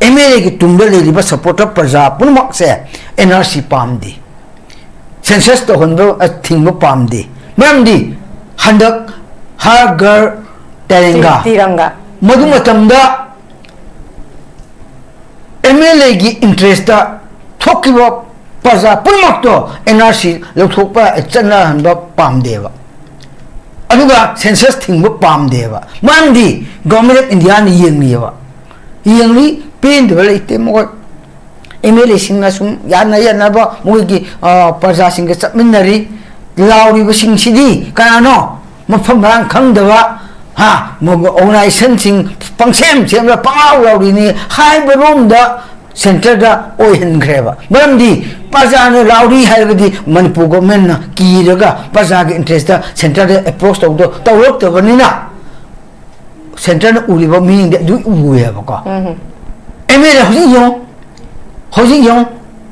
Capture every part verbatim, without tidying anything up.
M L ꯑꯦꯒꯤ ꯇꯨꯡꯗ ꯂꯩꯔꯤꯕ ꯁꯄꯣꯔꯇꯔ ꯄ꯭ꯔꯖꯥ ꯄꯨꯝꯅꯃꯛꯁꯦ ꯑꯦꯟ ꯑꯥꯔ ꯁꯤ ꯄꯥꯝꯗꯦ, ꯁꯦꯟꯁꯁ ꯇꯧꯍꯟꯕ, ꯑ, ꯊꯤꯡꯕ ꯄꯥꯝꯗꯦ꯫ ꯃꯔꯝꯗꯤ ꯍꯟꯗꯛ ꯍꯔ ꯘꯔ ꯇꯦꯔꯦꯡꯒꯥ, ꯇꯤꯔꯪꯒꯥ꯫ ꯃꯗꯨ ꯃꯇꯝꯗ ꯑꯦꯝ ꯑꯦꯜ ꯑꯦꯒꯤ ꯏꯟꯇꯔꯦꯁꯇ ꯊꯣꯛꯈꯤꯕ ꯄ꯭ꯔꯖꯥ ꯄꯨꯝꯅꯃꯛꯇꯣ ꯑꯦꯟ ꯑꯥꯔ ꯁꯤ ꯂꯧꯊꯣꯛꯄ, ꯆꯠꯅꯍꯟꯕ ꯄꯥꯝꯗꯦꯕ꯫ ꯑꯗꯨꯒ ꯁꯦꯟꯁꯁ ꯊꯤꯡꯕ ꯄꯥꯝꯗꯦꯕ꯫ ꯃꯔꯝꯗꯤ ꯒꯣꯔꯃꯦꯟ ꯑꯣꯐ ꯏꯟꯗꯤꯌꯥꯅ ꯌꯦꯡꯂꯤꯑꯕ, ꯌꯦꯡꯂꯤ, ꯄꯦꯟꯗꯕ ꯂꯩꯇꯦ꯫ ꯃꯈꯣꯏ ꯑꯦꯝ ꯑꯦꯜ ꯑꯦꯁꯤꯡꯅ ꯁꯨꯝ ꯌꯥꯅ ꯌꯥꯅꯕ ꯃꯣꯏꯒꯤ, ꯑ, ꯄ꯭ꯔꯖꯥꯁꯤꯡꯒ ꯆꯠꯃꯤꯟꯅꯔꯤ꯫ ꯂꯥꯎꯔꯤꯕꯁꯤꯡꯁꯤꯗꯤ ꯀꯅꯥꯅꯣ? ꯃꯐꯝ ꯃꯔꯥꯡ ꯈꯪꯗꯕ, ꯍꯥ, ꯑꯣꯔꯒꯅꯥꯏꯖꯦꯁꯟꯁꯤꯡ ꯄꯪꯁꯦꯝ ꯁꯦꯝꯂꯒ ꯄꯪꯂꯥꯎ ꯂꯥꯎꯔꯤꯅꯤ ꯍꯥꯏꯕ ꯔꯣꯝꯗ ꯁꯦꯟꯇꯔꯗ ꯑꯣꯏꯍꯟꯈ꯭ꯔꯦꯕ꯫ ꯃꯔꯝꯗꯤ ꯄ꯭ꯔꯖꯥꯅ ꯂꯥꯎꯔꯤ ꯍꯥꯏꯔꯒꯗꯤ ꯃꯅꯤꯄꯨꯔ ꯒꯣꯔꯃꯦꯟꯅ ꯀꯤꯔꯒ ꯄ꯭ꯔꯖꯥꯒꯤ ꯏꯟꯇꯔꯦꯁꯇ ꯁꯦꯟꯇꯔꯗ ꯑꯦꯄ꯭ꯔꯣꯁ ꯇꯧꯗ-, ꯇꯧꯔꯛꯇꯕꯅꯤꯅ ꯁꯦꯟꯇꯔꯅ ꯎꯔꯤꯕ ꯃꯤꯠꯌꯦꯡꯗꯤ ꯑꯗꯨ ꯎꯏꯌꯦꯕꯀꯣ꯫ ꯎꯝ꯫ ꯑꯦꯝ ꯑꯦꯜ ꯑꯦ ꯍꯧꯖꯤꯛ ꯌꯦꯡꯉꯨ, ꯍꯧꯖꯤꯛ ꯌꯦꯡꯉꯨ,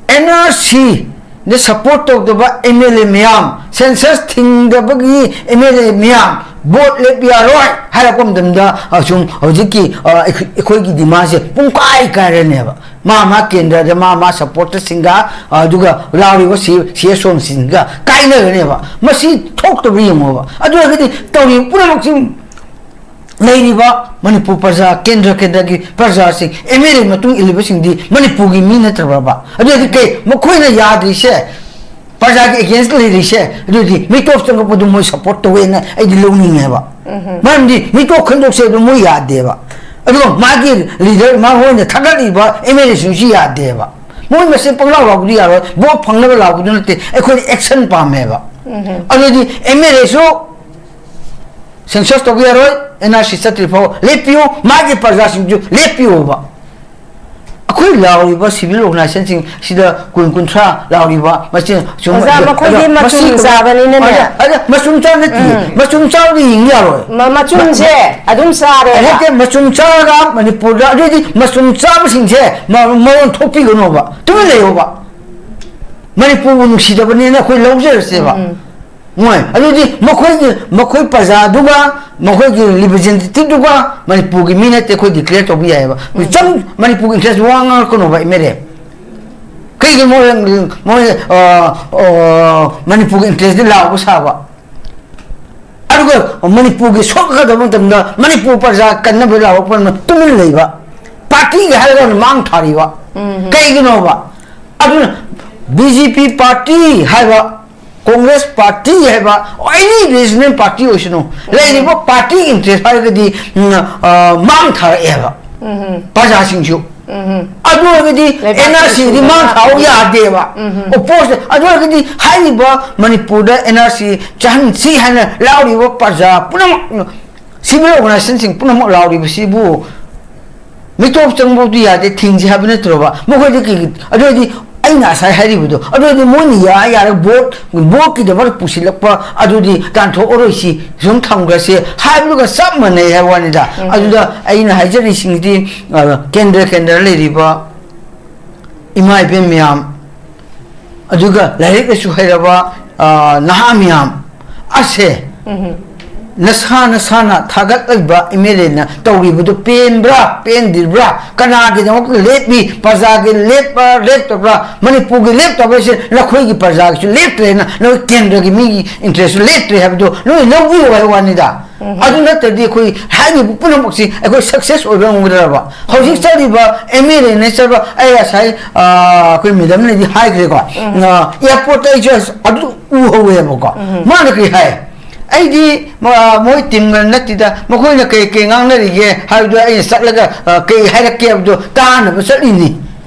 ꯑꯦꯟ ꯑꯥꯔ ꯁꯤꯗ ꯁꯄꯣꯔꯠ ꯇꯧꯗꯕ ꯑꯦꯝ ꯑꯦꯜ ꯑꯦ ꯃꯌꯥꯝ, ꯁꯦꯟꯁꯁ ꯊꯤꯡꯗꯕꯒꯤ ꯑꯦꯝ ꯑꯦꯜ ꯑꯦ ꯃꯌꯥꯝ ꯚꯣꯠ ꯂꯦꯞꯄ ꯌꯥꯔꯣꯏ ꯍꯥꯏꯔꯛꯄ ꯃꯇꯝꯗ, ꯑꯁꯨꯝ ꯍꯧꯖꯤꯛꯀꯤ, ꯑ, ꯑꯩꯈꯣꯏ-, ꯑꯩꯈꯣꯏꯒꯤ ꯗꯤꯃꯥꯟꯁꯦ ꯄꯨꯡꯀꯥꯏ ꯀꯥꯏꯔꯅꯦꯕ꯫ ꯃꯥ ꯃꯥ ꯀꯦꯟꯗ꯭ꯔꯗ ꯃꯥ ꯃꯥ ꯁꯄꯣꯔꯇꯔꯁꯤꯡꯒ, ꯑꯗꯨꯒ ꯂꯥꯎꯔꯤꯕ ꯁꯤ-, ꯁꯤ ꯑꯦꯁ ꯑꯣꯁꯤꯡꯒ ꯀꯥꯏꯅꯒꯅꯦꯕ꯫ ꯃꯁꯤ ꯊꯣꯛꯇꯕ꯭ꯔꯥ ꯌꯦꯡꯉꯣꯕ꯫ ꯑꯗꯨ ꯑꯣꯏꯔꯒꯗꯤ ꯇꯧꯔꯤꯕ ꯄꯨꯝꯅꯃꯛꯁꯤ ꯂꯩꯔꯤꯕ ꯃꯅꯤꯄꯨꯔ ꯄ꯭ꯔꯖꯥ, ꯀꯦꯟꯗ꯭ꯔ ꯀꯦꯟꯗ꯭ꯔꯒꯤ ꯄ꯭ꯔꯖꯥꯁꯤꯡ ꯑꯦꯝ ꯑꯦꯜ ꯑꯦ ꯃꯇꯨꯡ ꯏꯜꯂꯤꯕꯁꯤꯡꯗꯤ ꯃꯅꯤꯄꯨꯔꯒꯤ ꯃꯤ ꯅꯠꯇ꯭ꯔꯕ꯭ꯔꯕ? ꯑꯗꯨꯗꯤ ꯀꯩ ꯃꯈꯣꯏꯅ ꯌꯥꯗ꯭ꯔꯤꯁꯦ, ꯄ꯭ꯔꯖꯥꯒꯤ ꯑꯦꯒꯦꯟꯁꯇ ꯂꯩꯔꯤꯁꯦ? ꯑꯗꯨꯗꯤ ꯃꯤꯇꯣꯞ ꯆꯪꯉꯛꯄꯗꯨ ꯃꯣꯏ ꯁꯄꯣꯔꯠ ꯇꯧꯋꯦꯅ ꯑꯩꯗꯤ ꯂꯧꯅꯤꯡꯉꯦꯕ꯫ ꯎꯝ꯫ ꯃꯔꯝꯗꯤ ꯃꯤꯇꯣꯞ ꯈꯟꯗꯣꯛꯁꯦ ꯑꯗꯨ ꯃꯣꯏ ꯌꯥꯗꯦꯕ꯫ ꯑꯗꯨꯒ ꯃꯥꯒꯤ ꯂꯤꯗꯔ, ꯃꯉꯣꯟꯗ ꯊꯥꯒꯠꯂꯤꯕ ꯑꯦꯝ ꯑꯦꯜ ꯑꯦꯁꯤꯡꯁꯨ ꯌꯥꯗꯦꯕ꯫ ꯃꯣꯏ ꯃꯁꯦꯟ ꯄꯪꯂꯥꯎ ꯂꯥꯎꯕꯗꯤ ꯌꯥꯔꯣꯏ, ꯚꯣꯠ ꯐꯪꯅꯕ ꯂꯥꯎꯕꯗꯨ ꯅꯠꯇꯦ, ꯑꯩꯈꯣꯏꯗꯤ ꯑꯦꯛꯁꯟ ꯄꯥꯝꯃꯦꯕ꯫ ꯎꯝ꯫ ꯑꯗꯨꯗꯤ ꯑꯦꯝ ꯑꯦꯜ ꯑꯦꯁꯨ ꯁꯦꯟꯁꯁ ꯇꯧꯕ ꯌꯥꯔꯣꯏ, ꯑꯦꯟ ꯑꯥꯔ ꯁꯤ ꯆꯠꯇ꯭ꯔꯤ ꯐꯥꯎ ꯂꯦꯞꯄꯤꯌꯨ, ꯃꯥꯒꯤ ꯄ꯭ꯔꯖꯥꯁꯤꯡꯁꯨ ꯂꯦꯞꯄꯤꯌꯨꯕ꯫ ꯑꯩꯈꯣꯏ ꯂꯥꯎꯔꯤꯕ ꯁꯤꯚꯤꯜ ꯑꯣꯔꯒꯅꯥꯏꯖꯦꯁꯟꯁꯤꯡ ꯁꯤꯗ ꯀꯨꯟ ꯀꯨꯟꯊ꯭ꯔꯥ ꯂꯥꯎꯔꯤꯕ ꯃꯁꯤ ꯁꯨꯝ ꯑꯣꯖꯥ, ꯃꯈꯣꯏꯗꯤ ꯑꯗꯣ ꯃꯆꯨꯝ ꯃꯁꯤ ꯆꯥꯕꯅꯤꯅꯅꯦ꯫ ꯑꯗ, ꯑꯗ ꯃꯆꯨꯝ ꯆꯥꯕ ꯅꯠꯇꯦ, ꯎꯝ꯫ ꯃꯆꯨꯝ ꯆꯥꯕꯗꯤ ꯌꯦꯡꯕ ꯌꯥꯔꯣꯏ꯫ ꯃ-, ꯃꯆꯨꯝꯁꯦ ꯃ-, ꯑꯗꯨꯝ ꯆꯥꯔꯦꯕ꯫ ꯅꯠꯇꯦ, ꯃꯆꯨꯝ ꯆꯥꯔꯒ ꯃꯅꯤꯄꯨꯔꯗ, ꯑꯗꯨꯑꯣꯏꯗꯤ ꯃꯆꯨꯝ ꯆꯥꯕꯁꯤꯡꯁꯦ ꯃ-, ꯃꯔꯣꯟ ꯊꯣꯛꯄꯤꯒꯅꯣꯕ, ꯇꯨꯃꯤꯟ ꯂꯩꯌꯣꯕ꯫ ꯃꯅꯤꯄꯨꯔꯕꯨ ꯅꯨꯡꯁꯤꯗꯕꯅꯤꯅ ꯑꯩꯈꯣꯏ ꯂꯧꯖꯔꯁꯦꯕ꯫ ꯎꯝ꯫ ꯃꯣꯏ ꯑꯗꯨꯗꯤ ꯃꯈꯣꯏꯒꯤ, ꯃꯈꯣꯏ ꯄ꯭ꯔꯖꯥꯗꯨꯒ ꯃꯈꯣꯏꯒꯤ ꯔꯤꯄ꯭ꯔꯖꯦꯟꯇꯦꯇꯤꯚꯗꯨꯒ ꯃꯅꯤꯄꯨꯔꯒꯤ ꯃꯤ ꯅꯠꯇꯦ, ꯑꯩꯈꯣꯏ ꯗꯤꯀ꯭ꯂꯦꯌꯔ ꯇꯧꯕ ꯌꯥꯏꯑꯕ꯫ ꯎꯝ꯫ ꯆꯝ ꯃꯅꯤꯄꯨꯔꯒꯤ ꯏꯟꯇꯔꯦꯁ ꯋꯥ ꯉꯥꯡꯉꯛꯀꯅꯣꯕ ꯑꯦꯝ ꯑꯦꯜ ꯑꯦ꯫ ꯀꯩꯒꯤꯅꯣ ꯃꯣꯏ, ꯃꯣꯏ, ꯑ, ꯑ, ꯃꯅꯤꯄꯨꯔꯒꯤ ꯏꯟꯇꯔꯦꯁꯇꯤ ꯂꯥꯎꯕ ꯁꯥꯕ? ꯑꯗꯨꯒ ꯃꯅꯤꯄꯨꯔꯒꯤ ꯁꯣꯛꯀꯗꯕ ꯃꯇꯝꯗ ꯃꯅꯤꯄꯨꯔ ꯄ꯭ꯔꯖꯥ ꯀꯟꯅꯕ ꯂꯥꯎꯔꯛꯄ ꯃꯇꯝꯗ ꯇꯨꯃꯤꯟ ꯂꯩꯕ, ꯄꯥꯔꯇꯤꯒꯤ ꯍꯥꯏꯔꯒꯅ ꯃꯥꯡ ꯊꯥꯔꯤꯕ꯫ ꯎꯝ꯫ ꯀꯩꯒꯤꯅꯣꯕ? ꯑꯗꯨꯅ ꯕꯤ ꯖꯦ ꯄꯤ ꯄꯥꯔꯇꯤ ꯍꯥꯏꯕ, ꯀꯣꯡꯒ꯭ꯔꯦꯁ ꯄꯥꯔꯇꯤ ꯍꯥꯏꯕ, ꯑꯦꯅꯤ ꯔꯤꯖꯅꯦꯜ ꯄꯥꯔꯇꯤ ꯑꯣꯏꯁꯅꯨ, ꯎꯝ꯫ ꯂꯩꯔꯤꯕ ꯄꯥꯔꯇꯤꯒꯤ ꯏꯟꯇꯔꯦꯁ ꯍꯥꯏꯔꯒꯗꯤ, ꯎꯝ, ꯑ, ꯃꯥꯡ ꯊꯥꯔꯛꯑꯦꯕ꯫ ꯎꯝ꯫ ꯄ꯭ꯔꯖꯥꯁꯤꯡꯁꯨ꯫ ꯎꯝ꯫ ꯑꯗꯨ ꯑꯣꯏꯔꯒꯗꯤ ꯂꯩꯕꯥꯛꯀꯤ ꯑꯦꯟ ꯑꯥꯔ ꯁꯤꯗꯤ ꯃꯥꯡ ꯊꯥꯎ ꯌꯥꯗꯦꯕ꯫ ꯎꯝ꯫ ꯑꯣꯄꯣꯖ-, ꯑꯗꯨ ꯑꯣꯏꯔꯒꯗꯤ ꯍꯥꯏꯔꯤꯕ ꯃꯅꯤꯄꯨꯔꯗ ꯑꯦꯟ ꯑꯥꯔ ꯁꯤ ꯆꯥꯍꯟꯁꯤ ꯍꯥꯏꯅ ꯂꯥꯎꯔꯤꯕ ꯄ꯭ꯔꯖꯥ ꯄꯨꯝꯅꯃꯛ, ꯁꯤꯚꯤꯜ ꯑꯣꯔꯒꯅꯥꯏꯖꯦꯁꯟꯁꯤꯡ ꯄꯨꯝꯅꯃꯛ ꯂꯥꯎꯔꯤꯕꯁꯤꯕꯨ ꯃꯤꯇꯣꯞ ꯆꯪꯕꯕꯨꯗꯤ ꯌꯥꯗꯦ, ꯊꯤꯡꯁꯤ ꯍꯥꯏꯕ ꯅꯠꯇ꯭ꯔꯣꯕ? ꯃꯈꯣꯏꯗꯤ ꯀꯩꯒꯤ, ꯑꯗꯨ ꯑꯣꯏꯔꯗꯤ ꯑꯩꯅ ꯉꯁꯥꯏ ꯍꯥꯏꯔꯤꯕꯗꯣ, ꯑꯗꯨ ꯑꯣꯏꯔꯗꯤ ꯃꯣꯏꯅ ꯌꯥ-, ꯌꯥꯔꯒ ꯚꯣꯠ, ꯚꯣꯠꯀꯤꯗꯃꯛꯇ ꯄꯨꯁꯤꯜꯂꯛꯄ ꯑꯗꯨꯗꯤ ꯇꯥꯟꯊꯣꯛꯑꯔꯣꯏꯁꯤ, ꯁꯨꯝ ꯊꯝꯈ꯭ꯔꯁꯤ ꯍꯥꯏꯕꯗꯨꯒ ꯆꯞ ꯃꯥꯟꯅꯩ ꯍꯥꯏꯕ ꯋꯥꯅꯤꯗ꯫ ꯎꯝ꯫ ꯑꯗꯨꯗ ꯑꯩꯅ ꯍꯥꯏꯖꯔꯤꯁꯤꯡꯗꯤ, ꯑ, ꯀꯦꯟꯗ꯭ꯔ ꯀꯦꯟꯗ꯭ꯔ ꯂꯩꯔꯤꯕ ꯏꯃꯥ ꯏꯕꯦꯟ ꯃꯌꯥꯝ, ꯑꯗꯨꯒ ꯂꯥꯏꯔꯤꯛ ꯂꯥꯏꯁꯨ ꯍꯩꯔꯕ, ꯑ, ꯅꯍꯥ ꯃꯌꯥꯝ ꯑꯁꯦ, ꯎꯝ꯫ ꯅꯁꯥ ꯅꯁꯥꯅ ꯊꯥꯒꯠꯂꯤꯕ ꯑꯦꯝ ꯑꯦꯜ ꯑꯦꯅ ꯇꯧꯔꯤꯕꯗꯨ ꯄꯦꯟꯕ꯭ꯔꯥ, ꯄꯦꯟꯗ꯭ꯔꯤꯕ꯭ꯔꯥ, ꯀꯅꯥꯒꯤꯗꯃꯛꯇ ꯂꯦꯞꯄꯤ, ꯄ꯭ꯔꯖꯥꯒꯤ ꯂꯦꯞꯄ ꯂꯦꯞꯇꯕ꯭ꯔꯥ, ꯃꯅꯤꯄꯨꯔꯒꯤ ꯂꯦꯞꯇꯕ ꯍꯥꯏꯁꯦ ꯅꯈꯣꯏꯒꯤ ꯄ꯭ꯔꯖꯥꯒꯤꯁꯨ ꯂꯦꯞꯇ꯭ꯔꯦꯅ, ꯅꯈꯣꯏ ꯀꯦꯟꯗ꯭ꯔꯒꯤ ꯃꯤꯒꯤ ꯏꯟꯇꯔꯦꯁꯁꯨ ꯂꯦꯞꯇ꯭ꯔꯦ ꯍꯥꯏꯕꯗꯣ ꯅꯣꯏ ꯂꯧꯕꯤꯌꯨ ꯍꯥꯏꯕ ꯋꯥꯅꯤꯗ꯫ ꯎꯝ꯫ ꯑꯗꯨ ꯅꯠꯇ꯭ꯔꯗꯤ ꯑꯩꯈꯣꯏ ꯍꯥꯏꯔꯤꯕ ꯄꯨꯝꯅꯃꯛꯁꯤ ꯑꯩꯈꯣꯏ ꯁꯛꯁꯦꯁ ꯑꯣꯏꯕ ꯉꯝꯒꯗ꯭ꯔꯕ? ꯍꯧꯖꯤꯛ ꯎꯝ꯫ ꯆꯠꯂꯤꯕ ꯑꯦꯝ ꯑꯦꯜ ꯑꯦꯅ ꯆꯠꯄ, ꯑꯩ ꯉꯁꯥꯏ, ꯑ, ꯑꯩꯈꯣꯏ ꯃꯦꯗꯝꯅꯗꯤ ꯍꯥꯏꯈ꯭ꯔꯦꯀꯣ, ꯎꯝ꯫ ꯑ, ꯑꯦꯌꯥꯔꯄꯣꯔꯠꯇ ꯑꯩꯁꯨ ꯑꯗꯨ ꯎꯍꯧꯋꯦꯕꯀꯣ꯫ ꯎꯝ꯫ ꯃꯥꯅ ꯀꯔꯤ ꯍꯥꯏ? ꯑꯩꯗꯤ, ꯃ-, ꯃꯣꯏ ꯇꯤꯝꯒ ꯅꯠꯇꯦꯗ, ꯃꯈꯣꯏꯅ ꯀꯩ ꯀꯩ ꯉꯥꯡꯅꯔꯤꯒꯦ ꯍꯥꯏꯕꯗꯣ ꯑꯩꯅ ꯆꯠꯂꯒ, ꯑ, ꯀꯩ ꯍꯥꯏꯔꯛꯀꯦ ꯍꯥꯏꯕꯗꯣ ꯇꯥꯅꯕ ꯆꯠꯂꯤꯅꯤ,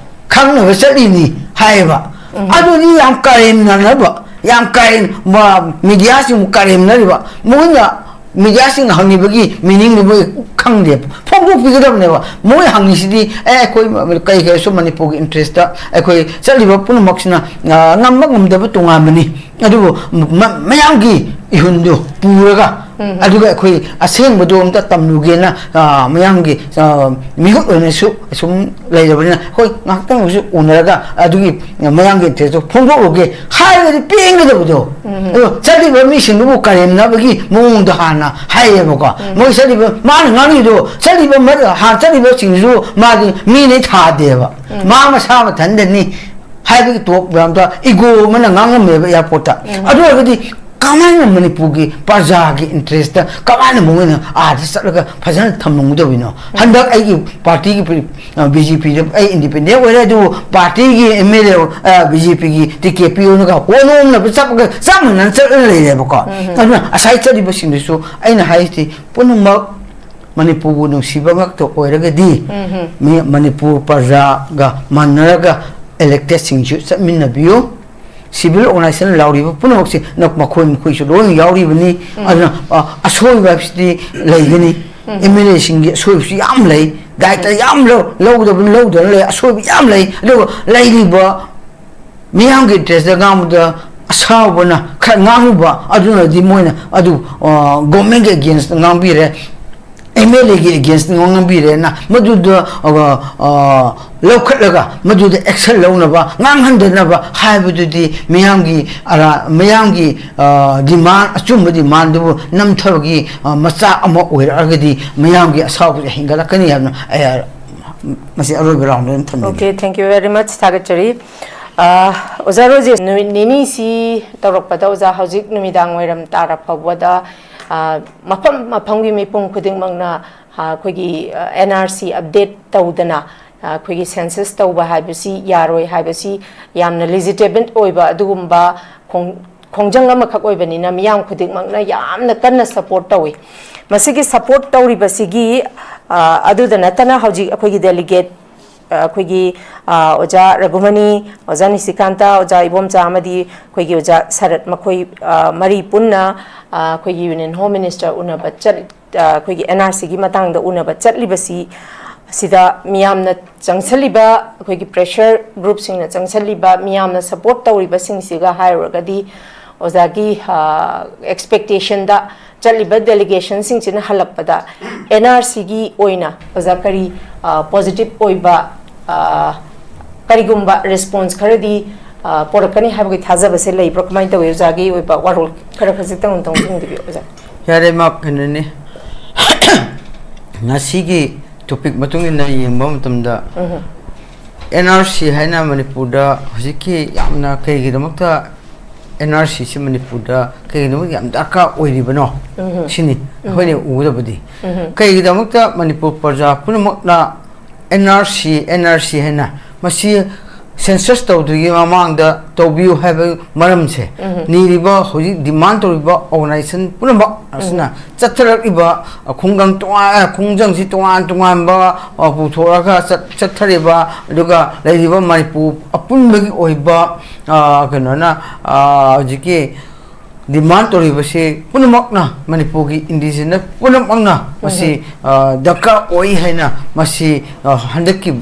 ꯈꯪꯅꯕ ꯆꯠꯂꯤꯅꯤ ꯍꯥꯏꯌꯦꯕ꯫ ꯎꯝ꯫ ꯑꯗꯨꯗꯤ ꯌꯥꯝ ꯀꯥꯔꯦꯝꯅꯅꯕ, ꯌꯥꯝ ꯀꯥꯔꯦꯝ-, ꯃ-, ꯃꯤꯗꯤꯌꯥꯁꯤꯡꯕꯨ ꯀꯥꯔꯦꯝꯅꯔꯤꯕ꯫ ꯃꯣꯏꯅ ꯃꯤꯗꯤꯌꯥꯁꯤꯡꯅ ꯍꯪꯉꯤꯕꯒꯤ ꯃꯤꯅꯤꯡꯗꯨ ꯃꯣꯏ ꯈꯪꯗꯦ, ꯐꯣꯡꯗꯣꯛꯄꯤꯒꯗꯕꯅꯦꯕ꯫ ꯃꯣꯏ ꯍꯪꯉꯤꯁꯤꯗꯤ, "ꯑꯦ, ꯑꯩꯈꯣꯏ ꯀꯩ ꯀꯩꯁꯨ ꯃꯅꯤꯄꯨꯔꯒꯤ ꯏꯟꯇꯔꯦꯁꯇ ꯑꯩꯈꯣꯏ ꯆꯠꯂꯤꯕ ꯄꯨꯝꯅꯃꯛꯁꯤꯅ, ꯑ, ꯉꯝꯕ ꯉꯝꯗꯕ ꯇꯣꯉꯥꯟꯕꯅꯤ, ꯑꯗꯨꯕꯨ ꯃ-, ꯃꯌꯥꯝꯒꯤ ꯏꯍꯨꯟꯗꯨ ꯄꯨꯔꯒ ꯑꯗꯨꯒ ꯑꯩꯈꯣꯏ ꯑꯁꯦꯡꯕꯗꯣ ꯑꯝꯇ ꯇꯝꯂꯨꯒꯦꯅ, ꯑ, ꯃꯌꯥꯝꯒꯤ, ꯑ, ꯃꯤꯍꯨꯠ ꯑꯣꯏꯅꯁꯨ ꯑꯁꯨꯝ ꯂꯩꯔꯕꯅꯤꯅ, ꯑꯩꯈꯣꯏ ꯉꯥꯏꯍꯥꯛꯇꯪ ꯑꯣꯏꯔꯁꯨ ꯎꯅꯔꯒ ꯑꯗꯨꯒꯤ ꯃꯌꯥꯝꯒꯤ interest ꯇꯣ ꯐꯣꯡꯗꯣꯛꯂꯨꯒꯦ ꯍꯥꯏꯔꯒꯗꯤ ꯄꯦꯟꯒꯗꯕꯗꯣ꯫ ꯑꯗꯣ ꯆꯠꯂꯤꯕ ꯃꯤꯁꯤꯡꯗꯨꯕꯨ ꯀꯔꯦꯝꯅꯕꯒꯤ ꯃꯑꯣꯡꯗ ꯍꯥꯟꯅ ꯍꯥꯏꯌꯦꯕꯀꯣ꯫ ꯃꯣꯏ ꯆꯠꯂꯤꯕ, ꯃꯥꯅ ꯉꯥꯡꯉꯤꯗꯣ, ꯆꯠꯂꯤꯕ ꯃ-, ꯍꯥꯟꯅ ꯆꯠꯂꯤꯕꯁꯤꯡꯗꯨꯁꯨ ꯃꯥꯗꯤ ꯃꯤꯅ ꯊꯥꯗꯦꯕ꯫ ꯃꯥ ꯃꯁꯥ ꯃꯊꯟꯗꯅꯤ ꯍꯥꯏꯕꯒꯤ ꯇꯣꯞ ꯃꯌꯥꯝꯗ ego ꯑꯃꯅ ꯉꯥꯡꯉꯝꯃꯦꯕ airport ꯇ꯫ ꯑꯗꯨ ꯑꯣꯏꯔꯒꯗꯤ ꯀꯃꯥꯏꯅ ꯃꯅꯤꯄꯨꯔꯒꯤ ꯄ꯭ꯔꯖꯥꯒꯤ interest ꯇ ꯀꯃꯥꯏꯅ ꯃꯣꯏꯅ ꯑꯥꯗ ꯆꯠꯂꯒ ꯐꯖꯅ ꯊꯝꯂꯝꯒꯗꯕꯅꯣ? ꯍꯟꯗꯛ ꯑꯩꯒꯤ party ꯒꯤ ꯄ꯭ꯔꯤ-, ꯑ, B J P ꯗ ꯑꯩ independent ꯑꯣꯏꯔꯦ, ꯑꯗꯨꯕꯨ party ꯒꯤ M L A, ꯑ, B J P ꯒꯤ ticket ꯄꯤꯌꯣꯅꯒ ꯍꯣ ꯅꯣꯝꯅꯕ ꯆꯞ, ꯆꯞ ꯃꯥꯟꯅꯅ ꯆꯠꯂ ꯂꯩꯔꯦꯕꯀꯣ꯫ ꯑꯗꯨꯅ ꯉꯁꯥꯏ ꯆꯠꯂꯤꯕꯁꯤꯡꯗꯨꯁꯨ ꯑꯩꯅ ꯍꯥꯏꯔꯤꯁꯤ ꯄꯨꯝꯅꯃꯛ ꯃꯅꯤꯄꯨꯔꯕꯨ ꯅꯨꯡꯁꯤꯕ ꯉꯛꯇ ꯑꯣꯏꯔꯒꯗꯤ, ꯃꯤ-, ꯃꯅꯤꯄꯨꯔ ꯄ꯭ꯔꯖꯥꯒ ꯃꯥꯟꯅꯔꯒ elected ꯁꯤꯡꯁꯨ ꯆꯠꯃꯤꯟꯅꯕꯤꯌꯨ꯫ Civil organization ꯂꯥꯎꯔꯤꯕ ꯄꯨꯝꯅꯃꯛꯁꯤ ꯅ-, ꯃꯈꯣꯏ ꯃꯈꯣꯏꯁꯨ ꯂꯣꯏꯅ ꯌꯥꯎꯔꯤꯕꯅꯤ꯫ ꯑꯗꯨꯅ, ꯑ, ꯑꯁꯣꯏꯕ ꯍꯥꯏꯕꯁꯤꯗꯤ ꯂꯩꯒꯅꯤ꯫ M L A ꯁꯤꯡꯒꯤ ꯑꯁꯣꯏꯕꯁꯨ ꯌꯥꯝ ꯂꯩ, ꯗꯥꯏꯇ ꯌꯥꯝ ꯂꯧ-, ꯂꯧꯗꯕ ꯂꯧꯗꯅ ꯂꯩ, ꯑꯁꯣꯏꯕ ꯌꯥꯝ ꯂꯩ꯫ ꯑꯗꯨꯒ ꯂꯩꯔꯤꯕ ꯃꯤꯌꯥꯝꯒꯤ interest ꯇ ꯉꯥꯡꯕꯗ ꯑꯁꯥꯎꯕꯅ ꯈꯔ ꯉꯥꯡꯂꯨꯕ ꯑꯗꯨꯅꯗꯤ ꯃꯣꯏꯅ ꯑꯗꯨ, ꯑ, government ꯀꯤ against ꯉꯥꯡꯕꯤꯔꯦ, M L A ꯒꯤ against ꯉꯥꯡꯕꯤꯔꯦꯅ ꯃꯗꯨꯗ, ꯑ, ꯑ, ꯂꯧꯈꯠꯂꯒ ꯃꯗꯨꯗ action ꯂꯧꯅꯕ, ꯉꯥꯡꯍꯟꯗꯅꯕ ꯍꯥꯏꯕꯗꯨꯗꯤ ꯃꯤꯌꯥꯝꯒꯤ ꯑꯔꯥ-, ꯃꯤꯌꯥꯝꯒꯤ, ꯑ, demand, ꯑꯆꯨꯝꯕ demand ꯗꯨꯕꯨ ꯅꯝꯊꯕꯒꯤ, ꯑ, ꯃꯆꯥꯛ ꯑꯃ ꯑꯣꯏꯔꯛꯑꯒꯗꯤ ꯃꯤꯌꯥꯝꯒꯤ ꯑꯁꯥꯎꯕꯁꯦ ꯍꯦꯟꯒꯠꯂꯛꯀꯅꯤ ꯍꯥꯏꯕꯅ ꯑꯩ ꯃꯁꯤ ꯑꯔꯣꯏꯕ round ꯑꯣꯏꯅ ꯊꯝꯖꯒꯦ꯫ Okay, thank you very much, ꯊꯥꯒꯠꯆꯔꯤ꯫ ꯑ, ꯑꯣꯖꯥ ꯔꯣꯖꯦꯁ, ꯅꯨꯃꯤꯠ ꯅꯤꯅꯤꯁꯤ ꯇꯧꯔꯛꯄꯗ, ꯑꯣꯖꯥ, ꯍꯧꯖꯤꯛ ꯅꯨꯃꯤꯗꯥꯡ ꯋꯥꯏꯔꯝ ꯇꯥꯔ ꯐꯥꯎꯕꯗ, ꯑ, ꯃꯐꯝ ꯃꯐꯝꯒꯤ ꯃꯤꯄꯨꯝ ꯈꯨꯗꯤꯡꯃꯛꯅ, ꯑ, ꯑꯩꯈꯣꯏꯒꯤ, ꯑ, N R C update ꯇꯧꯗꯅ, ꯑ, ꯑꯩꯈꯣꯏꯒꯤ census ꯇꯧꯕ ꯍꯥꯏꯕꯁꯤ ꯌꯥꯔꯣꯏ ꯍꯥꯏꯕꯁꯤ ꯌꯥꯝꯅ legitimate ꯑꯣꯏꯕ ꯑꯗꯨꯒꯨꯝꯕ ꯈꯣꯡ-, ꯈꯣꯡꯖꯪ ꯑꯃꯈꯛ ꯑꯣꯏꯕꯅꯤꯅ ꯃꯤꯌꯥꯝ ꯈꯨꯗꯤꯡꯃꯛꯅ ꯌꯥꯝꯅ ꯀꯟꯅ support ꯇꯧꯏ꯫ ꯃꯁꯤꯒꯤ support ꯇꯧꯔꯤꯕꯁꯤꯒꯤ, ꯑ, ꯑꯗꯨꯗ ꯅꯠꯇꯅ ꯍꯧꯖꯤꯛ ꯑꯩꯈꯣꯏꯒꯤ delegate ꯑ, ꯑꯩꯈꯣꯏꯒꯤ, ꯑ, ꯑꯣꯖꯥ ꯔꯘꯨꯃꯅꯤ, ꯑꯣꯖꯥ ꯅꯤꯁꯤꯀꯥꯟꯇ, ꯑꯣꯖꯥ ꯏꯕꯣꯝꯆꯥ ꯑꯃꯗꯤ ꯑꯩꯈꯣꯏꯒꯤ ꯑꯣꯖꯥ ꯁꯔꯠ, ꯃꯈꯣꯏ, ꯑ, ꯃꯔꯤ ꯄꯨꯟꯅ, ꯑ, ꯑꯩꯈꯣꯏꯒꯤ Union Home Minister ꯎꯅꯕ ꯆꯠ-, ꯑ, ꯑꯩꯈꯣꯏꯒꯤ N R C ꯒꯤ ꯃꯇꯥꯡꯗ ꯎꯅꯕ ꯆꯠꯂꯤꯕꯁꯤ, ꯁꯤꯗ ꯃꯤꯌꯥꯝꯅ ꯆꯪꯁꯤꯜꯂꯤꯕ, ꯑꯩꯈꯣꯏꯒꯤ pressure group ꯁꯤꯡꯅ ꯆꯪꯁꯤꯜꯂꯤꯕ, ꯃꯤꯌꯥꯝꯅ support ꯇꯧꯔꯤꯕꯁꯤꯡꯁꯤꯒ ꯍꯥꯏꯔꯨꯔꯒꯗꯤ, ꯑꯣꯖꯥꯒꯤ, ꯑ, expectation ꯗ ꯆꯠꯂꯤꯕ ꯗꯦꯂꯤꯒꯦꯁꯟꯁꯤꯡꯁꯤꯅ ꯍꯜꯂꯛꯄꯗ ꯑꯦꯟ ꯑꯥꯔ ꯁꯤꯒꯤ ꯑꯣꯏꯅ ꯑꯣꯖꯥ ꯀꯔꯤ ꯄꯣꯖꯤꯇꯤꯚ ꯑꯣꯏꯕ ꯑ, ꯀꯔꯤꯒꯨꯝꯕ ꯔꯦꯁꯄꯣꯟꯁ ꯈꯔꯗꯤ ꯑ, ꯄꯣꯔꯛꯀꯅꯤ ꯍꯥꯏꯕꯒꯤ ꯊꯥꯖꯕꯁꯦ ꯂꯩꯕ꯭ꯔꯥ? ꯀꯃꯥꯏꯅ ꯇꯧꯋꯤ ꯑꯣꯖꯥꯒꯤ ꯑꯣꯏꯕ ꯋꯥꯔꯣꯜ ꯈꯔ ꯈꯖꯤꯛꯇꯪ ꯑꯃꯨꯛꯇꯪ ꯐꯣꯡꯕꯤꯌꯨ ꯑꯣꯖꯥ꯫ ꯌꯥꯔꯦ, ꯃꯥ ꯀꯩꯅꯣꯅꯤ, ꯉꯁꯤꯒꯤ ꯇꯣꯄꯤꯛ ꯃꯇꯨꯡ ꯏꯟꯅ ꯌꯦꯡꯕ ꯃꯇꯝꯗ ꯎꯝ, ꯑꯦꯟ ꯑꯥꯔ ꯁꯤ ꯍꯥꯏꯅ ꯃꯅꯤꯄꯨꯔꯗ ꯍꯧꯖꯤꯛꯀꯤ ꯌꯥꯝꯅ ꯀꯩꯒꯤꯗꯃꯛꯇ ꯑꯦꯟ ꯑꯥꯔ ꯁꯤꯁꯤ ꯃꯅꯤꯄꯨꯔꯗ ꯀꯩꯒꯤꯗꯃꯛꯇ ꯌꯥꯝ ꯗꯔꯀꯥꯔ ꯑꯣꯏꯔꯤꯕꯅꯣ? ꯎꯝ, ꯁꯤꯅꯤ ꯑꯩꯈꯣꯏꯅ ꯎꯒꯗꯕꯗꯤ꯫ ꯎꯝ, ꯀꯩꯒꯤꯗꯃꯛꯇ ꯃꯅꯤꯄꯨꯔ ꯄ꯭ꯔꯖꯥ ꯄꯨꯝꯅꯃꯛꯅ N R C, N R C ꯍꯥꯏꯅ ꯃꯁꯤ ꯁꯦꯟꯁꯁ ꯇꯧꯗ꯭ꯔꯤꯉꯩ ꯃꯃꯥꯡꯗ ꯇꯧꯕꯤꯌꯨ ꯍꯥꯏꯕ ꯃꯔꯝꯁꯦ, ꯎꯝ, ꯅꯤꯔꯤꯕ ꯍꯧꯖꯤꯛ ꯗꯤꯃꯥꯟ ꯇꯧꯔꯤꯕ ꯑꯣꯔꯒꯅꯥꯏꯖꯦꯁꯟ ꯄꯨꯝꯅꯃꯛ ꯑꯁꯤꯅ ꯆꯠꯊꯔꯛꯂꯤꯕ ꯈꯨꯡꯒꯪ ꯇꯣꯉꯥꯟ, ꯈꯨꯡꯒꯪꯁꯤ ꯇꯣꯉꯥꯟ ꯇꯣꯉꯥꯟꯕ ꯑ, ꯄꯨꯊꯣꯛꯑꯒ ꯆꯠ- ꯆꯠꯊꯔꯤꯕ, ꯑꯗꯨꯒ ꯂꯩꯔꯤꯕ ꯃꯅꯤꯄꯨꯔ ꯑꯄꯨꯟꯕꯒꯤ ꯑꯣꯏꯕ ꯑ, ꯀꯩꯅꯣꯅ ꯑ, ꯍꯧꯖꯤꯛꯀꯤ ꯗꯤꯃꯥꯟ ꯇꯧꯔꯤꯕꯁꯤ ꯄꯨꯝꯅꯃꯛꯅ, ꯃꯅꯤꯄꯨꯔꯒꯤ ꯏꯟꯗꯤꯖꯤꯅꯁ ꯄꯨꯝꯅꯃꯛꯅ ꯃꯁꯤ ꯑ, ꯗꯔꯀꯥꯔ ꯑꯣꯏ ꯍꯥꯏꯅ ꯃꯁꯤ ꯑ, ꯍꯟꯗꯛꯀꯤ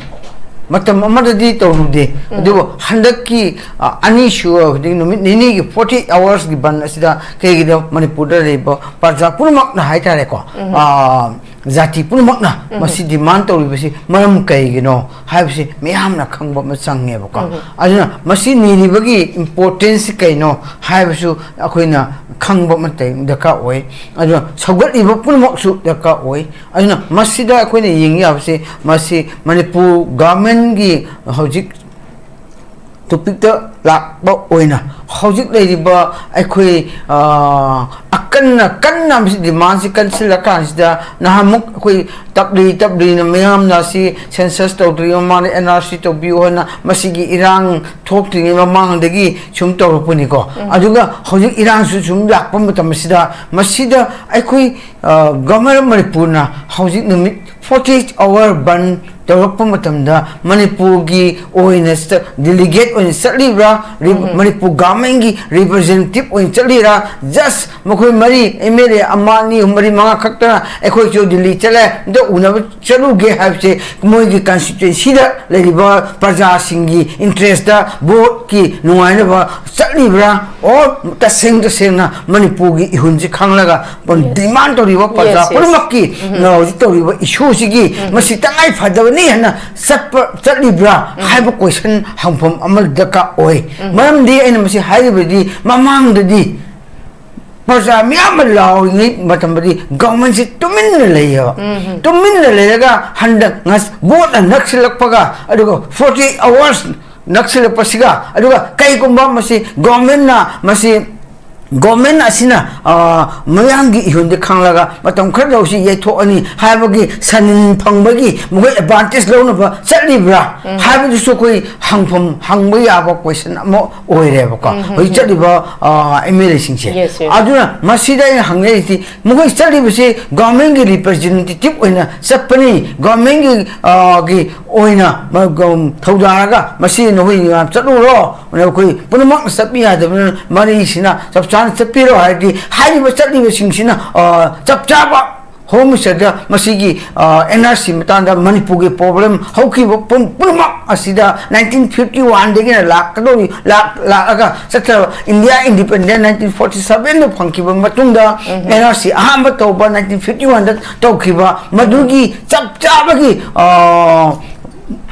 ꯃꯇꯝ ꯑꯃꯗꯗꯤ ꯇꯧꯔꯨꯗꯦ, ꯑꯗꯨꯕꯨ ꯍꯟꯗꯛꯀꯤ ꯑ, ꯑꯅꯤꯁꯨ ꯍꯧꯖꯤꯛ ꯅꯨꯃꯤꯠ ꯅꯤꯅꯤꯒꯤ forty eight hours ꯒꯤ ꯕꯟ ꯑꯁꯤꯗ ꯀꯩꯒꯤꯅꯣ ꯃꯅꯤꯄꯨꯔꯗ ꯂꯩꯔꯤꯕ ꯄ꯭ꯔꯖꯥ ꯄꯨꯝꯅꯃꯛꯅ ꯍꯥꯏꯇꯥꯔꯦꯀꯣ, ꯑ, ꯖꯥꯇꯤ ꯄꯨꯝꯅꯃꯛꯅ ꯃꯁꯤ ꯗꯤꯃꯥꯟ ꯇꯧꯔꯤꯕꯁꯤ ꯃꯔꯝ ꯀꯩꯒꯤꯅꯣ ꯍꯥꯏꯕꯁꯤ ꯃꯤꯌꯥꯝꯅ ꯈꯪꯕ ꯑꯃ ꯆꯪꯉꯦꯕꯀꯣ꯫ ꯑꯗꯨꯅ ꯃꯁꯤ ꯅꯤꯔꯤꯕꯒꯤ ꯏꯝꯄꯣꯔꯇꯦꯟꯁꯁꯤ ꯀꯩꯅꯣ ꯍꯥꯏꯕꯁꯨ ꯑꯩꯈꯣꯏꯅ ꯈꯪꯕ ꯑꯃ ꯗꯔꯀꯥꯔ ꯑꯣꯏ꯫ ꯑꯗꯨꯅ ꯁꯧꯒꯠꯂꯤꯕ ꯄꯨꯝꯅꯃꯛꯁꯨ ꯗꯔꯀꯥꯔ ꯑꯣꯏ꯫ ꯑꯗꯨꯅ ꯃꯁꯤꯗ ꯑꯩꯈꯣꯏꯅ ꯌꯦꯡ ꯌꯥꯕꯁꯤ, ꯃꯁꯤ ꯃꯅꯤꯄꯨꯔ ꯒꯚꯔꯟꯃꯦꯟꯒꯤ ꯍꯧꯖꯤꯛ ꯇꯣꯄꯤꯛꯇ ꯂꯥꯛꯄ ꯑꯣꯏꯅ ꯍꯧꯖꯤꯛ ꯂꯩꯔꯤꯕ ꯑꯩꯈꯣꯏ, ꯑ, ꯑꯀꯟꯅ ꯀꯟꯅ ꯃꯁꯤ ꯗꯤꯃꯥꯟꯁꯤ ꯀꯟꯁꯤꯜꯂꯀꯥꯟꯁꯤꯗ, ꯅꯍꯥꯟꯃꯨꯛ ꯑꯩꯈꯣꯏ ꯇꯞꯂꯤ ꯇꯞꯂꯤꯅ ꯃꯤꯌꯥꯝꯅ ꯑꯁꯤ ꯁꯦꯟꯁꯁ ꯇꯧꯗ꯭ꯔꯤꯉꯩ ꯃꯃꯥꯡꯗ ꯑꯦꯟ ꯑꯥꯔ ꯁꯤ ꯇꯧꯕꯤꯌꯨ ꯍꯥꯏꯅ ꯃꯁꯤꯒꯤ ꯏꯔꯥꯡ ꯊꯣꯛꯇ꯭ꯔꯤꯉꯩ ꯃꯃꯥꯡꯗꯒꯤ ꯁꯨꯝ ꯇꯧꯔꯛꯄꯅꯤꯀꯣ꯫ ꯑꯗꯨꯒ ꯍꯧꯖꯤꯛ ꯏꯔꯥꯡꯁꯨ ꯁꯨꯝ ꯂꯥꯛꯄ ꯃꯇꯝ ꯑꯁꯤꯗ ꯃꯁꯤꯗ ꯑꯩꯈꯣꯏ, ꯑ, ꯒꯚꯔꯟꯃꯦꯟ ꯑꯣꯐ ꯃꯅꯤꯄꯨꯔꯅ ꯍꯧꯖꯤꯛ ꯅꯨꯃꯤꯠ forty eight hour ꯕꯟ ꯇꯧꯔꯛꯄ ꯃꯇꯝꯗ ꯃꯅꯤꯄꯨꯔꯒꯤ ꯑꯣꯏꯅ ꯗꯦꯂꯤꯒꯦꯠ ꯑꯣꯏꯅ ꯆꯠꯂꯤꯕ꯭ꯔꯥ, ꯃꯅꯤꯄꯨꯔ ꯒꯚꯔꯟꯃꯦꯟ ꯒꯤ ꯔꯤꯄ꯭ꯔꯖꯦꯟꯇꯦꯇꯤꯚ ꯑꯣꯏꯅ ꯆꯠꯂꯤꯔꯥ? ꯖꯁ ꯃꯈꯣꯏ ꯃꯔꯤ, ꯑꯦꯝ ꯑꯦꯜ ꯑꯦ ꯑꯃ, ꯑꯅꯤ, ꯑꯍꯨꯝ, ꯃꯔꯤ, ꯃꯉꯥ ꯈꯛꯇꯅ ꯑꯩꯈꯣꯏꯁꯨ ꯗꯤꯜꯂꯤ ꯆꯠꯂꯦ, ꯑꯝꯇ ꯎꯅꯕ ꯆꯠꯂꯨꯒꯦ ꯍꯥꯏꯕꯁꯦ ꯃꯣꯏꯒꯤ ꯀꯟꯁꯇꯤꯇ꯭ꯋꯦꯟꯁꯤꯗ ꯂꯩꯔꯤꯕ ꯄ꯭ꯔꯖꯥꯁꯤꯡꯒꯤ ꯏꯟꯇꯔꯦꯁꯇ, ꯚꯣꯠꯀꯤ ꯅꯨꯡꯉꯥꯏꯅꯕ ꯆꯠꯂꯤꯕ꯭ꯔꯥ? ꯑꯣꯔ ꯇꯁꯦꯡ ꯇꯁꯦꯡꯅ ꯃꯅꯤꯄꯨꯔꯒꯤ ꯏꯍꯨꯟꯁꯦ ꯈꯪꯂꯒ ꯗꯤꯃꯥꯟ ꯇꯧꯔꯤꯕ ꯄ꯭ꯔꯖꯥ ꯄꯨꯝꯅꯃꯛꯀꯤ ꯍꯧꯖꯤꯛ ꯇꯧꯔꯤꯕ ꯏꯁꯨꯁꯤꯒꯤ ꯃꯁꯤ ꯇꯉꯥꯏ ꯐꯗꯕꯅꯤ ꯍꯥꯏꯅ ꯆꯠꯄ, ꯆꯠꯂꯤꯕ꯭ꯔꯥ ꯍꯥꯏꯕ ꯀꯣꯏꯁꯟ ꯍꯪꯐꯝ ꯑꯃ ꯗꯔꯀꯥꯔ ꯑꯣꯏ꯫ ꯃꯔꯝꯗꯤ ꯑꯩꯅ ꯃꯁꯤ ꯍꯥꯏꯔꯤꯕꯗꯤ, ꯃꯃꯥꯡꯗꯗꯤ ꯄ꯭ꯔꯖꯥ ꯃꯤꯌꯥꯝ ꯑꯃ ꯂꯥꯎꯔꯤꯉꯩ ꯃꯇꯝꯗꯗꯤ ꯒꯚꯔꯟꯃꯦꯟꯁꯤ ꯇꯨꯃꯤꯟꯅ ꯂꯩꯌꯦꯕ꯫ ꯇꯨꯃꯤꯟꯅ ꯂꯩꯔꯒ ꯍꯟꯗꯛ ꯉꯁ-, ꯚꯣꯠꯅ ꯅꯛꯁꯤꯜꯂꯛꯄꯒ, ꯑꯗꯨꯒ forty eight hours ꯅꯛꯁꯤꯜꯂꯛꯄꯁꯤꯒ, ꯑꯗꯨꯒ ꯀꯩꯒꯨꯝꯕ ꯃꯁꯤ ꯒꯚꯔꯟꯃꯦꯟꯅ ꯃꯁꯤ ꯒꯣꯔꯃꯦꯟ ꯑꯁꯤꯅ, ꯑ, ꯃꯤꯌꯥꯝꯒꯤ ꯏꯍꯨꯜꯗꯤ ꯈꯪꯂꯒ ꯃꯇꯝ ꯈꯔꯗ ꯍꯧꯖꯤꯛ ꯌꯩꯊꯣꯛꯑꯅꯤ ꯍꯥꯏꯕꯒꯤ ꯁꯟ ꯐꯪꯕꯒꯤ ꯃꯈꯣꯏ ꯑꯦꯗꯚꯥꯟꯇꯦꯖ ꯂꯧꯅꯕ ꯆꯠꯂꯤꯕ꯭ꯔꯥ ꯍꯥꯏꯕꯗꯨꯁꯨ ꯑꯩꯈꯣꯏ ꯍꯪꯐꯝ, ꯍꯪꯕ ꯌꯥꯕ ꯀꯣꯏꯁꯟ ꯑꯃ ꯑꯣꯏꯔꯦꯕꯀꯣ꯫ ꯍꯧꯖꯤꯛ ꯆꯠꯂꯤꯕ, ꯑ, ꯑꯦꯝ ꯑꯦꯜ ꯑꯦꯁꯤꯡꯁꯦ꯫ ꯑꯗꯨꯅ ꯃꯁꯤꯗ ꯑꯩꯅ ꯍꯪꯅꯔꯤꯁꯤ, ꯃꯈꯣꯏ ꯆꯠꯂꯤꯕꯁꯤ ꯒꯣꯔꯃꯦꯟꯒꯤ ꯔꯤꯄ꯭ꯔꯖꯦꯟꯇꯦꯇꯤꯚ ꯑꯣꯏꯅ ꯆꯠꯄꯅꯤ, ꯒꯣꯔꯃꯦꯟꯒꯤ, ꯑ, ꯒꯤ ꯑꯣꯏꯅ ꯃ-, ꯒ-, ꯊꯧꯗꯥꯔꯒ ꯃꯁꯤ ꯅꯈꯣꯏ ꯃꯌꯥꯝ ꯆꯠꯂꯨꯔꯣ, ꯑꯩꯈꯣꯏ ꯄꯨꯝꯅꯃꯛꯅ ꯆꯠꯄ ꯌꯥꯗꯕꯅꯤꯅ ꯃꯔꯤꯁꯤꯅ ꯆꯞ ꯆꯥꯅ ꯆꯠꯄꯤꯔꯣ ꯍꯥꯏꯔꯗꯤ, ꯍꯥꯏꯔꯤꯕ ꯆꯠꯂꯤꯕꯁꯤꯡꯁꯤꯅ, ꯑ, ꯆꯞ ꯆꯥꯕ ꯍꯣꯝ ꯃꯤꯅꯤꯁꯇꯔꯗ ꯃꯁꯤꯒꯤ, ꯑ, ꯑꯦꯟ ꯑꯥꯔ ꯁꯤ ꯃꯇꯥꯡꯗ ꯃꯅꯤꯄꯨꯔꯒꯤ ꯄ꯭ꯔꯣꯕ꯭ꯂꯦꯝ ꯍꯧꯈꯤꯕ ꯄꯨꯝ-, ꯄꯨꯝꯅꯃꯛ ꯑꯁꯤꯗ ꯅꯥꯏꯟꯇꯤꯟ ꯐꯤꯐꯇꯤ ꯋꯥꯟꯗꯒꯤꯅ ꯂꯥꯛꯀꯗꯧꯔꯤ, ꯂꯥꯛ-, ꯂꯥꯛꯑꯒ ꯆꯠꯆꯔꯕ ꯏꯟꯗꯤꯌꯥ ꯏꯟꯗꯤꯄꯦꯟꯗꯦꯟ ꯅꯥꯏꯟꯇꯤꯟ ꯐꯣꯔꯇꯤ ꯁꯚꯦꯟꯗ ꯐꯪꯈꯤꯕ ꯃꯇꯨꯡꯗ ꯑꯦꯟ ꯑꯥꯔ ꯁꯤ ꯑꯍꯥꯟꯕ ꯇꯧꯕ ꯅꯥꯏꯟꯇꯤꯟ ꯐꯤꯐꯇꯤ ꯋꯥꯟꯗ ꯇꯧꯈꯤꯕ ꯃꯗꯨꯒꯤ ꯆꯞ ꯆꯥꯕꯒꯤ, ꯑ,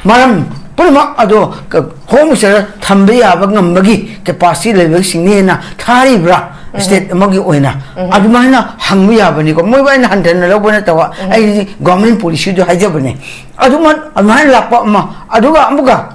ꯃꯔꯝ ꯄꯨꯝꯅꯃꯛ ꯑꯗꯣ ꯀ-, ꯍꯣꯝ ꯃꯤꯅꯤꯁꯇꯔ ꯊꯝꯕ ꯌꯥꯕ ꯉꯝꯕꯒꯤ ꯀꯦꯄꯥꯁꯤꯇꯤ ꯂꯩꯕꯁꯤꯡꯅꯦꯅ ꯊꯥꯔꯤꯕ꯭ꯔꯥ? ꯁ꯭ꯇꯦꯠ ꯑꯃꯒꯤ ꯑꯣꯏꯅ ꯑꯗꯨꯃꯥꯏꯅ ꯍꯪꯕ ꯌꯥꯕꯅꯤꯀꯣ꯫ ꯃꯣꯏꯕꯨ ꯑꯩꯅ ꯍꯟꯊꯅ ꯂꯧꯕ ꯅꯠꯇꯕ, ꯑꯩꯗꯤ ꯒꯣꯔꯃꯦꯟ ꯄꯣꯂꯤꯁꯤꯗꯣ ꯍꯥꯏꯖꯕꯅꯦ꯫ ꯑꯗꯨꯃ-, ꯑꯗꯨꯃꯥꯏꯅ ꯂꯥꯛꯄ ꯑꯃ, ꯑꯗꯨꯒ ꯑꯃꯨꯛꯀ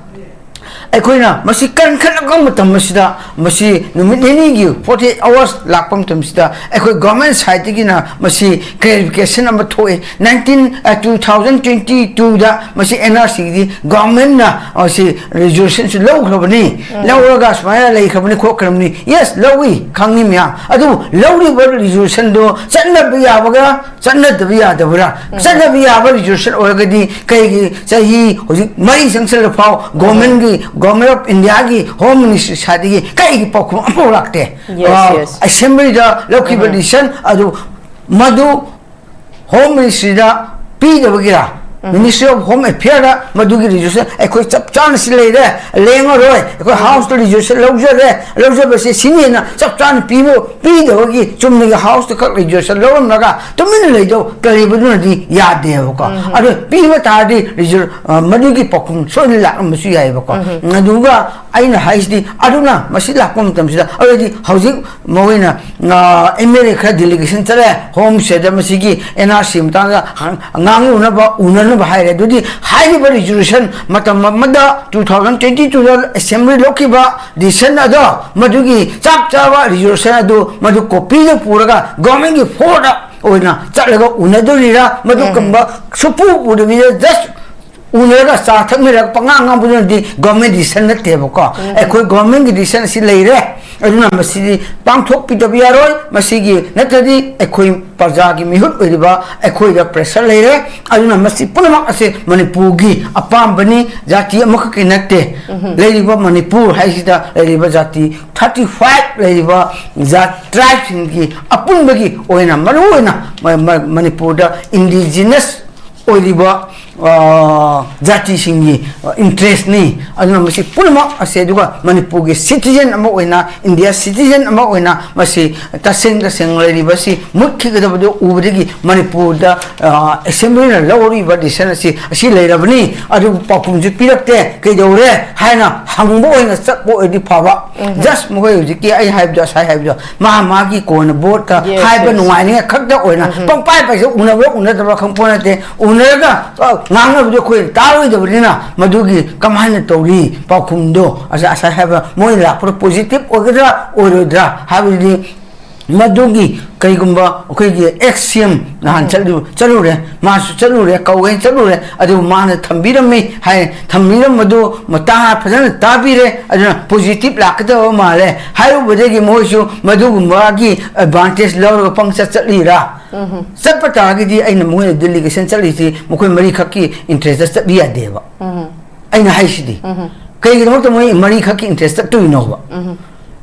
ꯑꯩꯈꯣꯏꯅ ꯃꯁꯤ ꯀꯟꯈꯠꯂꯛꯄ ꯃꯇꯝ ꯑꯁꯤꯗ ꯃꯁꯤ ꯅꯨꯃꯤꯠ ꯅꯤꯅꯤꯒꯤ forty eight hours ꯂꯥꯛꯄ ꯃꯇꯝꯁꯤꯗ ꯑꯩꯈꯣꯏ ꯒꯣꯔꯃꯦꯟ ꯁꯥꯏꯠꯇꯒꯤꯅ ꯃꯁꯤ ꯀ꯭ꯂꯦꯔꯤꯐꯤꯀꯦꯁꯟ ꯑꯃ ꯊꯣꯛꯑꯦ꯫ ꯅꯥꯏꯟꯇꯤꯟ, ꯑ, two thousand twenty twoꯗ ꯃꯁꯤ ꯑꯦꯟ ꯑꯥꯔ ꯁꯤꯒꯤꯗꯤ ꯒꯣꯔꯃꯦꯟꯅ ꯃꯁꯤ ꯔꯤꯖꯣꯂꯨꯁꯟꯁꯨ ꯂꯧꯈ꯭ꯔꯕꯅꯤ, ꯂꯧꯔꯒ ꯁꯨꯃꯥꯏꯅ ꯂꯩꯈ꯭ꯔꯕꯅꯤ ꯈꯣꯠꯈ꯭ꯔꯕꯅꯤ꯫ ꯌꯦꯁ, ꯂꯧꯏ, ꯈꯪꯉꯤ ꯃꯌꯥꯝ꯫ ꯑꯗꯨꯕꯨ ꯂꯧꯔꯤꯕ ꯔꯤꯖꯣꯂꯨꯁꯟꯗꯣ ꯆꯠꯅꯕ ꯌꯥꯕꯒ ꯆꯠꯅꯗꯕ ꯌꯥꯗꯕ꯭ꯔꯥ? ꯆꯠꯅꯕ ꯌꯥꯕ ꯔꯤꯖꯣꯂꯨꯁꯟ ꯑꯣꯏꯔꯒꯗꯤ ꯀꯩꯒꯤ ꯆꯍꯤ ꯍꯧꯖꯤꯛ ꯃꯔꯤ ꯆꯪꯁꯤꯜꯂ ꯐꯥꯎ ꯒꯣꯔꯃꯦꯟꯒꯤ Government of Indiaꯒꯤ Home Ministry side ꯗꯒꯤ ꯀꯩꯒꯤ ꯄꯥꯎꯈꯨꯝ ꯑꯃꯐꯥꯎ ꯂꯥꯛꯇꯦ? Yes, yes. Assembly ꯗ ꯂꯧꯈꯤꯕ decision ꯑꯗꯨ ꯃꯗꯨ Home Ministry the ꯄꯤꯗꯕꯒꯤꯔꯥ? Ministry of Home Affairs ꯗ ꯃꯗꯨꯒꯤ resolution ꯑꯩꯈꯣꯏ ꯆꯞ ꯆꯥꯅ ꯁꯤ ꯂꯩꯔꯦ, ꯂꯦꯡꯉꯔꯣꯏ, ꯑꯩꯈꯣꯏ House ꯇ resolution ꯂꯧꯖꯔꯦ, ꯂꯧꯖꯕꯁꯦ ꯁꯤꯅꯦꯅ ꯆꯞ ꯆꯥꯅ ꯄꯤꯕ, ꯄꯤꯗꯕꯒꯤ ꯆꯨꯝꯅꯒꯤ House ꯇ ꯈꯛ resolution ꯂꯧꯔꯝꯂꯒ ꯇꯨꯃꯤꯟꯅ ꯂꯩꯗꯧ ꯀꯔꯤꯕꯗꯨꯅꯗꯤ ꯌꯥꯗꯦꯕꯀꯣ꯫ ꯑꯗꯨ ꯄꯤꯕ ꯇꯥꯔꯗꯤ resol-, ꯑ, ꯃꯗꯨꯒꯤ ꯄꯥꯎꯈꯨꯝ ꯁꯣꯏꯗꯅ ꯂꯥꯛꯂꯝꯕꯁꯨ ꯌꯥꯏꯑꯕꯀꯣ꯫ ꯑꯗꯨꯒ ꯑꯩꯅ ꯍꯥꯏꯁꯤꯗꯤ, ꯑꯗꯨꯅ ꯃꯁꯤ ꯂꯥꯛꯄ ꯃꯇꯝꯁꯤꯗ already ꯍꯧꯖꯤꯛ ꯃꯈꯣꯏꯅ, ꯑ, MLA ꯈꯔ delegation ꯆꯠꯂꯦ, Home State ꯗ ꯃꯁꯤꯒꯤ NRC ꯃꯇꯥꯡꯗ ꯍꯪ-, ꯉꯥꯡꯅꯅꯕ, ꯎꯅꯅꯕ ꯍꯥꯏꯔꯦ꯫ ꯑꯗꯨꯗꯤ ꯍꯥꯏꯔꯤꯕ resolution ꯃꯇꯝ ꯑꯃꯗ two thousand twenty two ꯗ Assembly ꯂꯧꯈꯤꯕ decision ꯑꯗꯣ, ꯃꯗꯨꯒꯤ ꯆꯞ ꯆꯥꯕ resolution ꯑꯗꯨ ꯃꯗꯨ copy ꯗ ꯄꯨꯔꯒ government ꯀꯤ floor ꯗ ꯑꯣꯏꯅ ꯆꯠꯂꯒ ꯎꯅꯗꯣꯔꯤꯔꯥ? ꯃꯗꯨꯒꯨꯝꯕ ꯁꯨꯄꯨ ꯄꯨꯗꯕꯤꯗ just ꯎꯅꯔꯒ ꯆꯥ ꯊꯛꯃꯤꯟꯅꯔꯒ ꯄꯉꯥꯡ ꯉꯥꯡꯕꯗꯨꯅꯗꯤ government decision ꯅꯠꯇꯦꯕꯀꯣ꯫ ꯑꯩꯈꯣꯏ government ꯀꯤ decision ꯑꯁꯤ ꯂꯩꯔꯦ, ꯑꯗꯨꯅ ꯃꯁꯤꯗꯤ ꯄꯥꯡꯊꯣꯛꯄꯤꯗꯕ ꯌꯥꯔꯣꯏ꯫ ꯃꯁꯤꯒꯤ ꯅꯠꯇ꯭ꯔꯗꯤ ꯑꯩꯈꯣꯏ ꯄ꯭ꯔꯖꯥꯒꯤ ꯃꯤꯍꯨꯠ ꯑꯣꯏꯔꯤꯕ ꯑꯩꯈꯣꯏꯗ pressure ꯂꯩꯔꯦ꯫ ꯑꯗꯨꯅ ꯃꯁꯤ ꯄꯨꯝꯅꯃꯛ ꯑꯁꯦ ꯃꯅꯤꯄꯨꯔꯒꯤ ꯑꯄꯥꯝꯕꯅꯤ, ꯖꯥꯇꯤ ꯑꯃꯈꯛꯀꯤ ꯅꯠꯇꯦ꯫ ꯂꯩꯔꯤꯕ ꯃꯅꯤꯄꯨꯔ ꯍꯥꯏꯁꯤꯗ ꯂꯩꯔꯤꯕ ꯖꯥꯇꯤ thirty five ꯂꯩꯔꯤꯕ ꯖꯥꯠ tribe ꯁꯤꯡꯒꯤ ꯑꯄꯨꯟꯕꯒꯤ ꯑꯣꯏꯅ, ꯃꯔꯨꯑꯣꯏꯅ ꯃ-, ꯃ-, ꯃꯅꯤꯄꯨꯔꯗ indigenous ꯑꯣꯏꯔꯤꯕ, ꯑ, ꯖꯥꯇꯤꯁꯤꯡꯒꯤ, ꯑ, interest ꯅꯤ꯫ ꯑꯗꯨꯅ ꯃꯁꯤ ꯄꯨꯝꯅꯃꯛ ꯑꯁꯦ, ꯑꯗꯨꯒ ꯃꯅꯤꯄꯨꯔꯒꯤ citizen ꯑꯃ ꯑꯣꯏꯅ, India citizen ꯑꯃ ꯑꯣꯏꯅ ꯃꯁꯤ ꯇꯁꯦꯡ ꯇꯁꯦꯡ ꯂꯩꯔꯤꯕꯁꯤ ꯃꯨꯠꯈꯤꯒꯗꯕꯗꯨ ꯎꯕꯗꯒꯤ ꯃꯅꯤꯄꯨꯔꯗ, ꯑ, Assembly ꯅ ꯂꯧꯔꯤꯕ decision ꯑꯁꯤ, ꯑꯁꯤ ꯂꯩꯔꯕꯅꯤ, ꯑꯗꯨꯕꯨ ꯄꯥꯎꯈꯨꯝꯁꯨ ꯄꯤꯔꯛꯇꯦ, ꯀꯩꯗꯧꯔꯦ ꯍꯥꯏꯅ ꯍꯪꯕ ꯑꯣꯏꯅ ꯆꯠꯄ ꯑꯣꯏꯔꯗꯤ ꯐꯕ꯫ Just ꯃꯈꯣꯏ ꯍꯧꯖꯤꯛꯀꯤ ꯑꯩ ꯍꯥꯏꯕꯗꯣ, ꯉꯁꯥꯏ ꯍꯥꯏꯕꯗꯣ, ꯃꯥ ꯃꯥꯒꯤ ꯀꯣꯟꯅ vote ꯇ Yes, ꯍꯥꯏꯕ yes. ꯅꯨꯡꯉꯥꯏꯅꯤꯡꯉꯥꯏ ꯈꯛꯇ ꯑꯣꯏꯅ ꯄꯪꯄꯥꯏ ꯄꯥꯏꯁꯦ, ꯎꯅꯕ꯭ꯔꯥ ꯎꯅꯗꯕ꯭ꯔꯥ ꯈꯪꯄꯣꯠ ꯅꯠꯇꯦ꯫ ꯎꯅꯔꯒ, ꯑ, ꯉꯥꯡꯅꯕꯗꯤ ꯑꯩꯈꯣꯏ ꯇꯥꯔꯣꯏꯗꯕꯅꯤꯅ ꯃꯗꯨꯒꯤ ꯀꯃꯥꯏꯅ ꯇꯧꯔꯤ ꯄꯥꯎꯈꯨꯝꯗꯣ, ꯑꯁ-, ꯉꯁꯥꯏ ꯍꯥꯏꯕ ꯃꯣꯏ ꯂꯥꯛꯄꯗ positive ꯑꯣꯏꯒꯗ꯭ꯔꯥ ꯑꯣꯏꯔꯣꯏꯗ꯭ꯔꯥ ꯍꯥꯏꯕꯗꯨꯗꯤ ꯃꯗꯨꯒꯤ ꯀꯩꯒꯨꯝꯕ ꯑꯩꯈꯣꯏꯒꯤ ex CM ꯅꯍꯥꯟ ꯆꯠꯂꯨ-, ꯆꯠꯂꯨꯔꯦ, ꯃꯥꯁꯨ ꯆꯠꯂꯨꯔꯦ, ꯀꯧꯋꯦ ꯆꯠꯂꯨꯔꯦ, ꯑꯗꯨꯕꯨ ꯃꯥꯅ ꯊꯝꯕꯤꯔꯝꯃꯤ ꯍꯥꯏ, ꯊꯝꯕꯤꯔꯝꯕꯗꯨ ꯃꯇꯥ ꯐꯖꯅ ꯇꯥꯕꯤꯔꯦ, ꯑꯗꯨꯅ positive ꯂꯥꯛꯀꯗꯕ ꯃꯥꯜꯂꯦ ꯍꯥꯏꯔꯨꯕꯗꯒꯤ ꯃꯣꯏꯁꯨ ꯃꯗꯨꯒꯨꯝꯕꯒꯤ advantage ꯂꯧꯔꯒ ꯄꯪꯆꯠ ꯆꯠꯂꯤꯔꯥ? ꯆꯠꯄ ꯇꯥꯔꯒꯗꯤ ꯑꯩꯅ ꯃꯣꯏꯅ delegation ꯆꯠꯂꯤꯁꯤ ꯃꯈꯣꯏ ꯃꯔꯤꯈꯛꯀꯤ interest ꯇ ꯆꯠꯄ ꯌꯥꯗꯦꯕ꯫ ꯑꯩꯅ ꯍꯥꯏꯁꯤꯗꯤ꯫ ꯀꯩꯒꯤꯗꯃꯛꯇ ꯃꯣꯏ ꯃꯔꯤꯈꯛꯀꯤ ꯏꯟꯇꯔꯦꯁ ꯆꯠꯇꯣꯏꯅꯣꯕ?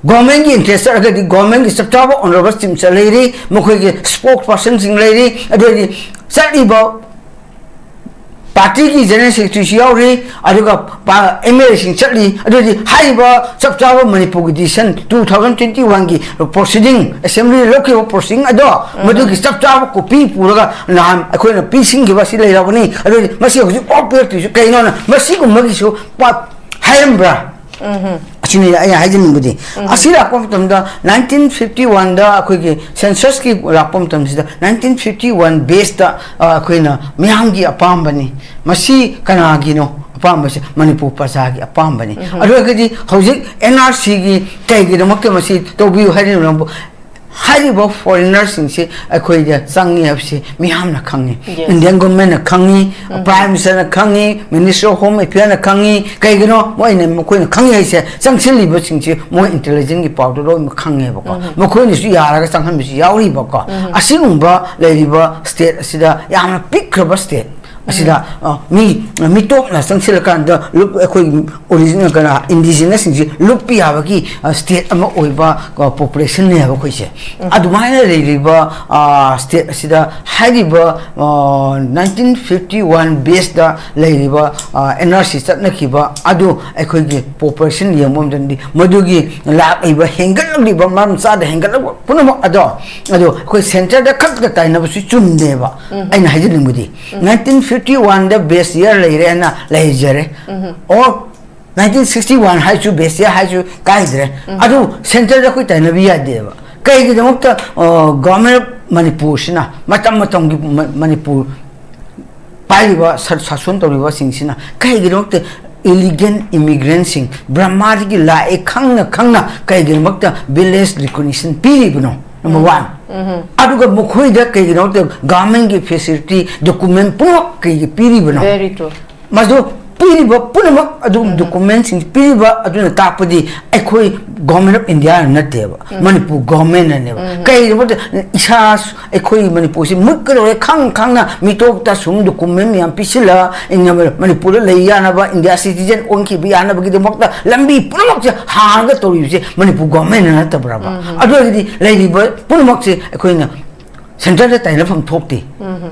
ꯒꯣꯔꯃꯦꯟꯒꯤ ꯏꯟꯇꯔꯦꯁ ꯆꯠꯂꯒꯗꯤ ꯒꯣꯔꯃꯦꯟꯒꯤ ꯆꯞ ꯆꯥꯕ ꯑꯣꯅꯔꯦꯕꯜ ꯆꯤꯞ ꯃꯤꯅꯤꯁꯇꯔ ꯂꯩꯔꯤ, ꯃꯈꯣꯏꯒꯤ ꯁ꯭ꯄꯣꯛꯁ ꯄꯔꯁꯟꯁꯤꯡ ꯂꯩꯔꯤ, ꯑꯗꯨ ꯑꯣꯏꯔꯗꯤ ꯆꯠꯂꯤꯕ ꯄꯥꯔꯇꯤꯒꯤ ꯖꯦꯅꯔꯦꯜ ꯁꯦꯀ꯭ꯔꯦꯇꯔꯤꯁꯨ ꯌꯥꯎꯔꯤ, ꯑꯗꯨꯒ ꯑꯦꯝ ꯑꯦꯜ ꯑꯦꯁꯤꯡ ꯆꯠꯂꯤ꯫ ꯑꯗꯨꯗꯤ ꯍꯥꯏꯔꯤꯕ ꯆꯞ ꯆꯥꯕ ꯃꯅꯤꯄꯨꯔꯒꯤ ꯗꯤꯁꯤꯖꯟ ꯇꯨ ꯊꯥꯎꯖꯟ ꯇ꯭ꯋꯦꯟꯇꯤ ꯋꯥꯟꯒꯤ ꯄ꯭ꯔꯣꯁꯤꯗꯤꯡ, ꯑꯦꯁꯦꯝꯕ꯭ꯂꯤꯗ ꯂꯧꯈꯤꯕ ꯄ꯭ꯔꯣꯁꯤꯗꯤꯡ ꯑꯗꯣ, ꯎꯝ꯫ ꯃꯗꯨꯒꯤ ꯆꯞ ꯆꯥꯕ ꯀꯣꯄꯤ ꯄꯨꯔꯒ ꯅꯍꯥꯟ ꯑꯩꯈꯣꯏꯅ ꯄꯤꯁꯤꯟꯈꯤꯕ ꯑꯁꯤ ꯂꯩꯔꯕꯅꯤ꯫ ꯑꯗꯨꯗꯤ ꯃꯁꯤ ꯍꯧꯖꯤꯛ ꯑꯣꯐ ꯄꯤꯔꯛꯇ꯭ꯔꯤꯁꯤ ꯀꯩꯅꯣꯅ ꯃꯁꯤꯒꯨꯝꯕꯒꯤꯁꯨ ꯄ-, ꯍꯥꯏꯔꯝꯕ꯭ꯔꯥ? ꯎꯝ꯫ ꯑꯁꯤꯅꯤ ꯑꯩꯅ ꯍꯥꯏꯖꯅꯤꯡꯕꯗꯤ꯫ ꯎꯝ꯫ ꯑꯁꯤ ꯂꯥꯛꯄ ꯃꯇꯝꯗ ꯅꯥꯏꯟꯇꯤꯟ ꯐꯤꯐꯇꯤ ꯋꯥꯟꯗ ꯑꯩꯈꯣꯏꯒꯤ ꯁꯦꯟꯁꯁꯀꯤ ꯂꯥꯛꯄ ꯃꯇꯝꯁꯤꯗ ꯅꯥꯏꯟꯇꯤꯟ ꯐꯤꯐꯇꯤ ꯋꯥꯟ ꯕꯦꯁꯇ, ꯑ, ꯑꯩꯈꯣꯏꯅ ꯃꯤꯌꯥꯝꯒꯤ ꯑꯄꯥꯝꯕꯅꯤ꯫ ꯃꯁꯤ ꯀꯅꯥꯒꯤꯅꯣ ꯑꯄꯥꯝꯕꯁꯦ? ꯃꯅꯤꯄꯨꯔ ꯄ꯭ꯔꯖꯥꯒꯤ ꯑꯄꯥꯝꯕꯅꯤ꯫ ꯎꯝ꯫ ꯑꯗꯨ ꯑꯣꯏꯔꯒꯗꯤ ꯍꯧꯖꯤꯛ ꯑꯦꯟ ꯑꯥꯔ ꯁꯤꯒꯤ ꯀꯩꯒꯤꯗꯃꯛꯇ ꯃꯁꯤ ꯇꯧꯕꯤꯌꯨ ꯍꯥꯏꯔꯤꯕꯅꯣ? ꯍꯥꯏꯔꯤꯕ ꯐꯣꯔꯦꯅꯔꯁꯤꯡꯁꯤ ꯑꯩꯈꯣꯏꯗ ꯆꯪꯉꯤ ꯍꯥꯏꯕꯁꯤ ꯃꯤꯌꯥꯝꯅ ꯈꯪꯉꯤ꯫ Yes. ꯏꯟꯗꯤꯌꯟ ꯒꯣꯔꯃꯦꯟꯅ ꯈꯪꯉꯤ, ꯎꯝ꯫ ꯄ꯭ꯔꯥꯏꯝ ꯃꯤꯅꯤꯁꯇꯔꯅ ꯈꯪꯉꯤ, ꯃꯤꯅꯤꯁꯇꯔ ꯑꯣꯐ ꯍꯣꯝ ꯑꯦꯐꯤꯌꯔꯅ ꯈꯪꯉꯤ꯫ ꯀꯩꯒꯤꯅꯣ ꯃꯣꯏꯅ, ꯃꯈꯣꯏꯅ ꯈꯪꯉꯤ ꯍꯥꯏꯁꯦ? ꯆꯪꯁꯤꯜꯂꯤꯕꯁꯤꯡꯁꯤ ꯃꯣꯏ ꯏꯟꯇꯦꯂꯤꯖꯦꯟꯁꯀꯤ ꯄꯥꯎꯗ ꯂꯣꯏꯅꯃꯛ ꯈꯪꯉꯦꯕꯀꯣ꯫ ꯎꯝ꯫ ꯃꯈꯣꯏꯅꯁꯨ ꯌꯥꯔꯒ ꯆꯪꯍꯟꯕꯁꯨ ꯌꯥꯎꯔꯤꯕꯀꯣ꯫ ꯎꯝ꯫ ꯑꯁꯤꯒꯨꯝꯕ ꯂꯩꯔꯤꯕ ꯁ꯭ꯇꯦꯠ ꯑꯁꯤꯗ ꯌꯥꯝꯅ ꯄꯤꯛꯈ꯭ꯔꯕ ꯁ꯭ꯇꯦꯠ ꯑꯁꯤꯗ, ꯎꯝ꯫ ꯑ, ꯃꯤ, ꯃꯤꯇꯣꯞꯅ ꯆꯪꯁꯤꯜꯂꯀꯥꯟꯗ ꯂꯨꯞ-, ꯑꯩꯈꯣꯏ ꯑꯣꯔꯤꯖꯤꯅꯦꯜ ꯀꯅꯥ, ꯏꯟꯗꯤꯖꯤꯅꯁꯁꯤꯡꯁꯤ ꯂꯨꯞꯄ ꯌꯥꯕꯒꯤ, ꯑ, ꯁ꯭ꯇꯦꯠ ꯑꯃ ꯑꯣꯏꯕ, ꯑ, ꯄꯣꯄꯨꯂꯦꯁꯟꯅꯦꯕ ꯑꯩꯈꯣꯏꯁꯦ꯫ ꯎꯝ꯫ ꯑꯗꯨꯃꯥꯏꯅ ꯂꯩꯔꯤꯕ, ꯑ, ꯁ꯭ꯇꯦꯠ ꯑꯁꯤꯗ ꯍꯥꯏꯔꯤꯕ, ꯑ, ꯅꯥꯏꯟꯇꯤꯟ ꯐꯤꯐꯇꯤ ꯋꯥꯟ ꯕꯦꯁꯇ ꯂꯩꯔꯤꯕ, ꯑ, ꯑꯦꯟ ꯑꯥꯔ ꯁꯤ ꯆꯠꯅꯈꯤꯕ ꯑꯗꯨ ꯑꯩꯈꯣꯏꯒꯤ ꯄꯣꯄꯨꯂꯦꯁꯟ ꯌꯦꯡꯕ ꯃꯇꯝꯗꯗꯤ ꯃꯗꯨꯒꯤ ꯂꯥꯛꯂꯤꯕ, ꯍꯦꯟꯒꯠꯂꯛꯂꯤꯕ, ꯃꯔꯝ ꯆꯥꯗ ꯍꯦꯟꯒꯠꯂꯛꯄ ꯄꯨꯝꯅꯃꯛ ꯑꯗꯣ, ꯑꯗꯣ ꯑꯩꯈꯣꯏ ꯁꯦꯟꯇꯔꯗ ꯈꯛꯇ ꯇꯥꯏꯅꯕꯁꯨ ꯆꯨꯝꯗꯦꯕ꯫ ꯎꯝ꯫ ꯑꯩꯅ ꯍꯥꯏꯖꯅꯤꯡꯕꯗꯤ, ꯎꯝ꯫ ꯅꯥꯏꯟꯇꯤꯟ ꯐꯤꯐꯇꯤ ꯋꯥꯟꯗ ꯕꯦꯁ ꯏꯌꯔ ꯂꯩꯔꯦꯅ ꯂꯩꯖꯔꯦ꯫ ꯎꯝ꯫ ꯑꯣꯔ ꯅꯥꯏꯟꯇꯤꯟ ꯁꯤꯛꯁꯇꯤ ꯋꯥꯟ ꯍꯥꯏꯁꯨ ꯕꯦꯁ ꯏꯌꯔ ꯍꯥꯏꯁꯨ ꯀꯥꯏꯗ꯭ꯔꯦ꯫ ꯎꯝ꯫ ꯑꯗꯨ ꯁꯦꯟꯇꯔꯗ ꯑꯩꯈꯣꯏ ꯇꯥꯏꯅꯕ ꯌꯥꯗꯦꯕ꯫ ꯀꯩꯒꯤꯗꯃꯛꯇ, ꯑ, ꯒꯣꯔꯃꯦꯟ ꯑꯣꯐ ꯃꯅꯤꯄꯨꯔꯁꯤꯅ ꯃꯇꯝ ꯃꯇꯝꯒꯤ ꯃ-, ꯃꯅꯤꯄꯨꯔ ꯄꯥꯏꯔꯤꯕ ꯁ-, ꯁꯥꯁꯣꯟ ꯇꯧꯔꯤꯕꯁꯤꯡꯁꯤꯅ ꯀꯩꯒꯤꯗꯃꯛꯇ ꯏꯂꯤꯒꯦꯜ ꯏꯃꯤꯒ꯭ꯔꯦꯟꯁꯤꯡ ꯕꯔꯃꯥꯗꯒꯤ ꯂꯥꯛꯑꯦ ꯈꯪꯅ ꯈꯪꯅ ꯀꯩꯒꯤꯗꯃꯛꯇ ꯚꯤꯂꯦꯖ ꯔꯤꯀꯣꯒꯅꯤꯁꯟ ꯄꯤꯔꯤꯕꯅꯣ? ꯅꯝꯕꯔ ꯎꯝ꯫ ꯋꯥꯟ꯫ ꯎꯝ꯫ ꯑꯗꯨꯒ ꯃꯈꯣꯏꯗ ꯀꯩꯒꯤꯗꯃꯛꯇ ꯒꯚꯔꯟꯃꯦꯟꯒꯤ ꯐꯦꯁꯤꯂꯤꯇꯤ, ꯗꯣꯀꯨꯃꯦꯟ ꯄꯨꯝꯅꯃꯛ ꯀꯩꯒꯤ ꯄꯤꯔꯤꯕꯅꯣ? Very true. ꯃꯗꯨ ꯄꯤꯔꯤꯕ ꯄꯨꯝꯅꯃꯛ ꯑꯗꯨ ꯗꯣꯀꯨꯃꯦꯟꯁꯤꯡ ꯄꯤꯔꯤꯕ ꯑꯗꯨꯅ ꯇꯥꯛꯄꯗꯤ ꯑꯩꯈꯣꯏ ꯒꯣꯔꯃꯦꯟ ꯑꯣꯐ ꯏꯟꯗꯤꯌꯥꯅ ꯅꯠꯇꯦꯕ, ꯃꯅꯤꯄꯨꯔ ꯒꯣꯔꯃꯦꯟꯅꯅꯦꯕ꯫ ꯀꯩꯒꯤꯅꯣ ꯍꯥꯏꯕꯗ ꯏꯁꯥ, ꯑꯩꯈꯣꯏ ꯃꯅꯤꯄꯨꯔꯁꯤ ꯃꯨꯠꯀꯗꯧꯔꯦ ꯈꯪ ꯈꯪꯅ ꯃꯤꯇꯣꯞꯇ ꯁꯨꯝ ꯗꯣꯀꯨꯃꯦꯟ ꯃꯌꯥꯝ ꯄꯤꯁꯤꯜꯂ ꯏꯟꯗꯤꯌꯥ-, ꯃꯅꯤꯄꯨꯔꯗ ꯂꯩ ꯌꯥꯅꯕ, ꯏꯟꯗꯤꯌꯥ ꯁꯤꯇꯤꯖꯦꯟ ꯑꯣꯟꯈꯤꯕ ꯌꯥꯅꯕꯒꯤꯗꯃꯛꯇ ꯂꯝꯕꯤ ꯄꯨꯝꯅꯃꯛꯁꯦ ꯍꯥꯡꯉꯒ ꯇꯧꯔꯤꯕꯁꯦ ꯃꯅꯤꯄꯨꯔ ꯒꯣꯔꯃꯦꯟꯅ ꯅꯠꯇꯕ꯭ꯔꯕ? ꯑꯗꯨ ꯑꯣꯏꯔꯒꯗꯤ ꯂꯩꯔꯤꯕ ꯄꯨꯝꯅꯃꯛꯁꯦ ꯑꯩꯈꯣꯏꯅ ꯁꯦꯟꯇꯔꯗ ꯇꯥꯏꯅꯐꯝ ꯊꯣꯛꯇꯦ꯫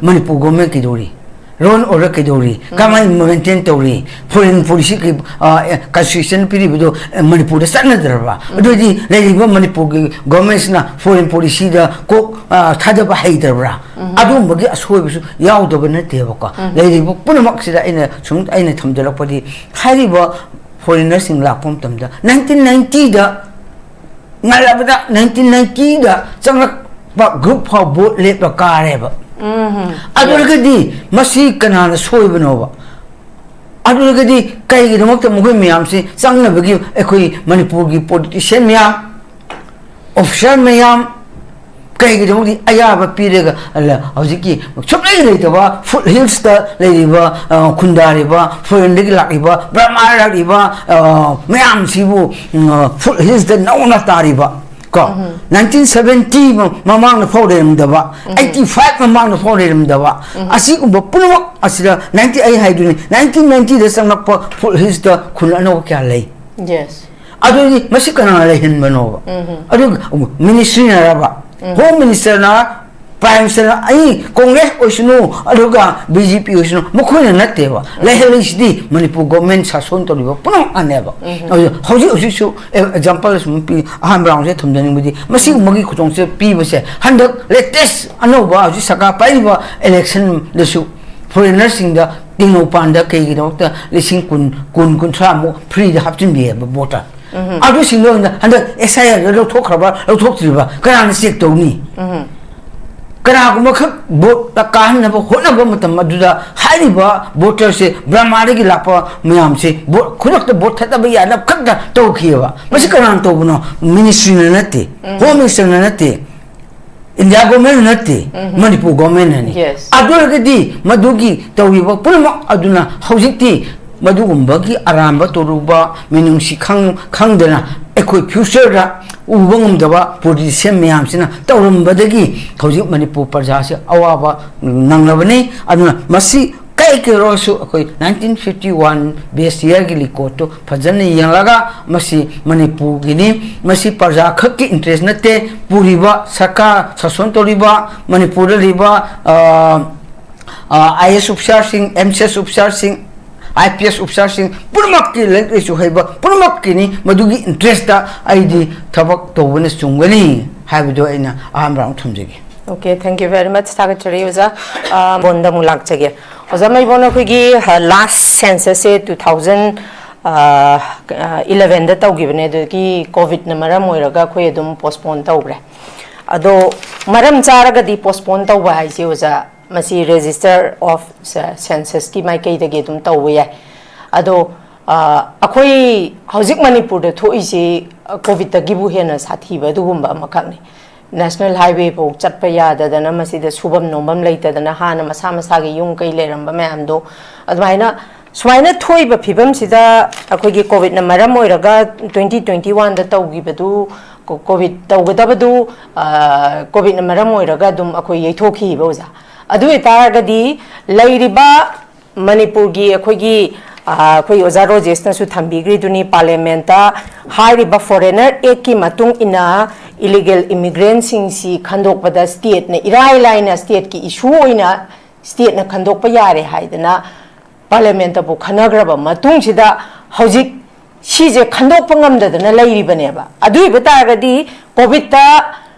ꯃꯅꯤꯄꯨꯔ ꯒꯣꯔꯃꯦꯟ ꯀꯩꯗꯧꯔꯤ? ꯂꯣ ꯑꯦꯟ ꯑꯣꯔꯗꯔ ꯀꯩꯗꯧꯔꯤ? ꯀꯃꯥꯏꯅ ꯃꯦꯟꯇꯦꯟ ꯇꯧꯔꯤ? ꯐꯣꯔꯦꯟ ꯄꯣꯂꯤꯁꯤ ꯀꯩ, ꯑ, ꯑꯦ, ꯀꯟꯁꯇꯤꯇ꯭ꯌꯨꯁꯟ ꯄꯤꯔꯤꯕꯗꯣ, ꯑ, ꯃꯅꯤꯄꯨꯔꯗ ꯆꯠꯅꯗ꯭ꯔꯕ? ꯑꯗꯨ ꯑꯣꯏꯗꯤ ꯂꯩꯔꯤꯕ ꯃꯅꯤꯄꯨꯔꯒꯤ ꯒꯣꯔꯃꯦꯟꯁꯤꯅ ꯐꯣꯔꯦꯟ ꯄꯣꯂꯤꯁꯤꯗ ꯀꯣꯛ, ꯑ, ꯊꯥꯗꯕ ꯍꯩꯇ꯭ꯔꯕ꯭ꯔꯥ? ꯑꯗꯨꯒꯨꯝꯕꯒꯤ ꯑꯁꯣꯏꯕꯁꯨ ꯌꯥꯎꯗꯕ ꯅꯠꯇꯦꯕꯀꯣ꯫ ꯂꯩꯔꯤꯕ ꯄꯨꯝꯅꯃꯛꯁꯤꯗ ꯑꯩꯅ ꯁꯨꯝ, ꯑꯩꯅ ꯊꯝꯖꯔꯛꯄꯗꯤ ꯍꯥꯏꯔꯤꯕ ꯐꯣꯔꯦꯟꯅꯔꯁꯤꯡ ꯂꯥꯛꯄ ꯃꯇꯝꯗ ꯅꯥꯏꯟꯇꯤꯟ ꯅꯥꯏꯟꯇꯤꯗ ꯉꯜꯂꯕꯗ ꯅꯥꯏꯟꯇꯤꯟ ꯅꯥꯏꯟꯇꯤꯗ ꯆꯪꯂꯛꯄ ꯒ꯭ꯔꯨꯞ ꯐꯥꯎ ꯚꯣꯠ ꯂꯦꯞꯂ ꯀꯥꯔꯦꯕ꯫ ꯑꯗꯨ ꯑꯣꯏꯔꯒꯗꯤ ꯃꯁꯤ ꯀꯅꯥꯅ ꯁꯣꯏꯕꯅꯣꯕ? ꯑꯗꯨ ꯑꯣꯏꯔꯒꯗꯤ ꯀꯩꯒꯤꯗꯃꯛꯇ ꯃꯈꯣꯏ ꯃꯌꯥꯝꯁꯤ ꯆꯪꯅꯕꯒꯤ ꯑꯩꯈꯣꯏ ꯃꯅꯤꯄꯨꯔꯒꯤ ꯄꯣꯂꯤꯇꯤꯁꯤꯌꯥꯟ ꯃꯌꯥꯝ, ꯑꯣꯐꯤꯁꯥꯔ ꯃꯌꯥꯝ, ꯀꯩꯒꯤꯗꯃꯛꯇ ꯑꯌꯥꯕ ꯄꯤꯔꯒ ꯑꯂ-, ꯍꯧꯖꯤꯛꯀꯤ ꯁꯨꯛꯂꯩ ꯂꯩꯇꯕ ꯐꯨꯠ ꯍꯤꯜꯁꯇ ꯂꯩꯔꯤꯕ, ꯑ, ꯈꯨꯟꯗꯥꯔꯤꯕ, ꯐꯣꯔꯦꯟꯗꯒꯤ ꯂꯥꯛꯂꯤꯕ, ꯕꯔꯃꯥꯗ ꯂꯥꯛꯂꯤꯕ, ꯑ, ꯃꯌꯥꯝꯁꯤꯕꯨ, ꯎꯝ, ꯑ, ꯐꯨꯠ ꯍꯤꯜꯁꯇ ꯅꯧꯅ ꯇꯥꯔꯤꯕ, ꯀꯣ, ꯅꯥꯏꯟꯇꯤꯟ ꯁꯕꯦꯟꯇꯤ ꯃ-, ꯃꯃꯥꯡꯗ ꯐꯥꯎ ꯂꯩꯔꯝꯗꯕ, ꯑꯩꯠꯇꯤ ꯐꯥꯏꯚ ꯃꯃꯥꯡꯗ ꯐꯥꯎ ꯂꯩꯔꯝꯗꯕ, ꯑꯁꯤꯒꯨꯝꯕ ꯄꯨꯝꯅꯃꯛ ꯑꯁꯤꯗ ꯅꯥꯏꯟꯇꯤ, ꯑꯩ ꯍꯥꯏꯗꯨꯅꯤ, ꯅꯥꯏꯟꯇꯤꯟ ꯅꯥꯏꯟꯇꯤꯗ ꯆꯪꯂꯛꯄ ꯐꯨꯠ ꯍꯤꯜꯁꯇ ꯈꯨꯟ ꯑꯅꯧꯕ ꯀꯌꯥ ꯂꯩ? ꯌꯦꯁ꯫ ꯑꯗꯨꯗꯤ ꯃꯁꯤ ꯀꯅꯥꯅ ꯂꯩꯍꯟꯕꯅꯣꯕ? ꯑꯗꯨꯒ ꯃꯤꯅꯤꯁꯇ꯭ꯔꯤꯅꯔꯕ? ꯍꯣꯝ ꯃꯤꯅꯤꯁꯇꯔꯅ, ꯄ꯭ꯔꯥꯏꯝ ꯃꯤꯅꯤꯁꯇꯔꯅ, ꯑꯩ ꯀꯣꯡꯒ꯭ꯔꯦꯁ ꯑꯣꯏꯁꯅꯨ, ꯑꯗꯨꯒ ꯕꯤ ꯖꯦ ꯄꯤ ꯑꯣꯏꯁꯅꯨ, ꯃꯈꯣꯏꯅ ꯅꯠꯇꯦꯕ꯫ ꯂꯩꯍꯜꯂꯤꯁꯤꯗꯤ ꯃꯅꯤꯄꯨꯔ ꯒꯣꯔꯃꯦꯟ ꯁꯥꯁꯣꯟ ꯇꯧꯔꯤꯕ ꯄꯨꯝꯅꯃꯛꯅꯅꯦꯕ꯫ ꯑꯗꯨ ꯍꯧꯖꯤꯛ ꯍꯧꯖꯤꯛꯁꯨ ꯑꯦ-, ꯑꯦꯛꯖꯥꯝꯄꯜ ꯁꯨꯝ ꯄꯤ, ꯑꯍꯥꯟꯕ ꯔꯥꯎꯟꯁꯦ ꯊꯝꯖꯅꯤꯡꯕꯗꯤ ꯃꯁꯤꯒꯨꯝꯕꯒꯤ ꯈꯨꯗꯣꯡꯆꯥꯕ ꯄꯤꯕꯁꯦ ꯍꯟꯗꯛ ꯂꯦꯇꯦꯁ ꯑꯅꯧꯕ ꯍꯧꯖꯤꯛ ꯁꯔꯀꯥꯔ ꯄꯥꯏꯔꯤꯕ ꯏꯂꯦꯛꯁꯟꯗꯁꯨ ꯐꯣꯔꯦꯟꯅꯔꯁꯤꯡꯗ ꯇꯦꯡꯅꯧꯄꯥꯟꯗ ꯀꯩꯒꯤꯗꯃꯛꯇ ꯂꯤꯁꯤꯡ ꯀꯨꯟ, ꯀꯨꯟ, ꯀꯨꯟꯊ꯭ꯔꯥꯃꯨꯛ ꯐ꯭ꯔꯤꯗ ꯍꯥꯞꯆꯤꯟꯕꯤꯑꯕ ꯚꯣꯇꯔ꯫ ꯑꯗꯨꯁꯤꯡꯗꯣ ꯑꯣꯏꯅ ꯍꯟꯗꯛ ꯑꯦꯁ ꯑꯥꯏ ꯑꯥꯔꯗ ꯂꯧꯊꯣꯛꯈ꯭ꯔꯕ ꯂꯧꯊꯣꯛꯇ꯭ꯔꯤꯕ ꯀꯅꯥꯅ ꯆꯦꯛ ꯇꯧꯅꯤ? ꯀꯅꯥꯒꯨꯝꯕ ꯈꯛ ꯚꯣꯠꯇ ꯀꯥꯍꯟꯅꯕ ꯍꯣꯠꯅꯕ ꯃꯇꯝ ꯑꯗꯨꯗ ꯍꯥꯏꯔꯤꯕ ꯚꯣꯇꯔꯁꯦ ꯕ꯭ꯔꯍꯃꯥꯗꯒꯤ ꯂꯥꯛꯄ ꯃꯌꯥꯝꯁꯦ ꯚꯣꯠ ꯈꯨꯗꯛꯇ ꯚꯣꯠ ꯊꯥꯗꯕ ꯌꯥꯅꯕ ꯈꯛꯇ ꯇꯧꯈꯤꯑꯕ꯫ ꯃꯁꯤ ꯀꯅꯥꯅ ꯇꯧꯕꯅꯣ? ꯃꯤꯅꯤꯁꯇ꯭ꯔꯤꯅ ꯅꯠꯇꯦ, ꯍꯣꯝ ꯃꯤꯅꯤꯁꯇꯔꯅ ꯅꯠꯇꯦ, ꯏꯟꯗꯤꯌꯥ ꯒꯣꯔꯃꯦꯟꯅ ꯅꯠꯇꯦ, ꯃꯅꯤꯄꯨꯔ ꯒꯣꯔꯃꯦꯟꯅꯅꯤ꯫ Yes. ꯑꯗꯨ ꯑꯣꯏꯔꯒꯗꯤ ꯃꯗꯨꯒꯤ ꯇꯧꯔꯤꯕ ꯄꯨꯝꯅꯃꯛ ꯑꯗꯨꯅ ꯍꯧꯖꯤꯛꯇꯤ ꯃꯗꯨꯒꯨꯝꯕꯒꯤ ꯑꯔꯥꯟꯕ ꯇꯧꯔꯨꯕ, ꯃꯤꯅꯨꯡꯁꯤ ꯈꯪ-, ꯈꯪꯗꯅ ꯑꯩꯈꯣꯏ future ꯗ ꯎꯕ ꯉꯝꯗꯕ politician ꯃꯌꯥꯝꯁꯤꯅ ꯇꯧꯔꯝꯕꯗꯒꯤ ꯍꯧꯖꯤꯛ ꯃꯅꯤꯄꯨꯔ ꯄ꯭ꯔꯖꯥꯁꯤ ꯑꯋꯥꯕ ꯅꯪꯂꯕꯅꯤ꯫ ꯑꯗꯨꯅ ꯃꯁꯤ ꯀꯩ ꯀꯩꯔꯣꯁꯨ ꯑꯩꯈꯣꯏ nineteen fifty one base year ꯒꯤ record ꯇꯨ ꯐꯖꯅ ꯌꯦꯡꯂꯒ ꯃꯁꯤ ꯃꯅꯤꯄꯨꯔꯒꯤꯅꯤ, ꯃꯁꯤ ꯄ꯭ꯔꯖꯥ ꯈꯛꯀꯤ interest ꯅꯠꯇꯦ, ꯄꯨꯔꯤꯕ ꯁꯔꯀꯥꯔ, ꯁꯥꯁꯣꯟ ꯇꯧꯔꯤꯕ ꯃꯅꯤꯄꯨꯔꯗ ꯂꯩꯕ, ꯑ, ꯑ, IAS officer ꯁꯤꯡ, MCS officer ꯁꯤꯡ, IPS officer ꯁꯤꯡ ꯄꯨꯝꯅꯃꯛꯀꯤ, ꯂꯥꯏꯔꯤꯛ ꯂꯥꯏꯁꯨ ꯍꯩꯕ ꯄꯨꯝꯅꯃꯛꯀꯤꯅꯤ꯫ ꯃꯗꯨꯒꯤ interest ꯇ ꯑꯩꯗꯤ ꯊꯕꯛ ꯇꯧꯕꯅ ꯆꯨꯝꯒꯅꯤ ꯍꯥꯏꯕꯗꯨ ꯑꯩꯅ ꯑꯍꯥꯟꯕ round ꯊꯝꯖꯒꯦ꯫ Okay, thank you very much, ꯊꯥꯒꯠꯆꯔꯤ ꯑꯣꯖꯥ꯫ ꯑ, ꯃꯩꯕꯣꯟꯗ ꯑꯃꯨꯛ ꯂꯥꯛꯆꯒꯦ꯫ ꯑꯣꯖꯥ ꯃꯩꯕꯣꯟ, ꯑꯩꯈꯣꯏꯒꯤ, ꯑ, last census ꯁꯦ two thousand, ꯑ, eleven ꯗ ꯇꯧꯈꯤꯕꯅꯦ, ꯑꯗꯨꯗꯒꯤ COVID ꯅ ꯃꯔꯝ ꯑꯣꯏꯔꯒ ꯑꯩꯈꯣꯏ ꯑꯗꯨꯝ postpone ꯇꯧꯈ꯭ꯔꯦ꯫ ꯑꯗꯣ ꯃꯔꯝ ꯆꯥꯔꯒꯗꯤ postpone ꯇꯧꯕ ꯍꯥꯏꯁꯦ ꯑꯣꯖꯥ, ꯃꯁꯤ Register of Census ꯀꯤ ꯃꯥꯏꯀꯩꯗꯒꯤ ꯑꯗꯨꯝ ꯇꯧꯕ ꯌꯥꯏ꯫ ꯑꯗꯣ, ꯑ, ꯑꯩꯈꯣꯏ ꯍꯧꯖꯤꯛ ꯃꯅꯤꯄꯨꯔꯗ ꯊꯣꯛꯏꯁꯤ, ꯑ, COVID ꯇꯒꯤꯕꯨ ꯍꯦꯟꯅ ꯁꯥꯊꯤꯕ ꯑꯗꯨꯒꯨꯝꯕ ꯑꯃꯈꯛꯅꯤ꯫ National Highway ꯐꯥꯎ ꯆꯠꯄ ꯌꯥꯗꯗꯅ, ꯃꯁꯤꯗ ꯁꯨꯐꯝ ꯅꯣꯝꯐꯝ ꯂꯩꯇꯗꯅ, ꯍꯥꯟꯅ ꯃꯁꯥ ꯃꯁꯥꯒꯤ ꯌꯨꯝ ꯀꯩ ꯂꯩꯔꯝꯕ ꯃꯌꯥꯝꯗꯣ, ꯑꯗꯨꯃꯥꯏꯅ, ꯁꯨꯃꯥꯏꯅ ꯊꯣꯛꯏꯕ ꯐꯤꯕꯝꯁꯤꯗ ꯑꯩꯈꯣꯏꯒꯤ COVID ꯅ ꯃꯔꯝ ꯑꯣꯏꯔꯒ twenty twenty one ꯗ ꯇꯧꯈꯤꯕꯗꯨ, ꯀꯣ-, COVID ꯇꯧꯒꯗꯕꯗꯨ, ꯑ, COVID ꯅ ꯃꯔꯝ ꯑꯣꯏꯔꯒ ꯑꯗꯨꯝ ꯑꯩꯈꯣꯏ ꯌꯩꯊꯣꯛꯈꯤꯕ, ꯑꯣꯖꯥ꯫ ꯑꯗꯨ ꯑꯣꯏꯇꯥꯔꯒꯗꯤ ꯂꯩꯔꯤꯕ ꯃꯅꯤꯄꯨꯔꯒꯤ ꯑꯩꯈꯣꯏꯒꯤ, ꯑ, ꯑꯩꯈꯣꯏ ꯑꯣꯖꯥ ꯔꯣꯖꯦꯁꯅꯁꯨ ꯊꯝꯕꯤꯈ꯭ꯔꯤꯗꯨꯅꯤ, Parliament ꯇ ꯍꯥꯏꯔꯤꯕ Foreigner Act ꯀꯤ ꯃꯇꯨꯡ ꯏꯟꯅ illegal immigrant ꯁꯤꯡꯁꯤ ꯈꯟꯗꯣꯛꯄꯗ state ꯅ ꯏꯔꯥꯏ ꯂꯥꯏꯅ state ꯀꯤ issue ꯑꯣꯏꯅ state ꯅ ꯈꯟꯗꯣꯛꯄ ꯌꯥꯔꯦ ꯍꯥꯏꯗꯅ Parliament ꯇꯕꯨ ꯈꯟꯅꯈ꯭ꯔꯕ ꯃꯇꯨꯡꯁꯤꯗ ꯍꯧꯖꯤꯛ ꯁꯤꯁꯦ ꯈꯟꯗꯣꯛꯄ ꯉꯝꯗꯗꯅ ꯂꯩꯔꯤꯕꯅꯦꯕ꯫ ꯑꯗꯨ ꯑꯣꯏꯕ ꯇꯥꯔꯒꯗꯤ COVID ꯇ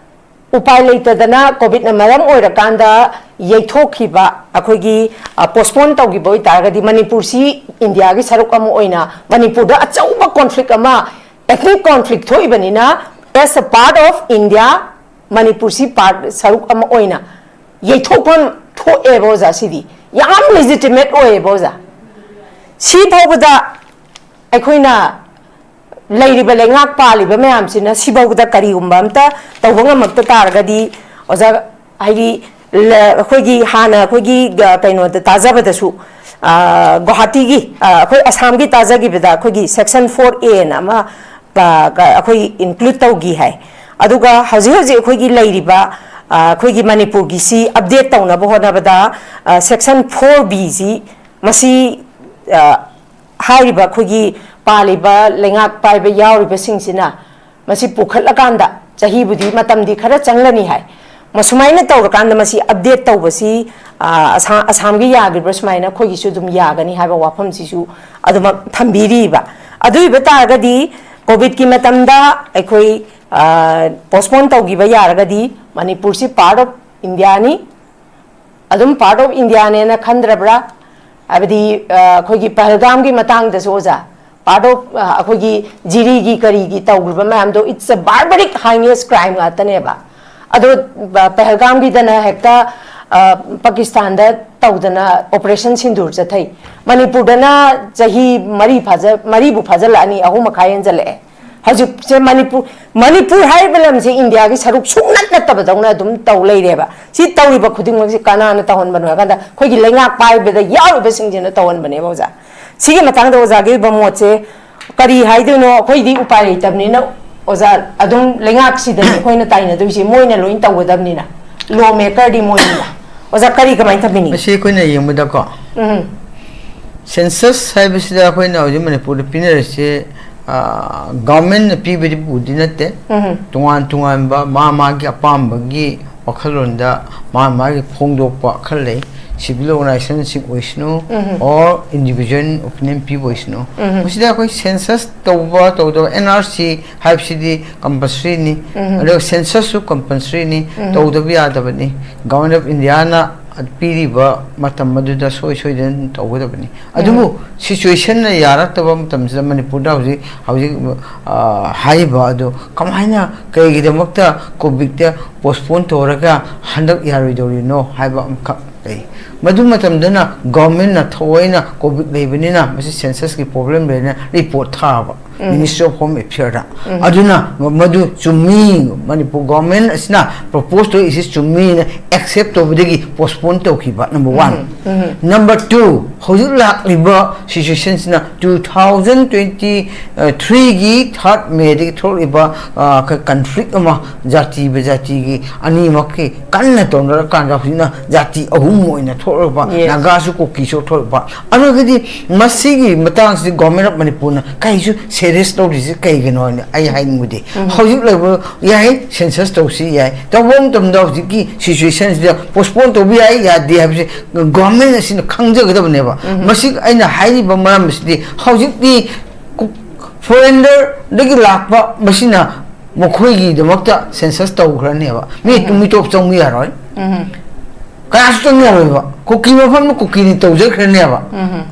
ꯎꯄꯥꯏ ꯂꯩꯇꯗꯅ, COVID ꯅ ꯃꯔꯝ ꯑꯣꯏꯔꯀꯥꯟꯗ ꯌꯩꯊꯣꯛꯈꯤꯕ, ꯑꯩꯈꯣꯏꯒꯤ, ꯑ, postpone ꯇꯧꯈꯤꯕ ꯑꯣꯏꯇꯥꯔꯒꯗꯤ, ꯃꯅꯤꯄꯨꯔꯁꯤ ꯏꯟꯗꯤꯌꯥꯒꯤ ꯁꯔꯨꯛ ꯑꯃ ꯑꯣꯏꯅ, ꯃꯅꯤꯄꯨꯔꯗ ꯑꯆꯧꯕ conflict ꯑꯃ, ethnic conflict ꯊꯣꯛꯏꯕꯅꯤꯅ, as a part of India, ꯃꯅꯤꯄꯨꯔꯁꯤ part, ꯁꯔꯨꯛ ꯑꯃ ꯑꯣꯏꯅ ꯌꯩꯊꯣꯛꯐꯝ ꯊꯣꯛꯑꯦꯕ ꯑꯣꯖꯥ꯫ ꯁꯤꯗꯤ ꯌꯥꯝ legitimate ꯑꯣꯏꯌꯦꯕ ꯑꯣꯖꯥ꯫ ꯁꯤ ꯐꯥꯎꯕꯗ ꯑꯩꯈꯣꯏꯅ ꯂꯩꯔꯤꯕ ꯂꯩꯉꯥꯛ ꯄꯥꯜꯂꯤꯕ ꯃꯌꯥꯝꯁꯤꯅ ꯁꯤꯐꯥꯎꯗ ꯀꯔꯤꯒꯨꯝꯕ ꯑꯝꯇ ꯇꯧꯕ ꯉꯝꯃꯛꯇ ꯇꯥꯔꯒꯗꯤ, ꯑꯣꯖꯥ, ꯍꯥꯏꯗꯤ, ꯂ-, ꯑꯩꯈꯣꯏꯒꯤ ꯍꯥꯟꯅ ꯑꯩꯈꯣꯏꯒꯤ, ꯑ, ꯀꯩꯅꯣꯗ ꯇꯥꯖꯕꯗꯁꯨ, ꯑ, ꯒꯨꯋꯥꯍꯥꯇꯤꯒꯤ, ꯑ, ꯑꯩꯈꯣꯏ ꯑꯁꯥꯝꯒꯤ ꯇꯥꯖꯈꯤꯕꯗ ꯑꯩꯈꯣꯏꯒꯤ section four A ꯑꯅ ꯑꯃ, ꯑ, ꯀ-, ꯑꯩꯈꯣꯏ include ꯇꯧꯈꯤ ꯍꯥꯏ꯫ ꯑꯗꯨꯒ ꯍꯧꯖꯤꯛ ꯍꯧꯖꯤꯛ ꯑꯩꯈꯣꯏꯒꯤ ꯂꯩꯔꯤꯕ, ꯑ, ꯑꯩꯈꯣꯏꯒꯤ ꯃꯅꯤꯄꯨꯔꯒꯤꯁꯤ update ꯇꯧꯅꯕ ꯍꯣꯠꯅꯕꯗ, ꯑ, section four B ꯁꯤ ꯃꯁꯤ, ꯑ, ꯍꯥꯏꯔꯤꯕ ꯑꯩꯈꯣꯏꯒꯤ ꯄꯥꯜꯂꯤꯕ ꯂꯩꯉꯥꯛ ꯄꯥꯏꯕ ꯌꯥꯎꯔꯤꯕꯁꯤꯡꯁꯤꯅ ꯃꯁꯤ ꯄꯨꯈꯠꯂꯀꯥꯟꯗ ꯆꯍꯤꯕꯨꯗꯤ ꯃꯇꯝꯗꯤ ꯈꯔ ꯆꯪꯂꯅꯤ ꯍꯥꯏ꯫ ꯃꯁꯨꯃꯥꯏꯅ ꯇꯧꯔꯀꯥꯟꯗ ꯃꯁꯤ update ꯇꯧꯕꯁꯤ, ꯑ, ꯑꯁꯥ-, ꯑꯁꯥꯝꯒꯤ ꯌꯥꯈ꯭ꯔꯤꯕ꯭ꯔꯥ? ꯁꯨꯃꯥꯏꯅ ꯑꯩꯈꯣꯏꯒꯤꯁꯨ ꯑꯗꯨꯝ ꯌꯥꯒꯅꯤ ꯍꯥꯏꯕ ꯋꯥꯐꯝꯁꯤꯁꯨ ꯑꯗꯨꯃꯛ ꯊꯝꯕꯤꯔꯤꯕ꯫ ꯑꯗꯨ ꯑꯣꯏꯕ ꯇꯥꯔꯒꯗꯤ COVIDꯀꯤ ꯃꯇꯝꯗ ꯑꯩꯈꯣꯏ, ꯑ, postpone ꯇꯧꯈꯤꯕ ꯌꯥꯔꯒꯗꯤ ꯃꯅꯤꯄꯨꯔꯁꯤ part of Indiaꯅꯤ, ꯑꯗꯨꯝ part of Indiaꯅꯦꯅ ꯈꯟꯗ꯭ꯔꯕ꯭ꯔꯥ? ꯍꯥꯏꯕꯗꯤ, ꯑ, ꯑꯩꯈꯣꯏꯒꯤ ꯄꯍꯜꯒꯥꯝꯒꯤ ꯃꯇꯥꯡꯗꯁꯨ ꯑꯣꯖꯥ, part of, ꯑ, ꯑꯩꯈꯣꯏꯒꯤ ꯖꯤꯔꯤꯒꯤ ꯀꯔꯤꯒꯤ ꯇꯧꯈ꯭ꯔꯤꯕ ꯃꯌꯥꯝꯗꯣ, it's a barbaric heinous crime ꯉꯥꯛꯇꯅꯦꯕ꯫ ꯑꯗꯣ, ꯑ, ꯄꯍꯜꯒꯥꯝꯒꯤꯗꯅ ꯍꯦꯛꯇ, ꯑ, ꯄꯥꯀꯤꯁꯇꯥꯟꯗ ꯇꯧꯗꯅ Operation ꯁꯤꯟꯗꯨꯔ ꯆꯠꯊꯩ꯫ ꯃꯅꯤꯄꯨꯔꯗꯅ ꯆꯍꯤ ꯃꯔꯤ ꯐꯥꯖ-, ꯃꯔꯤꯕꯨ ꯐꯥꯖꯤꯜꯂꯛꯑꯅꯤ, ꯑꯍꯨꯝ ꯃꯈꯥꯏ ꯍꯦꯟꯖꯜꯂꯛꯑꯦ꯫ ꯍꯧꯖꯤꯛꯁꯦ ꯃꯅꯤꯄꯨꯔ, ꯃꯅꯤꯄꯨꯔ ꯍꯥꯏꯔꯤꯕ ꯂꯝꯁꯦ ꯏꯟꯗꯤꯌꯥꯒꯤ ꯁꯔꯨꯛ ꯁꯨꯡꯅꯠ ꯅꯠꯇꯕꯗꯧꯅ ꯑꯗꯨꯝ ꯇꯧ ꯂꯩꯔꯦꯕ꯫ ꯁꯤ ꯇꯧꯔꯤꯕ ꯈꯨꯗꯤꯡꯃꯛꯁꯤ ꯀꯅꯥꯅ ꯇꯧꯍꯟꯕꯅꯣ ꯍꯥꯏ ꯀꯥꯟꯗ, ꯑꯩꯈꯣꯏꯒꯤ ꯂꯩꯉꯥꯛ ꯄꯥꯏꯕꯗ ꯌꯥꯎꯔꯤꯕꯁꯤꯡꯁꯤꯅ ꯇꯧꯍꯟꯕꯅꯦꯕ, ꯑꯣꯖꯥ꯫ ꯁꯤꯒꯤ ꯃꯇꯥꯡꯗ ꯑꯣꯖꯥꯒꯤ ꯑꯣꯏꯕ ꯃꯣꯠꯁꯦ ꯀꯔꯤ ꯍꯥꯏꯗꯣꯏꯅꯣ? ꯑꯩꯈꯣꯏꯗꯤ ꯎꯄꯥꯏ ꯂꯩꯇꯕꯅꯤꯅ, ꯑꯣꯖꯥ, ꯑꯗꯨꯝ ꯂꯩꯉꯥꯛꯁꯤꯗꯅꯤ ꯑꯩꯈꯣꯏꯅ ꯇꯥꯏꯅꯗꯣꯏꯁꯦ, ꯃꯣꯏꯅ ꯂꯣꯏꯅ ꯇꯧꯒꯗꯕꯅꯤꯅ꯫ Law makerꯗꯤ ꯃꯣꯏꯅꯤꯅ꯫ ꯑꯣꯖꯥ, ꯀꯔꯤ ꯀꯃꯥꯏꯅ ꯊꯝꯕꯤꯅꯤꯡꯉꯤ? ꯃꯁꯤ ꯑꯩꯈꯣꯏꯅ ꯌꯦꯡꯕꯗꯀꯣ, ꯎꯝ꯫ Census ꯍꯥꯏꯕꯁꯤꯗ ꯑꯩꯈꯣꯏꯅ ꯍꯧꯖꯤꯛ ꯃꯅꯤꯄꯨꯔꯗ ꯄꯤꯅꯔꯤꯁꯦ, ꯑ, governmentꯅ ꯄꯤꯕꯗꯤ ꯄꯨꯗꯤ ꯅꯠꯇꯦ꯫ ꯎꯝ꯫ ꯇꯣꯉꯥꯟ ꯇꯣꯉꯥꯟꯕ ꯃꯥ ꯃꯥꯒꯤ ꯑꯄꯥꯝꯕꯒꯤ ꯋꯥꯈꯜꯂꯣꯟꯗ ꯃꯥ ꯃꯥꯒꯤ ꯐꯣꯡꯗꯣꯛꯄ ꯈꯔ ꯂꯩ꯫ Civil organizationꯁꯤꯡ ꯑꯣꯏꯁꯅꯨ, ꯎꯝ꯫ or individual opinion ꯄꯤꯕ ꯑꯣꯏꯁꯅꯨ꯫ ꯎꯝ꯫ ꯃꯁꯤꯗ ꯑꯩꯈꯣꯏ census ꯇꯧꯕ ꯇꯧꯗꯕ, N R C ꯍꯥꯏꯕꯁꯤꯗꯤ compulsoryꯅꯤ꯫ ꯎꯝ꯫ ꯑꯗꯨꯒ censusꯁꯨ compulsoryꯅꯤ, ꯎꯝ꯫ ꯇꯧꯗꯕ ꯌꯥꯗꯕꯅꯤ꯫ Government of Indiaꯅ ꯄꯤꯔꯤꯕ ꯃꯇꯝ ꯑꯗꯨꯗ ꯁꯣꯏ ꯁꯣꯏꯗꯅ ꯇꯧꯒꯗꯕꯅꯤ꯫ ꯑꯗꯨꯕꯨ ꯎꯝ꯫ Situationꯅ ꯌꯥꯔꯛꯇꯕ ꯃꯇꯝꯁꯤꯗ ꯃꯅꯤꯄꯨꯔꯗ ꯍꯧꯖꯤꯛ, ꯍꯧꯖꯤꯛ, ꯑ, ꯍꯥꯏꯔꯤꯕ ꯑꯗꯨ ꯀꯃꯥꯏꯅ, ꯀꯩꯒꯤꯗꯃꯛꯇ COVIDꯇ postpone ꯇꯧꯔꯒ ꯍꯟꯗꯛ ꯌꯥꯔꯣꯏꯗꯧꯔꯤꯅꯣ ꯍꯥꯏꯕ ꯑꯃꯈꯛ ꯂꯩ꯫ ꯃꯗꯨ ꯃꯇꯝꯗꯅ ꯒꯣꯔꯃꯦꯟꯅ ꯊꯑꯣꯏꯅ ꯀꯣꯚꯤꯗ ꯂꯩꯕꯅꯤꯅ ꯃꯁꯤ ꯁꯦꯟꯁꯁꯀꯤ ꯄ꯭ꯔꯣꯕ꯭ꯂꯦꯝ ꯂꯩꯅ ꯔꯤꯄꯣꯔꯠ ꯊꯥꯕ ꯃꯤꯅꯤꯁꯇ꯭ꯔꯤ ꯑꯣꯐ ꯍꯣꯝ ꯑꯦꯐꯤꯌꯔꯗ꯫ ꯑꯗꯨꯅ ꯃꯗꯨ ꯆꯨꯝꯃꯤ, ꯃꯅꯤꯄꯨꯔ ꯒꯣꯔꯃꯦꯟ ꯑꯁꯤꯅ ꯄ꯭ꯔꯣꯄꯣꯁ ꯇꯧꯔꯛꯏꯁꯤ ꯆꯨꯝꯃꯤꯅ ꯑꯦꯛꯁꯦꯞ ꯇꯧꯕꯗꯒꯤ ꯄꯣꯁꯄꯣꯟ ꯇꯧꯈꯤꯕ, ꯅꯝꯕꯔ ꯋꯥꯟ꯫ ꯅꯝꯕꯔ ꯇꯨ, ꯍꯧꯖꯤꯛ ꯂꯥꯛꯂꯤꯕ ꯁꯤꯆꯨꯋꯦꯁꯟꯁꯤꯅ ꯇꯨ ꯊꯥꯎꯖꯟ ꯇ꯭ꯋꯦꯟꯇꯤ ꯊ꯭ꯔꯤꯒꯤ ꯊꯥꯔꯠ ꯃꯦꯗꯒꯤ ꯊꯣꯛꯂꯛꯂꯤꯕ, ꯑ, ꯀ-, ꯀꯟꯐ꯭ꯂꯤꯛ ꯑꯃ, ꯖꯥꯇꯤꯕ ꯖꯥꯇꯤꯒꯤ ꯑꯅꯤꯃꯛꯀꯤ ꯀꯟꯅ ꯇꯧꯅꯔꯀꯥꯟꯗ ꯍꯧꯖꯤꯛꯅ ꯖꯥꯇꯤ ꯑꯍꯨꯝ ꯑꯣꯏꯅ ꯊꯣꯛꯂꯛꯄ, Yes. ꯅꯥꯒꯥꯁꯨ ꯀꯨꯀꯤꯁꯨ ꯊꯣꯛꯂꯛꯄ꯫ ꯑꯗꯨꯒꯗꯤ ꯃꯁꯤꯒꯤ ꯃꯇꯥꯡꯁꯤ ꯒꯣꯔꯃꯦꯟ ꯑꯣꯐ ꯃꯅꯤꯄꯨꯔꯅ ꯀꯔꯤꯁꯨ ꯁꯦꯔꯤꯌꯁ ꯂꯧꯔꯤꯁꯤ ꯀꯩꯒꯤꯅꯣ ꯍꯥꯏꯅ ꯑꯩ ꯍꯥꯏꯅꯤꯡꯕꯗꯤ, ꯍꯧꯖꯤꯛ ꯂꯩꯕ ꯌꯥꯏ, ꯁꯦꯟꯁꯁ ꯇꯧꯁꯤ ꯌꯥꯏ, ꯇꯧꯕ ꯃꯇꯝꯗ ꯍꯧꯖꯤꯛꯀꯤ ꯁꯤꯆꯨꯋꯦꯁꯟꯁꯤꯗ ꯄꯣꯁꯄꯣꯟ ꯇꯧꯕ ꯌꯥꯏ ꯌꯥꯗꯦ ꯍꯥꯏꯕꯁꯤ ꯒꯣꯔꯃꯦꯟ ꯑꯁꯤꯅ ꯈꯪꯖꯒꯗꯕꯅꯦꯕ꯫ ꯃꯁꯤ ꯑꯩꯅ ꯍꯥꯏꯔꯤꯕ ꯃꯔꯝ ꯑꯁꯤꯗꯤ ꯍꯧꯖꯤꯛꯇꯤ ꯀꯨ-, ꯐꯣꯔꯦꯟꯗꯔꯗꯒꯤ ꯂꯥꯛꯄ ꯃꯁꯤꯅ ꯃꯈꯣꯏꯒꯤꯗꯃꯛꯇ ꯁꯦꯟꯁꯁ ꯇꯧꯈ꯭ꯔꯅꯦꯕ꯫ ꯃꯤ ꯃꯤꯇꯣꯞ ꯆꯪꯕ ꯌꯥꯔꯣꯏ꯫ ꯀꯅꯥꯁꯨ ꯆꯪꯕ ꯌꯥꯔꯣꯏꯕ꯫ ꯀꯨꯀꯤ ꯃꯐꯝꯗ ꯀꯨꯀꯤꯅꯤ ꯇꯧꯖꯈ꯭ꯔꯅꯦꯕ꯫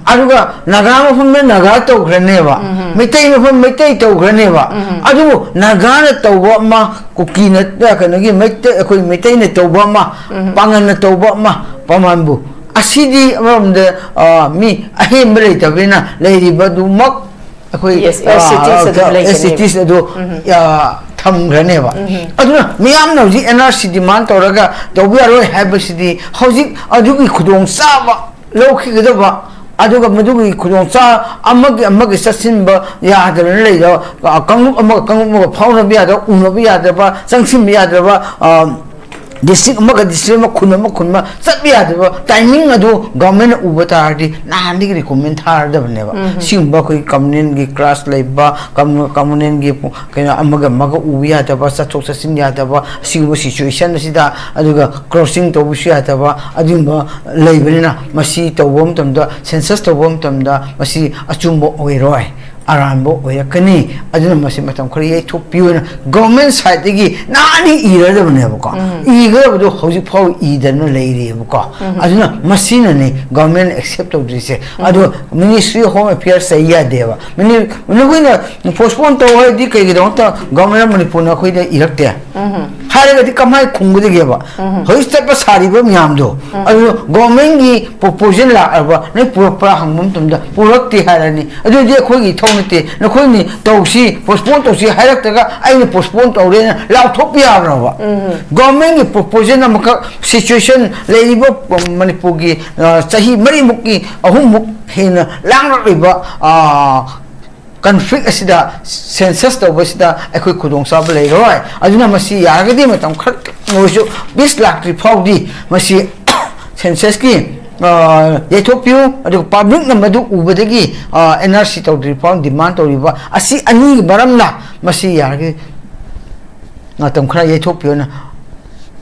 ꯑꯗꯨꯒ ꯅꯥꯒꯥ ꯃꯐꯝꯗ ꯅꯥꯒꯥ ꯇꯧꯈ꯭ꯔꯅꯦꯕ꯫ ꯃꯩꯇꯩ ꯃꯐꯝ ꯃꯩꯇꯩ ꯇꯧꯈ꯭ꯔꯅꯦꯕ꯫ ꯑꯗꯨꯕꯨ ꯅꯥꯒꯥꯅ ꯇꯧꯕ ꯑꯃ, ꯀꯨꯀꯤꯅ, ꯀꯩꯅꯣꯒꯤ ꯃꯩꯇꯩ, ꯑꯩꯈꯣꯏ ꯃꯩꯇꯩꯅ ꯇꯧꯕ ꯑꯃ, ꯄꯥꯉꯟꯅ ꯇꯧꯕ ꯑꯃ, ꯄꯥꯃꯟꯕꯨ꯫ ꯑꯁꯤꯗꯤ ꯑꯃꯔꯣꯝꯗ, ꯑ, ꯃꯤ ꯑꯍꯦꯟꯕ ꯂꯩꯇꯕꯅꯤꯅ ꯂꯩꯔꯤꯕꯗꯨꯃꯛ ꯑꯩꯈꯣꯏ, Yes, as it is ꯑ, ꯑꯗꯨꯝ as it ꯂꯩꯒꯅꯦꯕ꯫ Is ꯑꯗꯨ, ꯑ, ꯊꯝꯈ꯭ꯔꯅꯦꯕ꯫ ꯑꯗꯨꯅ ꯃꯤꯌꯥꯝꯅ ꯍꯧꯖꯤꯛ N R C demand ꯇꯧꯔꯒ ꯇꯧꯕ ꯌꯥꯔꯣꯏ ꯍꯥꯏꯕꯁꯤꯗꯤ ꯍꯧꯖꯤꯛ ꯑꯗꯨꯒꯤ ꯈꯨꯗꯣꯡꯆꯥꯕ ꯂꯧꯈꯤꯒꯗꯕ, ꯑꯗꯨꯒ ꯃꯗꯨꯒꯤ ꯈꯨꯗꯣꯡꯆꯥ ꯑꯃꯒꯤ ꯑꯃꯒꯤ ꯆꯠꯁꯤꯟꯕ ꯌꯥꯗꯗꯅ ꯂꯩꯔ, ꯑ, ꯀꯥꯡꯂꯨꯞ ꯑꯃꯒ ꯀꯥꯡꯂꯨꯞ ꯑꯃꯒ ꯐꯥꯎꯅꯕ ꯌꯥꯗꯕ, ꯎꯅꯕ ꯌꯥꯗꯕ, ꯆꯪꯁꯤꯟꯕ ꯌꯥꯗꯕ, ꯑ, ꯗꯤꯁꯇ꯭ꯔꯤꯛ ꯑꯃꯒ ꯗꯤꯁꯇ꯭ꯔꯤꯛ ꯑꯃ, ꯈꯨꯟ ꯑꯃ ꯈꯨꯟ ꯑꯃ ꯆꯠꯄ ꯌꯥꯗꯕ ꯇꯥꯏꯃꯤꯡ ꯑꯗꯨ ꯒꯚꯔꯟꯃꯦꯟꯠꯅ ꯎꯕ ꯇꯥꯔꯗꯤ ꯅꯍꯥꯟꯗꯒꯤ ꯔꯤꯀꯃꯦꯟ ꯊꯥꯔꯗꯕꯅꯦꯕ꯫ ꯁꯤꯒꯨꯝꯕ ꯑꯩꯈꯣꯏ ꯀꯝꯃꯨꯅꯦꯜꯒꯤ ꯀ꯭ꯂꯥꯁ ꯂꯩꯕ, ꯀꯝꯃꯨ-, ꯀꯝꯃꯨꯅꯦꯜꯒꯤ ꯄꯨ-, ꯀꯩꯅꯣ, ꯑꯃꯒ ꯑꯃꯒ ꯎꯕ ꯌꯥꯗꯕ, ꯆꯠꯊꯣꯛ ꯆꯠꯁꯤꯟ ꯌꯥꯗꯕ, ꯑꯁꯤꯒꯨꯝꯕ ꯁꯤꯆꯨꯋꯦꯁꯟ ꯑꯁꯤꯗ, ꯑꯗꯨꯒ ꯀ꯭ꯔꯣꯁꯤꯡ ꯇꯧꯕꯁꯨ ꯌꯥꯗꯕ, ꯑꯗꯨꯒꯨꯝꯕ ꯂꯩꯕꯅꯤꯅ ꯃꯁꯤ ꯇꯧꯕ ꯃꯇꯝꯗ, ꯁꯦꯟꯁꯁ ꯇꯧꯕ ꯃꯇꯝꯗ ꯃꯁꯤ ꯑꯆꯨꯝꯕ ꯑꯣꯏꯔꯣꯏ꯫ ꯑꯔꯥꯟꯕ ꯑꯣꯏꯔꯛꯀꯅꯤ꯫ ꯑꯗꯨꯅ ꯃꯁꯤ ꯃꯇꯝ ꯈꯔ ꯌꯩꯊꯣꯛꯄꯤꯌꯨꯅ ꯒꯚꯔꯟꯃꯦꯟꯠ ꯁꯥꯏꯠꯇꯒꯤ ꯅꯍꯥꯟꯅ ꯏꯔꯗꯕꯅꯦꯕꯀꯣ꯫ ꯏꯒꯗꯕꯗꯣ ꯍꯧꯖꯤꯛ ꯐꯥꯎ ꯏꯗꯅ ꯂꯩꯔꯤꯑꯕꯀꯣ꯫ ꯑꯗꯨꯅ ꯃꯁꯤꯅꯅꯦ ꯒꯚꯔꯟꯃꯦꯟꯠꯅ ꯑꯦꯛꯁꯦꯞ ꯇꯧꯗ꯭ꯔꯤꯁꯦ꯫ ꯑꯗꯣ ꯃꯤꯅꯤꯁꯇ꯭ꯔꯤ ꯑꯣꯐ ꯍꯣꯝ ꯑꯦꯐꯤꯌꯔꯁ ꯆꯩ ꯌꯥꯗꯦꯕ꯫ ꯃꯤꯅꯤ-, ꯅꯈꯣꯏꯅ ꯄꯣꯁꯄꯣꯟ ꯇꯧ ꯍꯥꯏꯔꯗꯤ ꯀꯩꯒꯤꯗꯃꯛꯇ ꯒꯚꯔꯟꯃꯦꯟꯠ ꯑꯣꯐ ꯃꯅꯤꯄꯨꯔꯅ ꯑꯩꯈꯣꯏꯗ ꯏꯔꯛꯇꯦ? ꯍꯥꯏꯔꯒꯗꯤ ꯀꯃꯥꯏꯅ ꯈꯨꯝꯒꯗꯒꯦꯕ? ꯍꯧꯖꯤꯛ ꯆꯠꯄ ꯁꯥꯔꯤꯕ ꯃꯌꯥꯝꯗꯣ, ꯑꯗꯨ ꯒꯣꯔꯃꯦꯟꯒꯤ ꯄ꯭ꯔꯣꯄꯣꯖꯦꯜ ꯂꯥꯛꯑꯕ, ꯅꯣꯏ ꯄꯨꯔꯛꯄ꯭ꯔꯥ ꯍꯪꯕ ꯃꯇꯝꯗ ꯄꯨꯔꯛꯇꯦ ꯍꯥꯏꯔꯅꯤ꯫ ꯑꯗꯨꯗꯤ ꯑꯩꯈꯣꯏꯒꯤ ꯏꯊꯧ ꯅꯠꯇꯦ, ꯅꯈꯣꯏꯅ ꯇꯧꯁꯤ, ꯄꯣꯁꯄꯣꯟ ꯇꯧꯁꯤ ꯍꯥꯏꯔꯛꯇ꯭ꯔꯒ ꯑꯩꯅ ꯄꯣꯁꯄꯣꯟ ꯇꯧꯔꯦꯅ ꯂꯥꯎꯊꯣꯛꯄ ꯌꯥꯕ꯭ꯔꯕ? ꯒꯣꯔꯃꯦꯟꯒꯤ ꯄ꯭ꯔꯣꯄꯣꯖꯦꯜ ꯑꯃꯈꯛ, ꯁꯤꯆꯨꯋꯦꯁꯟ ꯂꯩꯔꯤꯕ ꯃꯅꯤꯄꯨꯔꯒꯤ, ꯑ, ꯆꯍꯤ ꯃꯔꯤꯃꯨꯛꯀꯤ, ꯑꯍꯨꯝꯃꯨꯛ ꯍꯦꯟꯅ ꯂꯥꯡꯂꯛꯂꯤꯕ, ꯑ, ꯀꯟꯐ꯭ꯂꯤꯛ ꯑꯁꯤꯗ, ꯁꯦꯟꯁꯁ ꯇꯧꯕꯁꯤꯗ ꯑꯩꯈꯣꯏ ꯈꯨꯗꯣꯡꯆꯥꯕ ꯂꯩꯔꯣꯏ꯫ ꯑꯗꯨꯅ ꯃꯁꯤ ꯌꯥꯔꯒꯗꯤ ꯃꯇꯝ ꯈꯔ ꯑꯣꯏꯔꯁꯨ, ꯄꯤꯁ ꯂꯥꯛꯇ꯭ꯔꯤ ꯐꯥꯎꯗꯤ ꯃꯁꯤ ꯁꯦꯟꯁꯁꯀꯤ, ꯑ, ꯌꯩꯊꯣꯛꯄꯤꯌꯨ꯫ ꯑꯗꯨꯒ ꯄꯕ꯭ꯂꯤꯛꯅ ꯃꯗꯨ ꯎꯕꯗꯒꯤ, ꯑ, ꯑꯦꯟ ꯑꯥꯔ ꯁꯤ ꯇꯧꯗ꯭ꯔꯤ ꯐꯥꯎ ꯗꯤꯃꯥꯟ ꯇꯧꯔꯤꯕ ꯑꯁꯤ ꯑꯅꯤꯒꯤ ꯃꯔꯝꯅ ꯃꯁꯤ ꯌꯥꯔꯒꯗꯤ ꯃꯇꯝ ꯈꯔ ꯌꯩꯊꯣꯛꯄꯤꯌꯨꯅ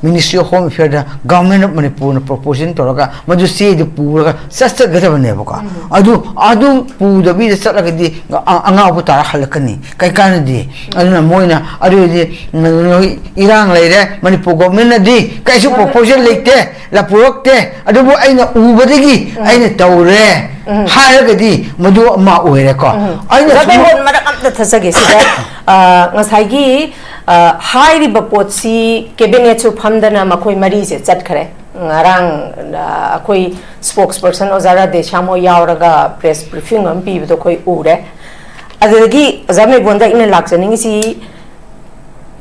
Ministry of Home Affairsꯗ Government of Manipurꯅ ꯄ꯭ꯔꯣꯄꯣꯖꯦꯜ ꯇꯧꯔꯒ ꯃꯗꯨ ꯆꯦꯗꯨ ꯄꯨꯔꯒ ꯆꯠꯆꯒꯗꯕꯅꯦꯕꯀꯣ꯫ ꯑꯗꯨ, ꯑꯗꯨ ꯄꯨꯗꯕꯤꯗ ꯆꯠꯂꯒꯗꯤ ꯑ-, ꯑꯉꯥꯎꯕ ꯇꯥꯔ ꯍꯜꯂꯛꯀꯅꯤ, ꯀꯩ ꯀꯥꯟꯅꯗꯦ꯫ ꯑꯗꯨꯅ ꯃꯣꯏꯅ ꯑꯗꯨꯗꯤ ꯅꯣꯏ ꯏꯔꯥꯡ ꯂꯩꯔꯦ, ꯃꯅꯤꯄꯨꯔ ꯒꯣꯔꯃꯦꯟꯅꯗꯤ ꯀꯩꯁꯨ ꯄ꯭ꯔꯣꯄꯣꯖꯦꯜ ꯂꯩꯇꯦ, ꯂꯥ ꯄꯨꯔꯛꯇꯦ, ꯑꯗꯨꯕꯨ ꯑꯩꯅ ꯎꯕꯗꯒꯤ ꯑꯩꯅ ꯇꯧꯔꯦ ꯍꯥꯏꯔꯒꯗꯤ ꯃꯗꯨ ꯑꯃ ꯑꯣꯏꯔꯦꯀꯣ꯫ ꯑꯩꯅ ꯁꯨꯝ ꯃꯔꯛ ꯑꯝꯇ ꯊꯠꯆꯒꯦ ꯁꯤꯗ꯫ ꯑ, ꯉꯁꯥꯏꯒꯤ, ꯑ, ꯍꯥꯏꯔꯤꯕ ꯄꯣꯠꯁꯤ ꯀꯦꯕꯤꯅꯦꯠꯁꯨ ꯐꯝꯗꯅ ꯃꯈꯣꯏ ꯃꯔꯤꯁꯦ ꯆꯠꯈ꯭ꯔꯦ꯫ ꯉꯔꯥꯡ, ꯑ, ꯑꯩꯈꯣꯏ ꯁ꯭ꯄꯣꯛꯁ ꯄꯔꯁꯟ ꯑꯣꯖꯥ ꯔꯥꯙꯦꯁ꯭ꯌꯥꯝ ꯍꯣꯏ ꯌꯥꯎꯔꯒ ꯄ꯭ꯔꯦꯁ ꯕ꯭ꯔꯤꯐꯤꯡ ꯑꯃ ꯄꯤꯕꯗꯣ ꯑꯩꯈꯣꯏ ꯎꯔꯦ꯫ ꯑꯗꯨꯗꯒꯤ ꯑꯣꯖꯥ ꯃꯩꯕꯣꯟꯗ ꯑꯩꯅ ꯂꯥꯛꯆꯅꯤꯡꯉꯤꯁꯤ,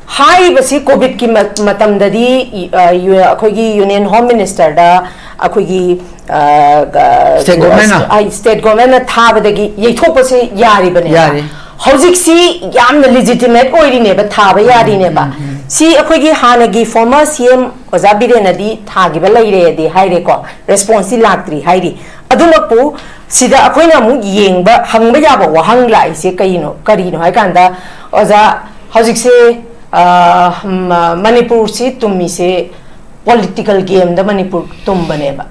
ꯍꯥꯏꯔꯤꯕꯁꯤ ꯀꯣꯚꯤꯗꯀꯤ ꯃ-, ꯃꯇꯝꯗꯗꯤ ꯏ-, ꯑ, ꯌꯨ-, ꯑꯩꯈꯣꯏꯒꯤ ꯌꯨꯅꯤꯌꯟ ꯍꯣꯝ ꯃꯤꯅꯤꯁꯇꯔꯗ ꯑꯩꯈꯣꯏꯒꯤ, ꯑ, ꯒ-, ꯁ꯭ꯇꯦꯠ ꯒꯣꯚꯔꯟꯃꯦꯟꯠꯅ꯫ ꯑ, ꯁ꯭ꯇꯦꯠ ꯒꯣꯚꯔꯟꯃꯦꯟꯠꯅ ꯊꯥꯕꯗꯒꯤ ꯌꯩꯊꯣꯛꯄꯁꯦ ꯌꯥꯔꯤꯕꯅꯦꯕ꯫ ꯌꯥꯔꯤ꯫ ꯍꯧꯖꯤꯛꯁꯤ ꯌꯥꯝꯅ ꯂꯤꯖꯤꯇꯤꯃꯦꯠ ꯑꯣꯏꯔꯤꯅꯦꯕ, ꯊꯥꯕ ꯌꯥꯔꯤꯅꯦꯕ꯫ ꯎꯝ, ꯎꯝ꯫ ꯁꯤ ꯑꯩꯈꯣꯏꯒꯤ ꯍꯥꯟꯅꯒꯤ ꯐꯣꯔꯃꯔ ꯁꯤ ꯑꯦꯝ ꯑꯣꯖꯥ ꯕꯤꯔꯦꯟꯅꯗꯤ ꯊꯥꯈꯤꯕ ꯂꯩꯔꯦꯗꯤ ꯍꯥꯏꯔꯦꯀꯣ, ꯔꯦꯁꯄꯣꯟꯁꯇꯤ ꯂꯥꯛꯇ꯭ꯔꯤ ꯍꯥꯏꯔꯤ꯫ ꯑꯗꯨꯃꯛꯄꯨ ꯁꯤꯗ ꯑꯩꯈꯣꯏꯅ ꯑꯃꯨꯛ ꯌꯦꯡꯕ, ꯍꯪꯕ ꯌꯥꯕ ꯋꯥꯍꯪ ꯂꯥꯛꯏꯁꯦ ꯀꯩꯅꯣ, ꯀꯔꯤꯅꯣ ꯍꯥꯏ ꯀꯥꯟꯗ, ꯑꯣꯖꯥ, ꯍꯧꯖꯤꯛꯁꯦ, ꯑ, ꯃ-, ꯃꯅꯤꯄꯨꯔꯁꯤ ꯇꯨꯝꯃꯤꯁꯦ ꯄꯣꯂꯤꯇꯤꯀꯦꯜ ꯒꯦꯝꯗ ꯃꯅꯤꯄꯨꯔ ꯇꯨꯝꯕꯅꯦꯕ꯫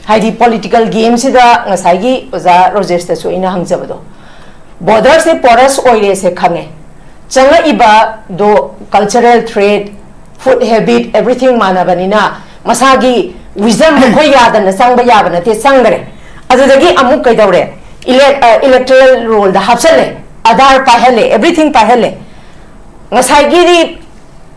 ꯍꯥꯏꯗꯤ ꯄꯣꯂꯤꯇꯤꯀꯦꯜ ꯒꯦꯝꯁꯤꯗ ꯉꯁꯥꯏꯒꯤ ꯑꯣꯖꯥ ꯔꯣꯖꯦꯁꯇꯁꯨ ꯑꯩꯅ ꯍꯪꯖꯕꯗꯣ, ꯕꯣꯔꯗꯔꯁꯦ ꯄꯣꯔꯁ ꯑꯣꯏꯔꯦꯁꯦ ꯈꯪꯉꯦ꯫ ꯆꯪꯉꯛꯏꯕꯗꯣ cultural threat, food habit, everything ꯃꯥꯟꯅꯕꯅꯤꯅ ꯃꯁꯥꯒꯤ ꯋꯤꯖꯝ ꯃꯈꯣꯏ ꯌꯥꯗꯅ ꯆꯪꯕ ꯌꯥꯕ ꯅꯠꯇꯦ, ꯆꯪꯈ꯭ꯔꯦ꯫ ꯑꯗꯨꯗꯒꯤ ꯑꯃꯨꯛ ꯀꯩꯗꯧꯔꯦ? ꯏꯂꯦꯛ-, ꯑ, ꯏꯂꯦꯛꯇꯣꯔꯦꯜ ꯔꯣꯜꯗ ꯍꯥꯞꯆꯜꯂꯦ, ꯑꯙꯥꯔ ꯄꯥꯏꯍꯜꯂꯦ, ꯑꯦꯚ꯭ꯔꯤꯊꯤꯡ ꯄꯥꯏꯍꯜꯂꯦ꯫ ꯉꯁꯥꯏꯒꯤꯗꯤ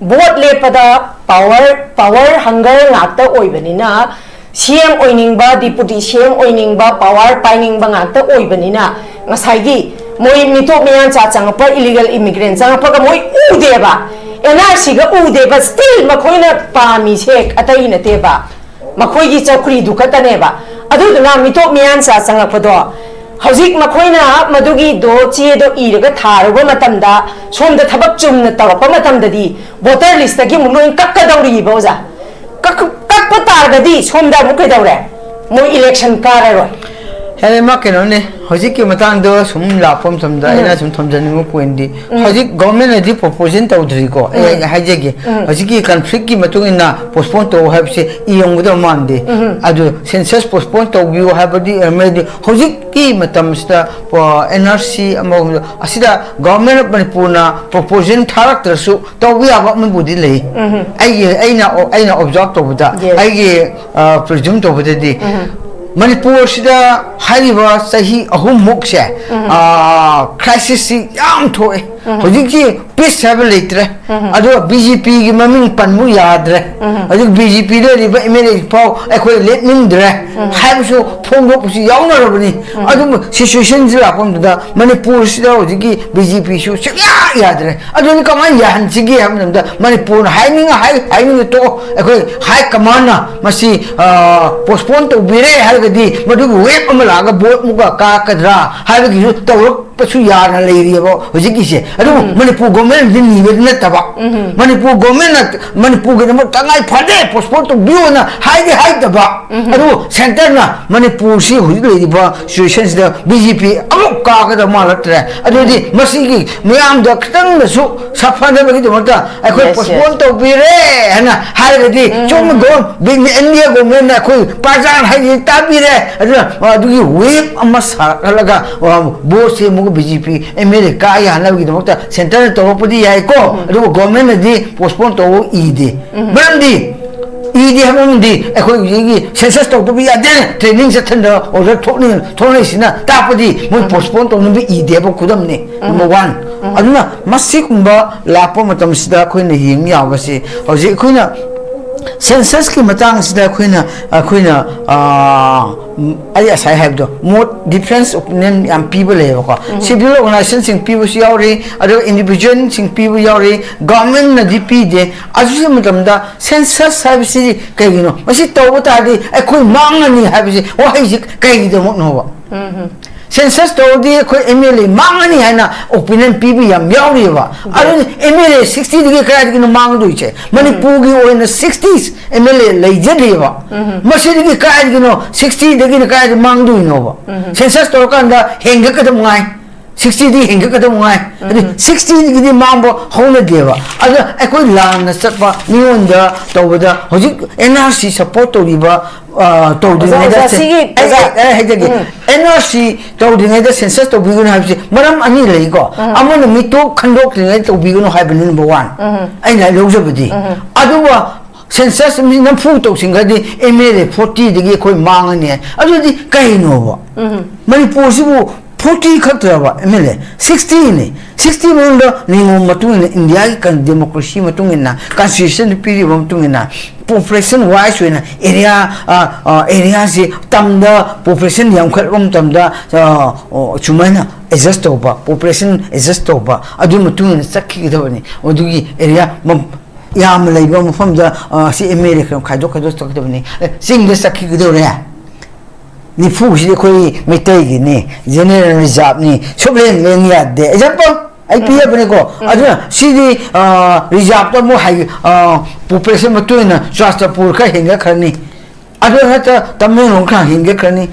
ꯚꯣꯠ ꯂꯦꯞꯄꯗ ꯄꯥꯋꯔ ꯄꯥꯋꯔ ꯍꯪꯒꯔ ꯉꯥꯛꯇ ꯑꯣꯏꯕꯅꯤꯅ, ꯁꯤ ꯑꯦꯝ ꯑꯣꯏꯅꯤꯡꯕ, ꯗꯤꯄꯨꯇꯤ ꯁꯤ ꯑꯦꯝ ꯑꯣꯏꯅꯤꯡꯕ, ꯄꯥꯋꯔ ꯄꯥꯏꯅꯤꯡꯕ ꯉꯥꯛꯇ ꯑꯣꯏꯕꯅꯤꯅ, ꯉꯁꯥꯏꯒꯤ ꯃꯣꯏ ꯃꯤꯇꯣꯞ ꯃꯤꯌꯥꯟꯆꯥ ꯆꯪꯉꯛꯄ, ꯏꯂꯤꯒꯦꯜ ꯏꯃꯤꯒ꯭ꯔꯦꯟ ꯆꯪꯉꯛꯄꯒ ꯃꯣꯏ ꯎꯗꯦꯕ, ꯑꯦꯟ ꯑꯥꯔ ꯁꯤꯒ ꯎꯗꯦꯕ꯫ ꯁ꯭ꯇꯤꯜ ꯃꯈꯣꯏꯅ ꯄꯥꯝꯃꯤꯁꯦ ꯑꯇꯩ ꯅꯠꯇꯦꯕ, ꯃꯈꯣꯏꯒꯤ ꯆꯧꯀ꯭ꯔꯤꯗꯨ ꯈꯛꯇꯅꯦꯕ꯫ ꯑꯗꯨꯗꯨꯅ ꯃꯤꯇꯣꯞ ꯃꯤꯌꯥꯟꯆꯥ ꯆꯪꯉꯛꯄꯗꯣ, ꯍꯧꯖꯤꯛ ꯃꯈꯣꯏꯅ ꯃꯗꯨꯒꯤꯗꯣ, ꯆꯦꯗꯣ ꯏꯔꯒ ꯊꯥꯔꯨꯕ ꯃꯇꯝꯗ, ꯁꯣꯝꯗ ꯊꯕꯛ ꯆꯨꯝꯅ ꯇꯧꯔꯛꯄ ꯃꯇꯝꯗꯗꯤ, ꯚꯣꯇꯔ ꯂꯤꯁꯇꯒꯤ ꯑꯃꯨꯛ ꯂꯣꯏ ꯀꯛꯀꯗꯧꯔꯤꯕ, ꯑꯣꯖꯥ꯫ ꯀꯛ-, ꯀꯛꯄ ꯇꯥꯔꯒꯗꯤ ꯁꯣꯝꯗ ꯑꯃꯨꯛ ꯀꯩꯗꯧꯔꯦ? ꯃꯣꯏ ꯏꯂꯦꯛꯁꯟ ꯀꯥꯔꯔꯣꯏ꯫ ꯍꯦ, ꯃꯥ ꯀꯩꯅꯣꯅꯦ, ꯍꯧꯖꯤꯛꯀꯤ ꯃꯇꯥꯡꯗꯣ ꯁꯨꯝ ꯂꯥꯛꯄ ꯃꯇꯝꯗ ꯑꯩꯅ ꯁꯨꯝ ꯊꯝꯖꯅꯤꯡꯕ ꯄꯣꯏꯟꯗꯤ, ꯍꯧꯖꯤꯛ ꯒꯣꯔꯃꯦꯟꯅꯗꯤ ꯄ꯭ꯔꯣꯄꯣꯖꯦꯜ ꯇꯧꯗ꯭ꯔꯤꯀꯣ꯫ ꯑꯩ ꯍꯥꯏꯖꯒꯦ, ꯍꯧꯖꯤꯛꯀꯤ ꯀꯟꯐ꯭ꯂꯤꯛꯀꯤ ꯃꯇꯨꯡ ꯏꯟꯅ ꯄꯣꯁꯄꯣꯟ ꯇꯧ ꯍꯥꯏꯕꯁꯦ ꯏꯔꯝꯒꯗꯕ ꯃꯥꯟꯗꯦ꯫ ꯑꯗꯨ ꯁꯦꯟꯁꯁ ꯄꯣꯁꯄꯣꯟ ꯇꯧꯕꯤꯌꯨ ꯍꯥꯏꯕꯗꯤ ꯑꯣꯏꯔꯝꯃꯦꯗꯤ, ꯍꯧꯖꯤꯛꯀꯤ ꯃꯇꯝꯁꯤꯗ ꯑꯦꯟ ꯑꯥꯔ ꯁꯤ ꯑꯃ ꯑꯁꯤꯗ ꯒꯣꯔꯃꯦꯟ ꯑꯣꯐ ꯃꯅꯤꯄꯨꯔꯅ ꯄ꯭ꯔꯣꯄꯣꯖꯦꯜ ꯊꯥꯔꯛꯇ꯭ꯔꯁꯨ ꯇꯧꯕ ꯌꯥꯕ ꯑꯃꯕꯨꯗꯤ ꯂꯩ꯫ ꯑꯩꯒꯤ, ꯑꯩꯅ, ꯑꯩꯅ ꯑꯣꯕꯖꯥꯔꯕ ꯇꯧꯕꯗ, Yes. ꯑꯩꯒꯤ ꯄ꯭ꯔꯤꯖꯨꯝ ꯇꯧꯕꯗꯗꯤ, ꯃꯅꯤꯄꯨꯔꯁꯤꯗ ꯍꯥꯏꯔꯤꯕ ꯆꯍꯤ ꯑꯍꯨꯝꯃꯨꯛꯁꯦ ꯀ꯭ꯔꯥꯏꯁꯤꯁꯁꯤ ꯌꯥꯝ ꯊꯣꯛꯑꯦ꯫ ꯍꯧꯖꯤꯛꯁꯤ ꯄꯤꯁ ꯍꯥꯏꯕ ꯂꯩꯇ꯭ꯔꯦ꯫ ꯑꯗꯨꯒ ꯕꯤ ꯖꯦ ꯄꯤꯒꯤ ꯃꯃꯤꯡ ꯄꯟꯕ ꯌꯥꯗ꯭ꯔꯦ꯫ ꯍꯧꯖꯤꯛ ꯕꯤ ꯖꯦ ꯄꯤ ꯂꯩꯔꯤꯕ ꯑꯦꯝ ꯑꯦꯜ ꯑꯦ ꯐꯥꯎ ꯑꯩꯈꯣꯏ ꯂꯦꯞꯅꯤꯡꯗ꯭ꯔꯦ ꯍꯥꯏꯕꯁꯨ ꯐꯣꯡꯗꯣꯛꯄꯁꯨ ꯌꯥꯎꯅꯔꯕꯅꯤ꯫ ꯑꯗꯨꯝꯕ ꯁꯤꯆꯨꯋꯦꯁꯟꯁꯤ ꯂꯥꯛꯄ ꯃꯇꯝꯗ ꯃꯅꯤꯄꯨꯔꯁꯤꯗ ꯍꯧꯖꯤꯛꯀꯤ ꯕꯤ ꯖꯦ ꯄꯤꯁꯨ ꯁꯨꯡꯌꯥ ꯌꯥꯗ꯭ꯔꯦ꯫ ꯑꯗꯨꯅ ꯀꯃꯥꯏꯅ ꯌꯥꯍꯟꯁꯤꯒꯦ ꯍꯥꯏꯕ ꯃꯇꯝꯗ, ꯃꯅꯤꯄꯨꯔꯅ ꯍꯥꯏꯅꯤꯡꯉ ꯍꯥꯏ, ꯍꯥꯏꯅꯤꯡꯉ ꯇꯣꯛꯑꯣ, ꯑꯩꯈꯣꯏ ꯍꯥꯏ ꯀꯃꯥꯟꯅ ꯃꯁꯤ ꯄꯣꯁꯄꯣꯟ ꯇꯧꯕꯤꯔꯦ ꯍꯥꯏꯔꯒꯗꯤ, ꯃꯗꯨꯒꯤ ꯋꯦꯕ ꯑꯃ ꯂꯥꯛꯑꯒ ꯚꯣꯠ ꯑꯃꯨꯛꯀ ꯀꯥꯔꯛꯀꯗ꯭ꯔꯥ ꯍꯥꯏꯕꯒꯤꯁꯨ ꯇꯧꯔꯛꯄꯁꯨ ꯌꯥꯅ ꯂꯩꯔꯤꯑꯕ ꯍꯧꯖꯤꯛꯀꯤꯁꯦ꯫ ꯑꯗꯨꯕꯨ ꯃꯅꯤꯄꯨꯔ ꯒꯣꯔꯃꯦꯟꯅꯗꯤ ꯅꯤꯕꯗꯤ ꯅꯠꯇꯕ, ꯃꯅꯤꯄꯨꯔ ꯒꯣꯔꯃꯦꯟꯅ ꯃꯅꯤꯄꯨꯔꯒꯤꯗꯃꯛ ꯇꯉꯥꯏ ꯐꯗꯦ ꯄꯣꯁꯄꯣꯟ ꯇꯧꯕꯤꯌꯣꯅ ꯍꯥꯏꯗꯤ ꯍꯥꯏꯗꯕ, ꯑꯗꯨꯕꯨ ꯁꯦꯟꯇꯔꯅ ꯃꯅꯤꯄꯨꯔꯁꯤ ꯍꯧꯖꯤꯛ ꯂꯩꯔꯤꯕ ꯁꯤꯆꯨꯋꯦꯁꯟꯁꯤꯗ ꯕꯤ ꯖꯦ ꯄꯤ ꯑꯃꯨꯛ ꯀꯥꯒꯗꯕ ꯃꯥꯜꯂꯛꯇ꯭ꯔꯦ꯫ ꯑꯗꯨꯗꯤ ꯃꯁꯤꯒꯤ ꯃꯤꯌꯥꯝꯗ ꯈꯤꯇꯪꯗꯁꯨ ꯁꯥꯐꯅꯕꯒꯤꯗꯃꯛꯇ ꯑꯩꯈꯣꯏ Yes, yes. ꯄꯣꯁꯄꯣꯟ ꯇꯧꯕꯤꯔꯦ ꯍꯥꯏꯅ ꯍꯥꯏꯔꯒꯗꯤ, ꯆꯨꯝꯅ ꯒꯣ-, ꯑꯦꯟ ꯗꯤ ꯑꯦ ꯒꯣꯔꯃꯦꯟꯅ ꯑꯩꯈꯣꯏ ꯄ꯭ꯔꯖꯥꯅ ꯍꯥꯏꯁꯤ ꯇꯥꯕꯤꯔꯦ, ꯑꯗꯨꯅ ꯑꯗꯨꯒꯤ ꯋꯦꯕ ꯑꯃ ꯁꯥꯒꯠꯂꯒ, ꯑ, ꯚꯣꯠꯁꯦ ꯑꯃꯨꯛ B J P M L A ꯀꯥ ꯌꯥꯅꯕꯒꯤꯗꯃꯛꯇ ꯁꯦꯟꯇꯔꯅ ꯇꯧꯔꯛꯄꯗꯤ ꯌꯥꯏꯀꯣ, ꯑꯗꯨꯕꯨ ꯒꯣꯔꯃꯦꯟꯅꯗꯤ ꯄꯣꯁꯄꯣꯟ ꯇꯧꯕ ꯏꯗꯦ꯫ ꯃꯔꯝꯗꯤ ꯏꯗꯦ ꯍꯥꯏꯕ ꯃꯔꯝꯗꯤ ꯑꯩꯈꯣꯏ ꯍꯧꯖꯤꯛꯀꯤ ꯁꯦꯟꯁꯁ ꯇꯧꯗꯕ ꯌꯥꯗꯦ, ꯇ꯭ꯔꯦꯅꯤꯡ ꯆꯠꯊꯟꯗ ꯑꯣꯔꯗꯔ ꯊꯣꯛꯅ-, ꯊꯣꯛꯅꯔꯤꯁꯤꯅ ꯇꯥꯛꯄꯗꯤ ꯃꯣꯏ ꯄꯣꯁꯄꯣꯟ ꯇꯧꯅꯕ ꯏꯗꯦꯕ ꯈꯨꯗꯝꯅꯤ꯫ Number one. ꯑꯗꯨꯅ ꯃꯁꯤꯒꯨꯝꯕ ꯂꯥꯛꯄ ꯃꯇꯝꯁꯤꯗ ꯑꯩꯈꯣꯏꯅ ꯌꯦꯡ ꯌꯥꯕꯁꯤ, ꯍꯧꯖꯤꯛ ꯑꯩꯈꯣꯏꯅ ꯁꯦꯟꯁꯁꯀꯤ ꯃꯇꯥꯡꯁꯤꯗ ꯑꯩꯈꯣꯏꯅ ꯑꯩꯈꯣꯏꯅ ꯑꯥ, ꯑꯩ ꯉꯁꯥꯏ ꯍꯥꯏꯕꯗꯣ, ꯃꯣꯠ ꯗꯤꯐ꯭ꯔꯦꯟꯁ ꯑꯣꯄꯤꯅꯤꯌꯟ ꯌꯥꯝ ꯄꯤꯕ ꯂꯩꯌꯦꯕꯀꯣ꯫ ꯁꯤꯚꯤꯜ ꯑꯣꯔꯒꯅꯥꯏꯖꯦꯁꯟꯁꯤꯡ ꯄꯤꯕꯁꯨ ꯌꯥꯎꯔꯤ, ꯑꯗꯨꯒ ꯏꯟꯗꯤꯚꯤꯖꯨꯋꯦꯜꯁꯤꯡ ꯄꯤꯕ ꯌꯥꯎꯔꯤ꯫ ꯒꯚꯔꯟꯃꯦꯟꯅꯗꯤ ꯄꯤꯗꯦ꯫ ꯑꯗꯨꯒꯤ ꯃꯇꯝꯗ ꯁꯦꯟꯁꯁ ꯍꯥꯏꯕꯁꯤ ꯀꯩꯒꯤꯅꯣ? ꯃꯁꯤ ꯇꯧꯕ ꯇꯥꯔꯗꯤ ꯑꯩꯈꯣꯏ ꯃꯥꯡꯉꯅꯤ ꯍꯥꯏꯕꯁꯤ ꯋꯥꯍꯩꯁꯤ ꯀꯩꯒꯤꯗꯃꯛꯅꯣꯕ? ꯁꯦꯟꯁꯁ ꯇꯧꯔꯗꯤ ꯑꯩꯈꯣꯏ ꯑꯦꯝ ꯑꯦꯜ ꯑꯦ ꯃꯥꯡꯉꯅꯤ ꯍꯥꯏꯅ ꯑꯣꯄꯤꯅꯤꯌꯟ ꯄꯤꯕ ꯌꯥꯝ ꯌꯥꯎꯔꯤꯑꯕ꯫ ꯑꯗꯨꯅ ꯑꯦꯝ ꯑꯦꯜ ꯑꯦ ꯁꯤꯛꯁꯇꯤꯗꯒꯤ ꯀꯗꯥꯏꯗꯒꯤꯅꯣ ꯃꯥꯡꯗꯣꯏꯁꯦ? ꯃꯅꯤꯄꯨꯔꯒꯤ ꯑꯣꯏꯅ ꯁꯤꯛꯁꯇꯤ ꯑꯦꯝ ꯑꯦꯜ ꯑꯦ ꯂꯩꯖꯗꯦꯕ꯫ ꯃꯁꯤꯗꯒꯤ ꯀꯗꯥꯏꯗꯒꯤꯅꯣ, ꯁꯤꯛꯁꯇꯤꯗꯒꯤꯅ ꯀꯗꯥꯏꯗ ꯃꯥꯡꯗꯣꯏꯅꯣꯕ? ꯁꯦꯟꯁꯁ ꯇꯧꯔꯀꯥꯟꯗ ꯍꯦꯟꯒꯠꯀꯗꯕ ꯉꯥꯏ, ꯁꯤꯛꯁꯇꯤꯗꯤ ꯍꯦꯟꯒꯠꯀꯗꯕ ꯉꯥꯏ꯫ ꯑꯗꯨ ꯁꯤꯛꯁꯇꯤꯒꯤꯗꯤ ꯃꯥꯡꯕ ꯍꯧꯅꯗꯦꯕ꯫ ꯑꯗ ꯑꯩꯈꯣꯏ ꯂꯥꯟꯅ ꯆꯠꯄ, ꯃꯤꯉꯣꯟꯗ ꯇꯧꯕꯗ, ꯍꯧꯖꯤꯛ ꯑꯦꯟ ꯑꯥꯔ ꯁꯤ ꯁꯞꯄꯣꯔꯠ ꯇꯧꯔꯤꯕ, ꯑ, ꯇꯧꯗ꯭ꯔꯤꯉꯩꯗ ꯑꯣꯖꯥ, ꯁꯦ-, ꯁꯤꯒꯤ, ꯑꯩ, ꯑꯣꯖꯥ꯫ ꯑꯩ, ꯑꯩ ꯍꯥꯏꯖꯒꯦ꯫ ꯑꯦꯟ ꯑꯥꯔ ꯁꯤ ꯇꯧꯗ꯭ꯔꯤꯉꯩꯗ ꯁꯦꯟꯁꯁ ꯇꯧꯕꯤꯒꯅꯨ ꯍꯥꯏꯕꯁꯤ ꯃꯔꯝ ꯑꯅꯤ ꯂꯩꯀꯣ꯫ ꯑꯃꯅ ꯃꯤꯇꯣꯞ ꯈꯟꯗꯣꯛꯇ꯭ꯔꯤꯉꯩꯗ ꯇꯧꯕꯤꯒꯅꯨ ꯍꯥꯏꯕꯅꯤ, ꯅꯝꯕꯔ ꯋꯥꯟ꯫ ꯑꯩꯅ ꯂꯧꯖꯕꯗꯤ꯫ ꯑꯗꯨꯒ ꯁꯦꯟꯁꯁ ꯃꯤ ꯅꯝꯐꯨ ꯇꯧꯁꯤꯟꯈ꯭ꯔꯗꯤ ꯑꯦꯝ ꯑꯦꯜ ꯑꯦ ꯐꯣꯔꯇꯤꯗꯒꯤ ꯑꯩꯈꯣꯏ ꯃꯥꯡꯉꯅꯤ ꯍꯥꯏ꯫ ꯑꯗꯨꯗꯤ ꯀꯩꯅꯣꯕ? ꯃꯅꯤꯄꯨꯔꯁꯤꯕꯨ ꯐꯣꯔꯇꯤ ꯈꯛꯇꯔꯕ ꯑꯦꯝ ꯑꯦꯜ ꯑꯦ? ꯁꯤꯛꯁꯇꯤꯅꯤ꯫ ꯁꯤꯛꯁꯇꯤ ꯃꯅꯨꯡꯗ ꯅꯤꯌꯣꯝ ꯃꯇꯨꯡ ꯏꯟꯅ, ꯏꯟꯗꯤꯌꯥꯒꯤ ꯀꯟ-, ꯗꯦꯃꯣꯀ꯭ꯔꯦꯁꯤ ꯃꯇꯨꯡ ꯏꯟꯅ, ꯀꯟꯁꯇꯤꯇ꯭ꯌꯨꯁꯟꯗ ꯄꯤꯔꯤꯕ ꯃꯇꯨꯡ ꯏꯟꯅ, ꯄꯣꯄꯨꯂꯦꯁꯟ ꯋꯥꯏꯁ ꯑꯣꯏꯅ ꯑꯦꯔꯤꯌꯥ, ꯑ, ꯑ, ꯑꯦꯔꯤꯌꯥꯁꯤ ꯇꯝꯗ ꯄꯣꯄꯨꯂꯦꯁꯟ ꯌꯥꯝꯈꯠꯂꯛꯄ ꯃꯇꯝꯗ, ꯑ, ꯑꯣ, ꯁꯨꯃꯥꯏꯅ ꯑꯦꯗꯖꯁ ꯇꯧꯕ, ꯄꯣꯄꯨꯂꯦꯁꯟ ꯑꯦꯗꯖꯁ ꯇꯧꯕ, ꯑꯗꯨꯒꯤ ꯃꯇꯨꯡ ꯏꯟꯅ ꯆꯠꯈꯤꯒꯗꯕꯅꯤ꯫ ꯑꯗꯨꯒꯤ ꯑꯦꯔꯤꯌꯥ ꯃ-, ꯌꯥꯝꯅ ꯂꯩꯕ ꯃꯐꯝꯗ, ꯑ, ꯁꯤ ꯑꯦꯝ ꯑꯦꯜ ꯑꯦ ꯈꯔ ꯈꯥꯏꯗꯣꯛ ꯈꯥꯏꯗꯣꯛ ꯆꯠꯀꯗꯕꯅꯤ꯫ ꯑꯦ, ꯆꯤꯡꯗ ꯆꯠꯈꯤꯒꯗꯧꯔꯦ꯫ ꯅꯤꯐꯨꯁꯤꯗꯤ ꯑꯩꯈꯣꯏ ꯃꯩꯇꯩꯒꯤꯅꯤ, ꯖꯦꯅꯔꯦꯜ ꯔꯤꯖꯥꯕꯅꯤ, ꯁꯨꯛꯂꯦꯟ ꯂꯦꯡ ꯌꯥꯗꯦ꯫ ꯑꯦꯛꯖꯥꯝꯄꯜ ꯑꯩ ꯄꯤꯖꯕꯅꯤꯀꯣ꯫ ꯑꯗꯨꯅ ꯁꯤꯗꯤ, ꯑ, ꯔꯤꯖꯥꯕꯇ ꯑꯃꯨꯛ ꯍꯥꯏ-, ꯑ, ꯄꯣꯄꯨꯂꯦꯁꯟ ꯃꯇꯨꯡ ꯏꯟꯅ ꯆꯨꯔꯥꯆꯥꯟꯄꯨꯔ ꯈꯔ ꯍꯦꯟꯒꯠꯈ꯭ꯔꯅꯤ꯫ ꯑꯗꯨ ꯅꯠꯇ ꯇꯃꯦꯡꯂꯣꯡ ꯈꯔ ꯍꯦꯟꯒꯠꯈ꯭ꯔꯅꯤ,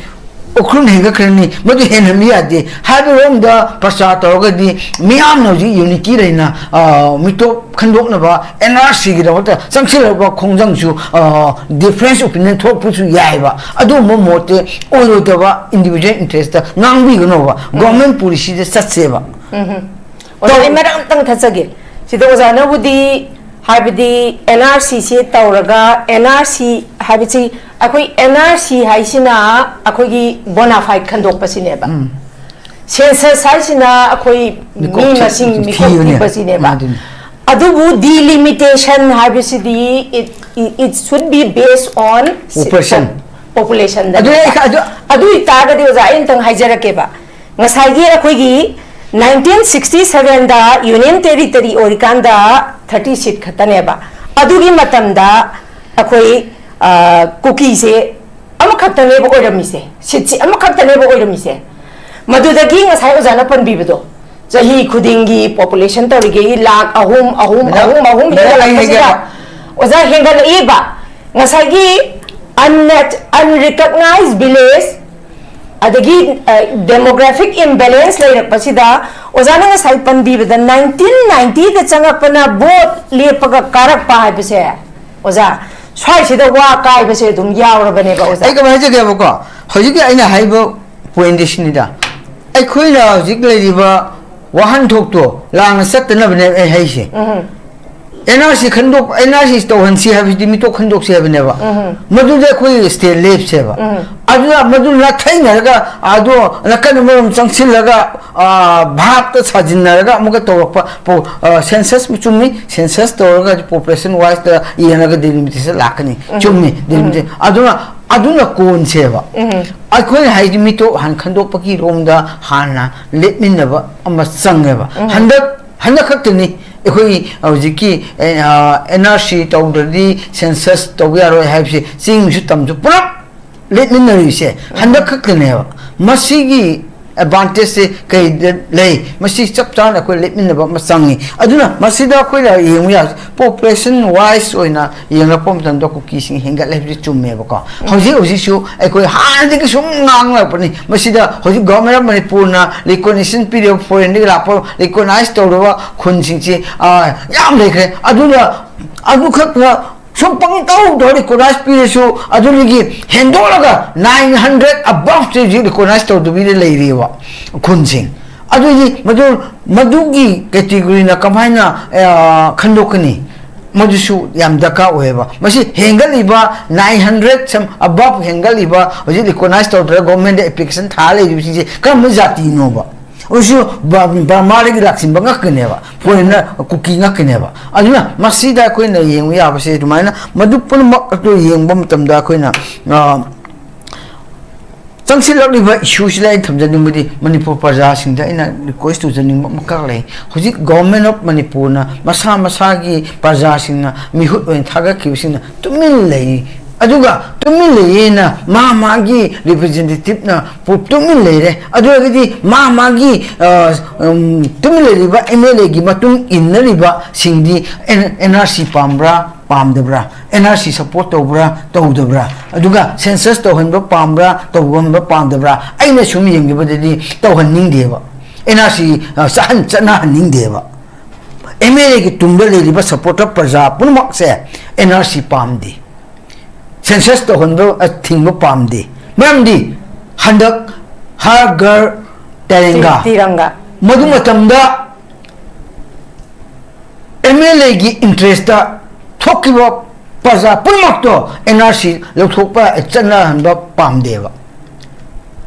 ꯎꯈ꯭ꯔꯨꯜ ꯍꯦꯟꯒꯠꯈ꯭ꯔꯅꯤ, ꯃꯗꯨ ꯍꯦꯟꯍꯟꯕ ꯌꯥꯗꯦ꯫ ꯍꯥꯏꯕꯔꯣꯝꯗ ꯄ꯭ꯔꯆꯥꯔ ꯇꯧꯔꯒꯗꯤ ꯃꯤꯌꯥꯝꯅ ꯍꯧꯖꯤꯛ ꯌꯨꯅꯤꯇꯤ ꯂꯩꯅ, ꯑ, ꯃꯤꯇꯣꯞ ꯈꯟꯗꯣꯛꯅꯕ ꯑꯦꯟ ꯑꯥꯔ ꯁꯤꯒꯤꯗꯃꯛꯇ ꯆꯪꯁꯤꯜꯂꯛꯄ ꯈꯣꯡꯖꯪꯁꯨ, ꯑ, ꯗꯤꯐ꯭ꯔꯦꯟꯁ ꯑꯣꯄꯤꯅꯤꯌꯟ ꯊꯣꯛꯄꯁꯨ ꯌꯥꯏꯑꯕ꯫ ꯑꯗꯨꯒꯨꯝꯕ ꯃꯣꯠꯇꯤ ꯑꯣꯏꯔꯣꯏꯗꯕ, ꯏꯟꯗꯤꯚꯤꯖꯨꯋꯦꯜ ꯏꯟꯇꯔꯦꯁꯇ ꯉꯥꯡꯕꯤꯒꯅꯣꯕ, ꯒꯣꯔꯃꯦꯟ ꯄꯣꯂꯤꯁꯤꯗ ꯆꯠꯁꯦꯕ꯫ ꯑꯣꯖꯥ, ꯑꯩ ꯃꯔꯛ ꯑꯝꯇꯪ ꯊꯠꯆꯒꯦ꯫ ꯁꯤꯗ ꯑꯣꯖꯥꯅꯕꯨꯗꯤ, ꯍꯥꯏꯕꯗꯤ, ꯑꯦꯟ ꯑꯥꯔ ꯁꯤꯁꯦ ꯇꯧꯔꯒ, ꯑꯦꯟ ꯑꯥꯔ ꯁꯤ ꯍꯥꯏꯕꯁꯤ, ꯑꯩꯈꯣꯏ ꯑꯦꯟ ꯑꯥꯔ ꯁꯤ ꯍꯥꯏꯁꯤꯅ ꯑꯩꯈꯣꯏꯒꯤ ꯕꯣꯅꯥꯐꯥꯏꯠ ꯈꯟꯗꯣꯛꯄꯁꯤꯅꯦꯕ꯫ Census ꯍꯥꯏꯁꯤꯅ ꯑꯩꯈꯣꯏ ꯃꯤ ꯃꯤꯀꯣꯛ ꯊꯤ-, ꯃꯁꯤꯡ ꯃꯤꯀꯣꯛ ꯊꯤꯕꯅꯦ꯫ ꯊꯤꯕꯁꯤꯅꯦꯕ꯫ ꯑꯗꯨꯅꯤ꯫ ꯑꯗꯨꯕꯨ delimitation ꯍꯥꯏꯕꯁꯤꯗꯤ it, it, it should be based on Population. Population ꯑꯗꯨ ꯑꯩ ꯈ-, ꯑꯗꯨ ꯑꯗꯨ ꯑꯣꯏꯇꯥꯔꯒꯗꯤ ꯑꯣꯖꯥ, ꯑꯩ ꯑꯝꯇꯪ ꯍꯥꯏꯖꯔꯛꯀꯦꯕ꯫ ꯉꯁꯥꯏꯒꯤ ꯑꯩꯈꯣꯏꯒꯤ nineteen sixty seven ꯗ Union Territory ꯑꯣꯏꯔꯤꯀꯥꯟꯗ thirty seat ꯈꯛꯇꯅꯦꯕ꯫ ꯑꯗꯨꯒꯤ ꯃꯇꯝꯗ ꯑꯩꯈꯣꯏ, ꯑ, ꯀꯨꯀꯤꯁꯦ ꯑꯃꯈꯛꯇꯅꯦꯕ ꯑꯣꯏꯔꯝꯃꯤꯁꯦ, seat ꯁꯦ ꯑꯃꯈꯛꯇꯅꯦꯕ ꯑꯣꯏꯔꯝꯃꯤꯁꯦ꯫ ꯃꯗꯨꯗꯒꯤ ꯉꯁꯥꯏ ꯑꯣꯖꯥꯅ ꯄꯟꯕꯤꯕꯗꯣ, ꯆꯍꯤ ꯈꯨꯗꯤꯡꯒꯤ population ꯇꯧꯔꯤꯈꯩ ꯂꯥꯈ ꯑꯍꯨꯝ, ꯑꯍꯨꯝ, ꯃꯦꯗꯥꯝ, ꯑꯍꯨꯝ, ꯑꯍꯨꯝ ꯃꯦꯗꯥꯝ, ꯑꯩ ꯍꯦꯟꯒꯠꯂꯛꯄꯁꯤꯗ ꯍꯥꯏꯒꯦꯕ꯫ ꯑꯣꯖꯥ ꯍꯦꯟꯒꯠꯂꯛꯏꯕ꯫ ꯉꯁꯥꯏꯒꯤ unmet, unrecognized village, ꯑꯗꯒꯤ, ꯑ, demographic imbalance ꯂꯩꯔꯛꯄꯁꯤꯗ, ꯑꯣꯖꯥꯅ ꯉꯁꯥꯏ ꯄꯟꯕꯤꯕꯗ nineteen ninety ꯗ ꯆꯪꯉꯛꯄꯅ vote ꯂꯦꯞꯄꯒ ꯀꯥꯔꯛꯄ ꯍꯥꯏꯕꯁꯦ, ꯑꯣꯖꯥ, ꯁ꯭ꯋꯥꯏꯁꯤꯗ ꯋꯥ ꯀꯥꯏꯕꯁꯦ ꯑꯗꯨꯝ ꯌꯥꯎꯔꯕꯅꯦꯕ, ꯑꯣꯖꯥ꯫ ꯑꯩ ꯀꯃꯥꯏꯅ ꯍꯥꯏꯖꯒꯦꯕꯀꯣ, ꯍꯧꯖꯤꯛꯀꯤ ꯑꯩꯅ ꯍꯥꯏꯕ point ꯁꯤꯅꯤꯗ, ꯑꯩꯈꯣꯏꯅ ꯍꯧꯖꯤꯛ ꯂꯩꯔꯤꯕ ꯋꯥꯍꯟꯊꯣꯛꯇꯣ ꯂꯥꯟꯅ ꯆꯠꯇꯅꯕꯅꯦ ꯑꯩ ꯍꯥꯏꯁꯦ꯫ ꯎꯝ꯫ NRC ꯈꯟꯗꯣꯛ-, NRC ꯇꯧꯍꯟꯁꯤ ꯍꯥꯏꯕꯁꯤꯗꯤ ꯃꯤꯇꯣꯞ ꯈꯟꯗꯣꯛꯁꯤ ꯍꯥꯏꯕꯅꯦꯕ꯫ ꯎꯝ꯫ ꯃꯗꯨꯗ ꯑꯩꯈꯣꯏ state ꯂꯦꯞꯁꯦꯕ꯫ ꯎꯝ꯫ ꯑꯗꯨꯅ ꯃꯗꯨ ꯅꯥꯊꯩꯅꯔꯒ, ꯑꯗꯣ ꯅꯥꯀꯟ ꯑꯃꯔꯣꯝ ꯆꯪꯁꯤꯜꯂꯒ, ꯑ, ꯚꯥꯞꯇ ꯁꯥꯖꯤꯟꯅꯔꯒ ꯑꯃꯨꯛꯀ ꯇꯧꯔꯛꯄ ꯄꯣ-, ꯑ, census ꯆꯨꯝꯃꯤ, census ꯇꯧꯔꯒ population wise ꯇ ꯌꯦꯡꯉꯒ delimitation ꯂꯥꯛꯀꯅꯤ꯫ ꯎꯝ꯫ ꯆꯨꯝꯃꯤ, ꯎꯝ꯫ Delimitation꯫ ꯑꯗꯨꯅ, ꯑꯗꯨꯅ ꯀꯣꯟꯁꯦꯕ꯫ ꯎꯝ꯫ ꯑꯩꯈꯣꯏꯅ ꯍꯥꯏꯗꯤ ꯃꯤꯇꯣꯞ ꯍꯥꯟꯅ ꯈꯟꯗꯣꯛꯄꯒꯤ ꯔꯣꯝꯗ ꯍꯥꯟꯅ ꯂꯦꯞꯃꯤꯟꯅꯕ ꯑꯃ ꯆꯪꯉꯦꯕ꯫ ꯎꯝ꯫ ꯍꯟꯗꯛ, ꯍꯟꯗꯛ ꯈꯛꯇꯅꯤ ꯑꯩꯈꯣꯏ ꯍꯧꯖꯤꯛꯀꯤ, ꯑꯦ, ꯑ, NRC ꯇꯧꯗ꯭ꯔꯗꯤ census ꯇꯧꯕ ꯌꯥꯔꯣꯏ ꯍꯥꯏꯕꯁꯤ ꯆꯤꯡꯁꯨ ꯇꯝꯁꯨ ꯄꯨꯂꯞ ꯂꯦꯞꯃꯤꯟꯅꯔꯤꯁꯦ ꯍꯟꯗꯛ ꯈꯛꯇꯅꯦꯕ꯫ ꯃꯁꯤꯒꯤ advantage ꯁꯦ ꯀꯩꯗ ꯂꯩ? ꯃꯁꯤ ꯆꯞ ꯆꯥꯅ ꯑꯩꯈꯣꯏ ꯂꯦꯞꯃꯤꯟꯅꯕ ꯑꯃ ꯆꯪꯉꯤ꯫ ꯑꯗꯨꯅ ꯃꯁꯤꯗ ꯑꯩꯈꯣꯏꯅ ꯌꯦꯡꯕ ꯌꯥꯕꯁꯦ, population wise ꯑꯣꯏꯅ ꯌꯦꯡꯂꯛꯄ ꯃꯇꯝꯗ ꯀꯨꯀꯤꯁꯤꯡ ꯍꯦꯟꯒꯠꯂꯦ ꯍꯥꯏꯕꯁꯤ ꯆꯨꯝꯃꯦꯕꯀꯣ꯫ ꯎꯝ꯫ ꯍꯧꯖꯤꯛ ꯍꯧꯖꯤꯛꯁꯨ ꯑꯩꯈꯣꯏ ꯍꯥꯟꯅꯗꯒꯤ ꯁꯨꯝ ꯉꯥꯡꯂꯛꯄꯅꯤ꯫ ꯃꯁꯤꯗ ꯍꯧꯖꯤꯛ Government of ꯃꯅꯤꯄꯨꯔꯅ recognition ꯄꯤꯔꯤꯕ foreign ꯗꯒꯤ ꯂꯥꯛꯄ recognize ꯇꯧꯔꯕ ꯈꯨꯟꯁꯤꯡꯁꯤ, ꯑ, ꯌꯥꯝ ꯂꯩꯈ꯭ꯔꯦ꯫ ꯑꯗꯨꯅ ꯑꯗꯨꯈꯛ ꯁꯨꯝ ꯄꯪꯇꯧ ꯇꯧꯔ recognize ꯄꯤꯔꯁꯨ, ꯑꯗꯨꯗꯒꯤ ꯍꯦꯟꯗꯣꯛꯂꯒ nine hundred above ꯁꯤ ꯍꯧꯖꯤꯛ recognize ꯇꯧꯗꯕꯤꯗ ꯂꯩꯔꯤꯕ ꯈꯨꯟꯁꯤꯡ꯫ ꯑꯗꯨꯗꯤ ꯃꯗꯨ, ꯃꯗꯨꯒꯤ category ꯅ ꯀꯃꯥꯏꯅ, ꯑ, ꯈꯟꯗꯣꯛꯀꯅꯤ? ꯃꯗꯨꯁꯨ ꯌꯥꯝ ꯗꯔꯀꯥꯔ ꯑꯣꯏꯌꯦꯕ꯫ ꯃꯁꯤ ꯍꯦꯟꯒꯠꯂꯤꯕ nine hundred some above ꯍꯦꯟꯒꯠꯂꯤꯕ, ꯍꯧꯖꯤꯛ ꯔꯤꯀꯣꯛꯅꯥꯏꯁ ꯇꯧꯗ꯭ꯔꯒ ꯒꯣꯔꯃꯦꯟꯗ ꯑꯦꯄ꯭ꯂꯤꯀꯦꯁꯟ ꯊꯥꯔ ꯂꯩꯔꯤꯕꯁꯤꯡꯁꯦ ꯀꯔꯝꯕ ꯖꯥꯇꯤꯅꯣꯕ? ꯍꯧꯖꯤꯛꯁꯨ ꯕ-, ꯕꯔꯃꯥꯗꯒꯤ ꯂꯥꯛꯁꯤꯟꯕ ꯉꯥꯛꯇꯅꯦꯕ, ꯐꯣꯔꯦꯟꯅꯔ ꯀꯨꯀꯤ ꯉꯥꯛꯇꯅꯦꯕ꯫ ꯑꯗꯨꯅ ꯃꯁꯤꯗ ꯑꯩꯈꯣꯏꯅ ꯌꯦꯡꯕ ꯌꯥꯕꯁꯦ ꯑꯗꯨꯃꯥꯏꯅ ꯃꯗꯨ ꯄꯨꯝꯅꯃꯛ ꯑꯗꯨ ꯌꯦꯡꯕ ꯃꯇꯝꯗ ꯑꯩꯈꯣꯏꯅ, ꯑ, ꯆꯪꯁꯤꯜꯂꯛꯂꯤꯕ ꯏꯁꯨꯁꯤꯗ ꯑꯩꯅ ꯊꯝꯖꯅꯤꯡꯕꯗꯤ, ꯃꯅꯤꯄꯨꯔ ꯄ꯭ꯔꯖꯥꯁꯤꯡꯗ ꯑꯩꯅ ꯔꯤꯀ꯭ꯋꯦꯁ ꯇꯧꯖꯅꯤꯡꯕ ꯑꯃꯈꯛ ꯂꯩ꯫ ꯍꯧꯖꯤꯛ ꯒꯣꯚꯔꯟꯃꯦꯟ ꯑꯣꯐ ꯃꯅꯤꯄꯨꯔꯅ ꯃꯁꯥ ꯃꯁꯥꯒꯤ ꯄ꯭ꯔꯖꯥꯁꯤꯡꯅ ꯃꯤꯍꯨꯠ ꯑꯣꯏꯅ ꯊꯥꯒꯠꯈꯤꯕꯁꯤꯡꯅ ꯇꯨꯃꯤꯟ ꯂꯩ꯫ ꯑꯗꯨꯒ ꯇꯨꯃꯤꯟ ꯂꯩꯌꯦꯅ ꯃꯥ ꯃꯥꯒꯤ ꯔꯤꯄ꯭ꯔꯖꯦꯟꯇꯦꯇꯤꯞꯅ ꯄꯨ-, ꯇꯨꯃꯤꯟ ꯂꯩꯔꯦ꯫ ꯑꯗꯨ ꯑꯣꯏꯔꯒꯗꯤ ꯃꯥ ꯃꯥꯒꯤ, ꯑ, ꯎꯝ, ꯇꯨꯃꯤꯟ ꯂꯩꯔꯤꯕ ꯑꯦꯝ ꯑꯦꯜ ꯑꯦꯒꯤ ꯃꯇꯨꯡ ꯏꯟꯅꯔꯤꯕꯁꯤꯡꯗꯤ ꯑꯦꯟ-, ꯑꯦꯟ ꯑꯥꯔ ꯁꯤ ꯄꯥꯝꯕ꯭ꯔꯥ, ꯄꯥꯝꯗꯕ꯭ꯔꯥ? ꯑꯦꯟ ꯑꯥꯔ ꯁꯤ ꯁꯞꯄꯣꯔꯠ ꯇꯧꯕ꯭ꯔꯥ, ꯇꯧꯗꯕ꯭ꯔꯥ? ꯑꯗꯨꯒ ꯁꯦꯟꯁꯁ ꯇꯧꯍꯟꯕ ꯄꯥꯝꯕ꯭ꯔꯥ, ꯇꯧꯍꯟꯕ ꯄꯥꯝꯗꯕ꯭ꯔꯥ? ꯑꯩꯅ ꯁꯨꯝ ꯌꯦꯡꯕꯗꯗꯤ ꯇꯧꯍꯟꯅꯤꯡꯗꯦꯕ꯫ ꯑꯦꯟ ꯑꯥꯔ ꯁꯤ, ꯑ, ꯆꯠꯍꯟ-, ꯆꯠꯅꯍꯟꯅꯤꯡꯗꯦꯕ꯫ ꯑꯦꯝ ꯑꯦꯜ ꯑꯦꯒꯤ ꯇꯨꯡꯗ ꯂꯩꯔꯤꯕ ꯁꯞꯄꯣꯔꯇꯔ ꯄ꯭ꯔꯖꯥ ꯄꯨꯝꯅꯃꯛꯁꯦ ꯑꯦꯟ ꯑꯥꯔ ꯁꯤ ꯄꯥꯝꯗꯦ꯫ ꯁꯦꯟꯁꯁ ꯇꯧꯍꯟꯕ, ꯑ, ꯊꯤꯡꯕ ꯄꯥꯝꯗꯦ꯫ ꯃꯔꯝꯗꯤ ꯍꯟꯗꯛ ꯍꯔ ꯘꯔ ꯇꯦꯔꯦꯡꯒꯥ, ꯇꯤꯔꯪꯒꯥ꯫ ꯃꯗꯨ ꯃꯇꯝꯗ ꯑꯦꯝ ꯑꯦꯜ ꯑꯦꯒꯤ ꯏꯟꯇꯔꯦꯁꯇ ꯊꯣꯛꯈꯤꯕ ꯄ꯭ꯔꯖꯥ ꯄꯨꯝꯅꯃꯛꯇꯣ ꯑꯦꯟ ꯑꯥꯔ ꯁꯤ ꯂꯧꯊꯣꯛꯄ, ꯆꯠꯅꯍꯟꯕ ꯄꯥꯝꯗꯦꯕ꯫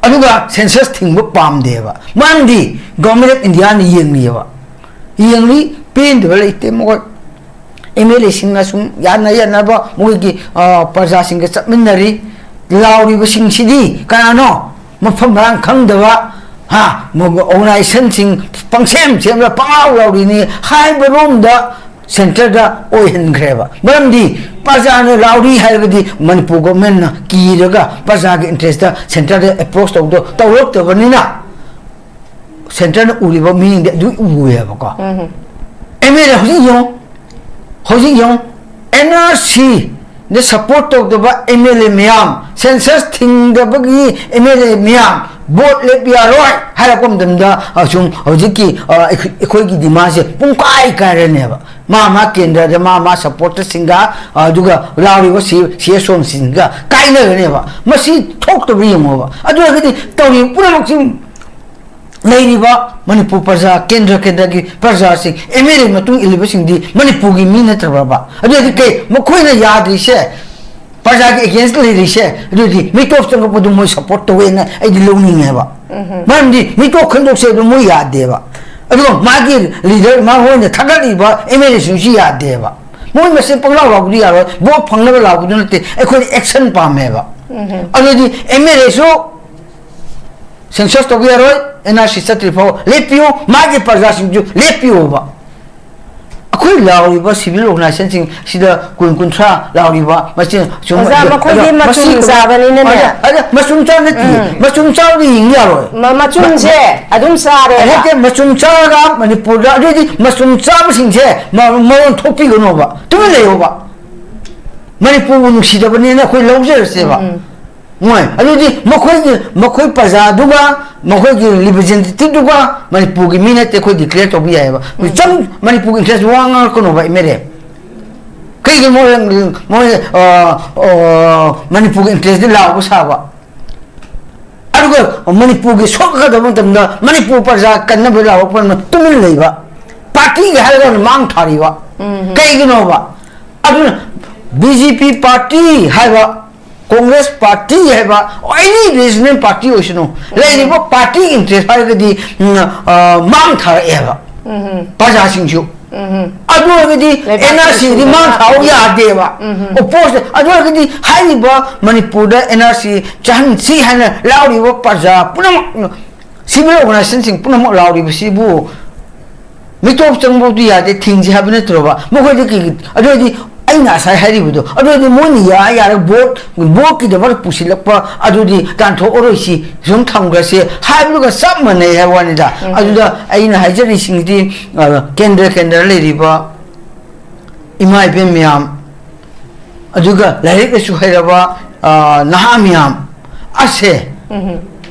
ꯑꯗꯨꯒ ꯁꯦꯟꯁꯁ ꯊꯤꯡꯕ ꯄꯥꯝꯗꯦꯕ꯫ ꯃꯔꯝꯗꯤ ꯒꯣꯚꯔꯟꯃꯦꯟ ꯑꯣꯐ ꯏꯟꯗꯤꯌꯥꯅ ꯌꯦꯡꯂꯤꯑꯕ꯫ ꯌꯦꯡꯂꯤ, ꯄꯦꯟꯗꯕ ꯂꯩꯇꯦ ꯃꯈꯣꯏ꯫ ꯑꯦꯝ ꯑꯦꯜ ꯑꯦꯁꯤꯡꯅ ꯁꯨꯝ ꯌꯥꯅ ꯌꯥꯅꯕ ꯃꯣꯏꯒꯤ, ꯑ, ꯄ꯭ꯔꯖꯥꯁꯤꯡꯒ ꯆꯠꯃꯤꯟꯅꯔꯤ꯫ ꯂꯥꯎꯔꯤꯕꯁꯤꯡꯁꯤꯗꯤ ꯀꯅꯥꯅꯣ? ꯃꯐꯝ ꯃꯔꯥꯡ ꯈꯪꯗꯕ, ꯍꯥ, ꯃ-, ꯑꯣꯔꯒꯅꯥꯏꯖꯦꯁꯟꯁꯤꯡ ꯄꯪꯁꯦꯝ ꯁꯦꯝꯂ ꯄꯪꯂꯥꯎ ꯂꯥꯎꯔꯤꯅꯤ ꯍꯥꯏꯕ ꯔꯣꯝꯗ ꯁꯦꯟꯇꯔꯗ ꯑꯣꯏꯍꯟꯈ꯭ꯔꯦꯕ꯫ ꯃꯔꯝꯗꯤ ꯄ꯭ꯔꯖꯥꯅ ꯂꯥꯎꯔꯤ ꯍꯥꯏꯔꯒꯗꯤ ꯃꯅꯤꯄꯨꯔ ꯒꯣꯚꯔꯟꯃꯦꯟꯠꯅ ꯀꯤꯔꯒ ꯄ꯭ꯔꯖꯥꯒꯤ ꯏꯟꯇꯔꯦꯁꯇ ꯁꯦꯟꯇꯔꯗ ꯑꯦꯄ꯭ꯔꯣꯁ ꯇꯧꯗ-, ꯇꯧꯔꯛꯇꯕꯅꯤꯅ ꯁꯦꯟꯇꯔꯅ ꯎꯔꯤꯕ ꯃꯤꯠꯌꯦꯡꯗꯤ ꯑꯗꯨ ꯎꯏꯌꯦꯕꯀꯣ꯫ ꯎꯝ꯫ ꯑꯦꯝ ꯑꯦꯜ ꯑꯦ ꯍꯧꯖꯤꯛ ꯌꯦꯡꯉꯨ, ꯍꯧꯖꯤꯛ ꯌꯦꯡꯉꯨ, ꯑꯦꯟ ꯑꯥꯔ ꯁꯤꯗ ꯁꯞꯄꯣꯔꯠ ꯇꯧꯗꯕ ꯑꯦꯝ ꯑꯦꯜ ꯑꯦ ꯃꯌꯥꯝ, ꯁꯦꯟꯁꯁ ꯊꯤꯡꯗꯕꯒꯤ ꯑꯦꯝ ꯑꯦꯜ ꯑꯦ ꯃꯌꯥꯝ ꯚꯣꯠ ꯂꯦꯞꯄ ꯌꯥꯔꯣꯏ ꯍꯥꯏꯔꯛꯄ ꯃꯇꯝꯗ, ꯑꯁꯨꯝ ꯍꯧꯖꯤꯛꯀꯤ, ꯑ, ꯑꯩꯈꯣꯏ-, ꯑꯩꯈꯣꯏꯒꯤ ꯗꯤꯃꯥꯟꯁꯦ ꯄꯨꯡꯀꯥꯏ ꯀꯥꯏꯔꯅꯦꯕ꯫ ꯃꯥ ꯃꯥ ꯀꯦꯟꯗ꯭ꯔꯗ ꯃꯥ ꯃꯥ ꯁꯞꯄꯣꯔꯇꯔꯁꯤꯡꯒ, ꯑ, ꯑꯗꯨꯒ ꯂꯥꯎꯔꯤꯕ ꯁꯤ-, ꯁꯤ ꯑꯦꯁ ꯑꯣꯁꯤꯡꯒ ꯀꯥꯏꯅꯒꯅꯦꯕ꯫ ꯃꯁꯤ ꯊꯣꯛꯇꯕ꯭ꯔꯥ ꯌꯦꯡꯉꯣꯕ꯫ ꯑꯗꯨ ꯑꯣꯏꯔꯒꯗꯤ ꯇꯧꯔꯤꯕ ꯄꯨꯝꯅꯃꯛꯁꯤ ꯂꯩꯔꯤꯕ ꯃꯅꯤꯄꯨꯔ ꯄ꯭ꯔꯖꯥ, ꯀꯦꯟꯗ꯭ꯔ ꯀꯦꯟꯗ꯭ꯔꯒꯤ ꯄ꯭ꯔꯖꯥꯁꯤꯡ, ꯑꯦꯝ ꯑꯦꯜ ꯑꯦ ꯃꯇꯨꯡ ꯏꯜꯂꯤꯕꯁꯤꯡꯗꯤ ꯃꯅꯤꯄꯨꯔꯒꯤ ꯃꯤ ꯅꯠꯇ꯭ꯔꯕ꯭ꯔꯕ? ꯑꯗꯨꯗꯤ ꯀꯩ ꯃꯈꯣꯏꯅ ꯌꯥꯗ꯭ꯔꯤꯁꯦ, ꯄ꯭ꯔꯖꯥꯒꯤ ꯑꯦꯒꯦꯟꯁꯇ ꯂꯩꯔꯤꯁꯦ, ꯑꯗꯨꯗꯤ ꯃꯤꯇꯣꯞ ꯆꯪꯉꯛꯄꯗꯨ ꯃꯣꯏ ꯁꯞꯄꯣꯔꯠ ꯇꯧꯋꯦꯅ ꯑꯩꯗꯤ ꯂꯧꯅꯤꯡꯉꯦꯕ꯫ ꯃꯔꯝꯗꯤ ꯃꯤꯇꯣꯞ ꯈꯟꯗꯣꯛꯁꯦ ꯑꯗꯨ ꯃꯣꯏ ꯌꯥꯗꯦꯕ꯫ ꯑꯗꯨꯒ ꯃꯥꯒꯤ ꯂꯤꯗꯔ, ꯃꯉꯣꯟꯗ ꯊꯥꯒꯠꯂꯤꯕ ꯑꯦꯝ ꯑꯦꯜ ꯑꯦꯁꯤꯡꯁꯤ ꯌꯥꯗꯦꯕ꯫ ꯃꯣꯏ ꯃꯁꯦꯟ ꯄꯪꯂꯥꯎ ꯂꯥꯎꯕꯗꯤ ꯌꯥꯔꯣꯏ, ꯚꯣꯠ ꯐꯪꯅꯕ ꯂꯥꯎꯕꯗꯨ ꯅꯠꯇꯦ, ꯑꯩꯈꯣꯏꯗꯤ ꯑꯦꯛꯁꯟ ꯄꯥꯝꯃꯦꯕ꯫ ꯑꯗꯨꯗꯤ ꯑꯦꯝ ꯑꯦꯜ ꯑꯦꯁꯨ ꯁꯦꯟꯁꯁ ꯇꯧꯕ ꯌꯥꯔꯣꯏ, ꯑꯦꯟ ꯑꯥꯔ ꯁꯤ ꯆꯠꯇ꯭ꯔꯤ ꯐꯥꯎ ꯂꯦꯞꯄꯤꯌꯨ, ꯃꯥꯒꯤ ꯄ꯭ꯔꯖꯥꯁꯤꯡꯁꯨ ꯂꯦꯞꯄꯤꯌꯨꯕ꯫ ꯑꯩꯈꯣꯏ ꯂꯥꯎꯔꯤꯕ ꯁꯤꯚꯤꯜ ꯑꯣꯔꯒꯅꯥꯏꯖꯦꯁꯟꯁꯤꯡ ꯁꯤꯗ ꯀꯨꯟ, ꯀꯨꯟꯊ꯭ꯔꯥ ꯂꯥꯎꯔꯤꯕ ꯃꯁꯤꯡ ꯁꯨꯝ ꯑꯣꯖꯥ, ꯑꯗꯣ, ꯃꯈꯣꯏꯗꯤ ꯑꯗꯣ ꯃꯆꯨꯝ ꯃꯁꯤ ꯆꯥꯕꯅꯤꯅꯅꯦ꯫ ꯑꯗꯣ, ꯑꯗꯣ ꯃꯆꯨꯝ ꯆꯥꯕ ꯅꯠꯇꯦ, ꯎꯝ꯫ ꯃꯆꯨꯝ ꯆꯥꯕꯗꯤ ꯌꯦꯡꯕ ꯌꯥꯔꯣꯏ꯫ ꯃ-, ꯃꯆꯨꯝꯁꯦ ꯃ-, ꯑꯗꯨꯝ ꯆꯥꯔꯦꯕ꯫ ꯅꯠꯇꯦ, ꯃꯆꯨꯝ ꯆꯥꯔꯒ ꯃꯅꯤꯄꯨꯔꯗ, ꯑꯗꯨꯑꯣꯏꯗꯤ ꯃꯆꯨꯝ ꯆꯥꯕꯁꯤꯡꯁꯦ ꯃ-, ꯃꯔꯣꯟ ꯊꯣꯛꯄꯤꯒꯅꯣꯕ, ꯇꯨꯃꯤꯟ ꯂꯩꯌꯣꯕ꯫ ꯃꯅꯤꯄꯨꯔꯕꯨ ꯅꯨꯡꯁꯤꯗꯕꯅꯤꯅ ꯑꯩꯈꯣꯏ ꯂꯧꯖꯔꯁꯦꯕ꯫ ꯎꯝ꯫ ꯃꯣꯏ ꯑꯗꯨꯗꯤ ꯃꯈꯣꯏꯒꯤ, ꯃꯈꯣꯏ ꯄ꯭ꯔꯖꯥꯗꯨꯒ ꯃꯈꯣꯏꯒꯤ ꯔꯤꯄ꯭ꯔꯖꯦꯟꯇꯦꯇꯤꯚꯗꯨꯒ ꯃꯅꯤꯄꯨꯔꯒꯤ ꯃꯤ ꯅꯠꯇꯦ, ꯑꯩꯈꯣꯏ ꯗꯤꯀ꯭ꯂꯦꯌꯔ ꯇꯧꯕ ꯌꯥꯏꯑꯕ꯫ ꯎꯝ꯫ ꯆꯪ-, ꯃꯅꯤꯄꯨꯔꯒꯤ ꯏꯟꯇꯔꯦꯁ ꯋꯥ ꯉꯥꯡꯉꯛꯀꯅꯣꯕ ꯑꯦꯝ ꯑꯦꯜ ꯑꯦ꯫ ꯀꯩꯒꯤꯅꯣ ꯃꯣꯏ, ꯃꯣꯏ, ꯑ, ꯑ, ꯃꯅꯤꯄꯨꯔꯒꯤ ꯏꯟꯇꯔꯦꯁꯇꯤ ꯂꯥꯎꯕ ꯁꯥꯕ? ꯑꯗꯨꯒ ꯃꯅꯤꯄꯨꯔꯒꯤ ꯁꯣꯛꯀꯗꯕ ꯃꯇꯝꯗ ꯃꯅꯤꯄꯨꯔ ꯄ꯭ꯔꯖꯥ ꯀꯟꯅꯕ ꯂꯥꯎꯔꯛꯄ ꯃꯇꯝꯗ ꯇꯨꯃꯤꯟ ꯂꯩꯕ꯫ ꯄꯥꯔꯇꯤꯒꯤ ꯍꯥꯏꯔꯒ ꯃꯥꯡ ꯊꯥꯔꯤꯕ꯫ ꯎꯝ꯫ ꯀꯩꯒꯤꯅꯣꯕ? ꯑꯗꯨꯅ ꯕꯤ ꯖꯦ ꯄꯤ ꯄꯥꯔꯇꯤ ꯍꯥꯏꯕ, ꯀꯣꯡꯒ꯭ꯔꯦꯁ ꯄꯥꯔꯇꯤ ꯍꯥꯏꯕ, ꯑꯦꯅꯤ ꯔꯤꯖꯅꯦꯜ ꯄꯥꯔꯇꯤ ꯑꯣꯏꯁꯅꯨ, ꯎꯝ꯫ ꯂꯩꯔꯤꯕ ꯄꯥꯔꯇꯤꯒꯤ ꯏꯟꯇꯔꯦꯁ ꯍꯥꯏꯔꯒꯗꯤ, ꯎꯝ, ꯑ, ꯃꯥꯡ ꯊꯥꯔꯛꯑꯦꯕ ꯎꯝ꯫ ꯄ꯭ꯔꯖꯥꯁꯤꯡꯁꯨ꯫ ꯎꯝ꯫ ꯑꯗꯨ ꯑꯣꯏꯔꯒꯗꯤ ꯂꯩꯕꯥꯛꯀꯤ ꯑꯦꯟ ꯑꯥꯔ ꯁꯤꯗꯤ ꯃꯥꯡ ꯊꯥꯎ ꯌꯥꯗꯦꯕ꯫ ꯎꯝ꯫ ꯑꯣꯄꯣꯖ-, ꯑꯗꯨ ꯑꯣꯏꯔꯒꯗꯤ ꯍꯥꯏꯔꯤꯕ ꯃꯅꯤꯄꯨꯔꯗ ꯑꯦꯟ ꯑꯥꯔ ꯁꯤ ꯆꯥꯍꯟꯁꯤ ꯍꯥꯏꯅ ꯂꯥꯎꯔꯤꯕ ꯄ꯭ꯔꯖꯥ ꯄꯨꯝꯅꯃꯛ, ꯁꯤꯚꯤꯜ ꯑꯣꯔꯒꯅꯥꯏꯖꯦꯁꯟꯁꯤꯡ ꯄꯨꯝꯅꯃꯛ ꯂꯥꯎꯔꯤꯕꯁꯤꯕꯨ ꯃꯤꯇꯣꯞ ꯆꯪꯕꯕꯨꯗꯤ ꯌꯥꯗꯦ, ꯊꯤꯡꯁꯤ ꯍꯥꯏꯕ ꯅꯠꯇ꯭ꯔꯣꯕ? ꯃꯈꯣꯏꯗꯤ ꯀꯩꯒꯤ? ꯑꯗꯨ ꯑꯣꯏꯔꯗꯤ ꯑꯩꯅ ꯉꯁꯥꯏ ꯍꯥꯏꯔꯤꯕꯗꯣ, ꯑꯗꯨ ꯑꯣꯏꯔꯗꯤ ꯃꯣꯏꯅ ꯌꯥ-, ꯌꯥꯔꯒ ꯚꯣꯠ, ꯚꯣꯠꯀꯤꯗꯃꯛ ꯄꯨꯁꯤꯜꯂꯛꯄ ꯑꯗꯨꯗꯤ ꯇꯥꯟꯊꯣꯛꯑꯔꯣꯏꯁꯤ, ꯁꯨꯝ ꯊꯝꯈ꯭ꯔꯁꯤ ꯍꯥꯏꯕꯗꯨꯒ ꯆꯞ ꯃꯥꯟꯅꯩ ꯍꯥꯏꯕ ꯋꯥꯅꯤꯗ꯫ ꯎꯝ꯫ ꯑꯗꯨꯗ ꯑꯩꯅ ꯍꯥꯏꯖꯔꯤꯁꯤꯡꯗꯤ, ꯑ, ꯀꯦꯟꯗ꯭ꯔ ꯀꯦꯟꯗ꯭ꯔ ꯂꯩꯔꯤꯕ ꯏꯃꯥ ꯏꯕꯦꯟ ꯃꯌꯥꯝ, ꯑꯗꯨꯒ ꯂꯥꯏꯔꯤꯛ ꯂꯥꯏꯁꯨ ꯍꯩꯔꯕ, ꯑ, ꯅꯍꯥ ꯃꯌꯥꯝ ꯑꯁꯦ ꯎꯝ꯫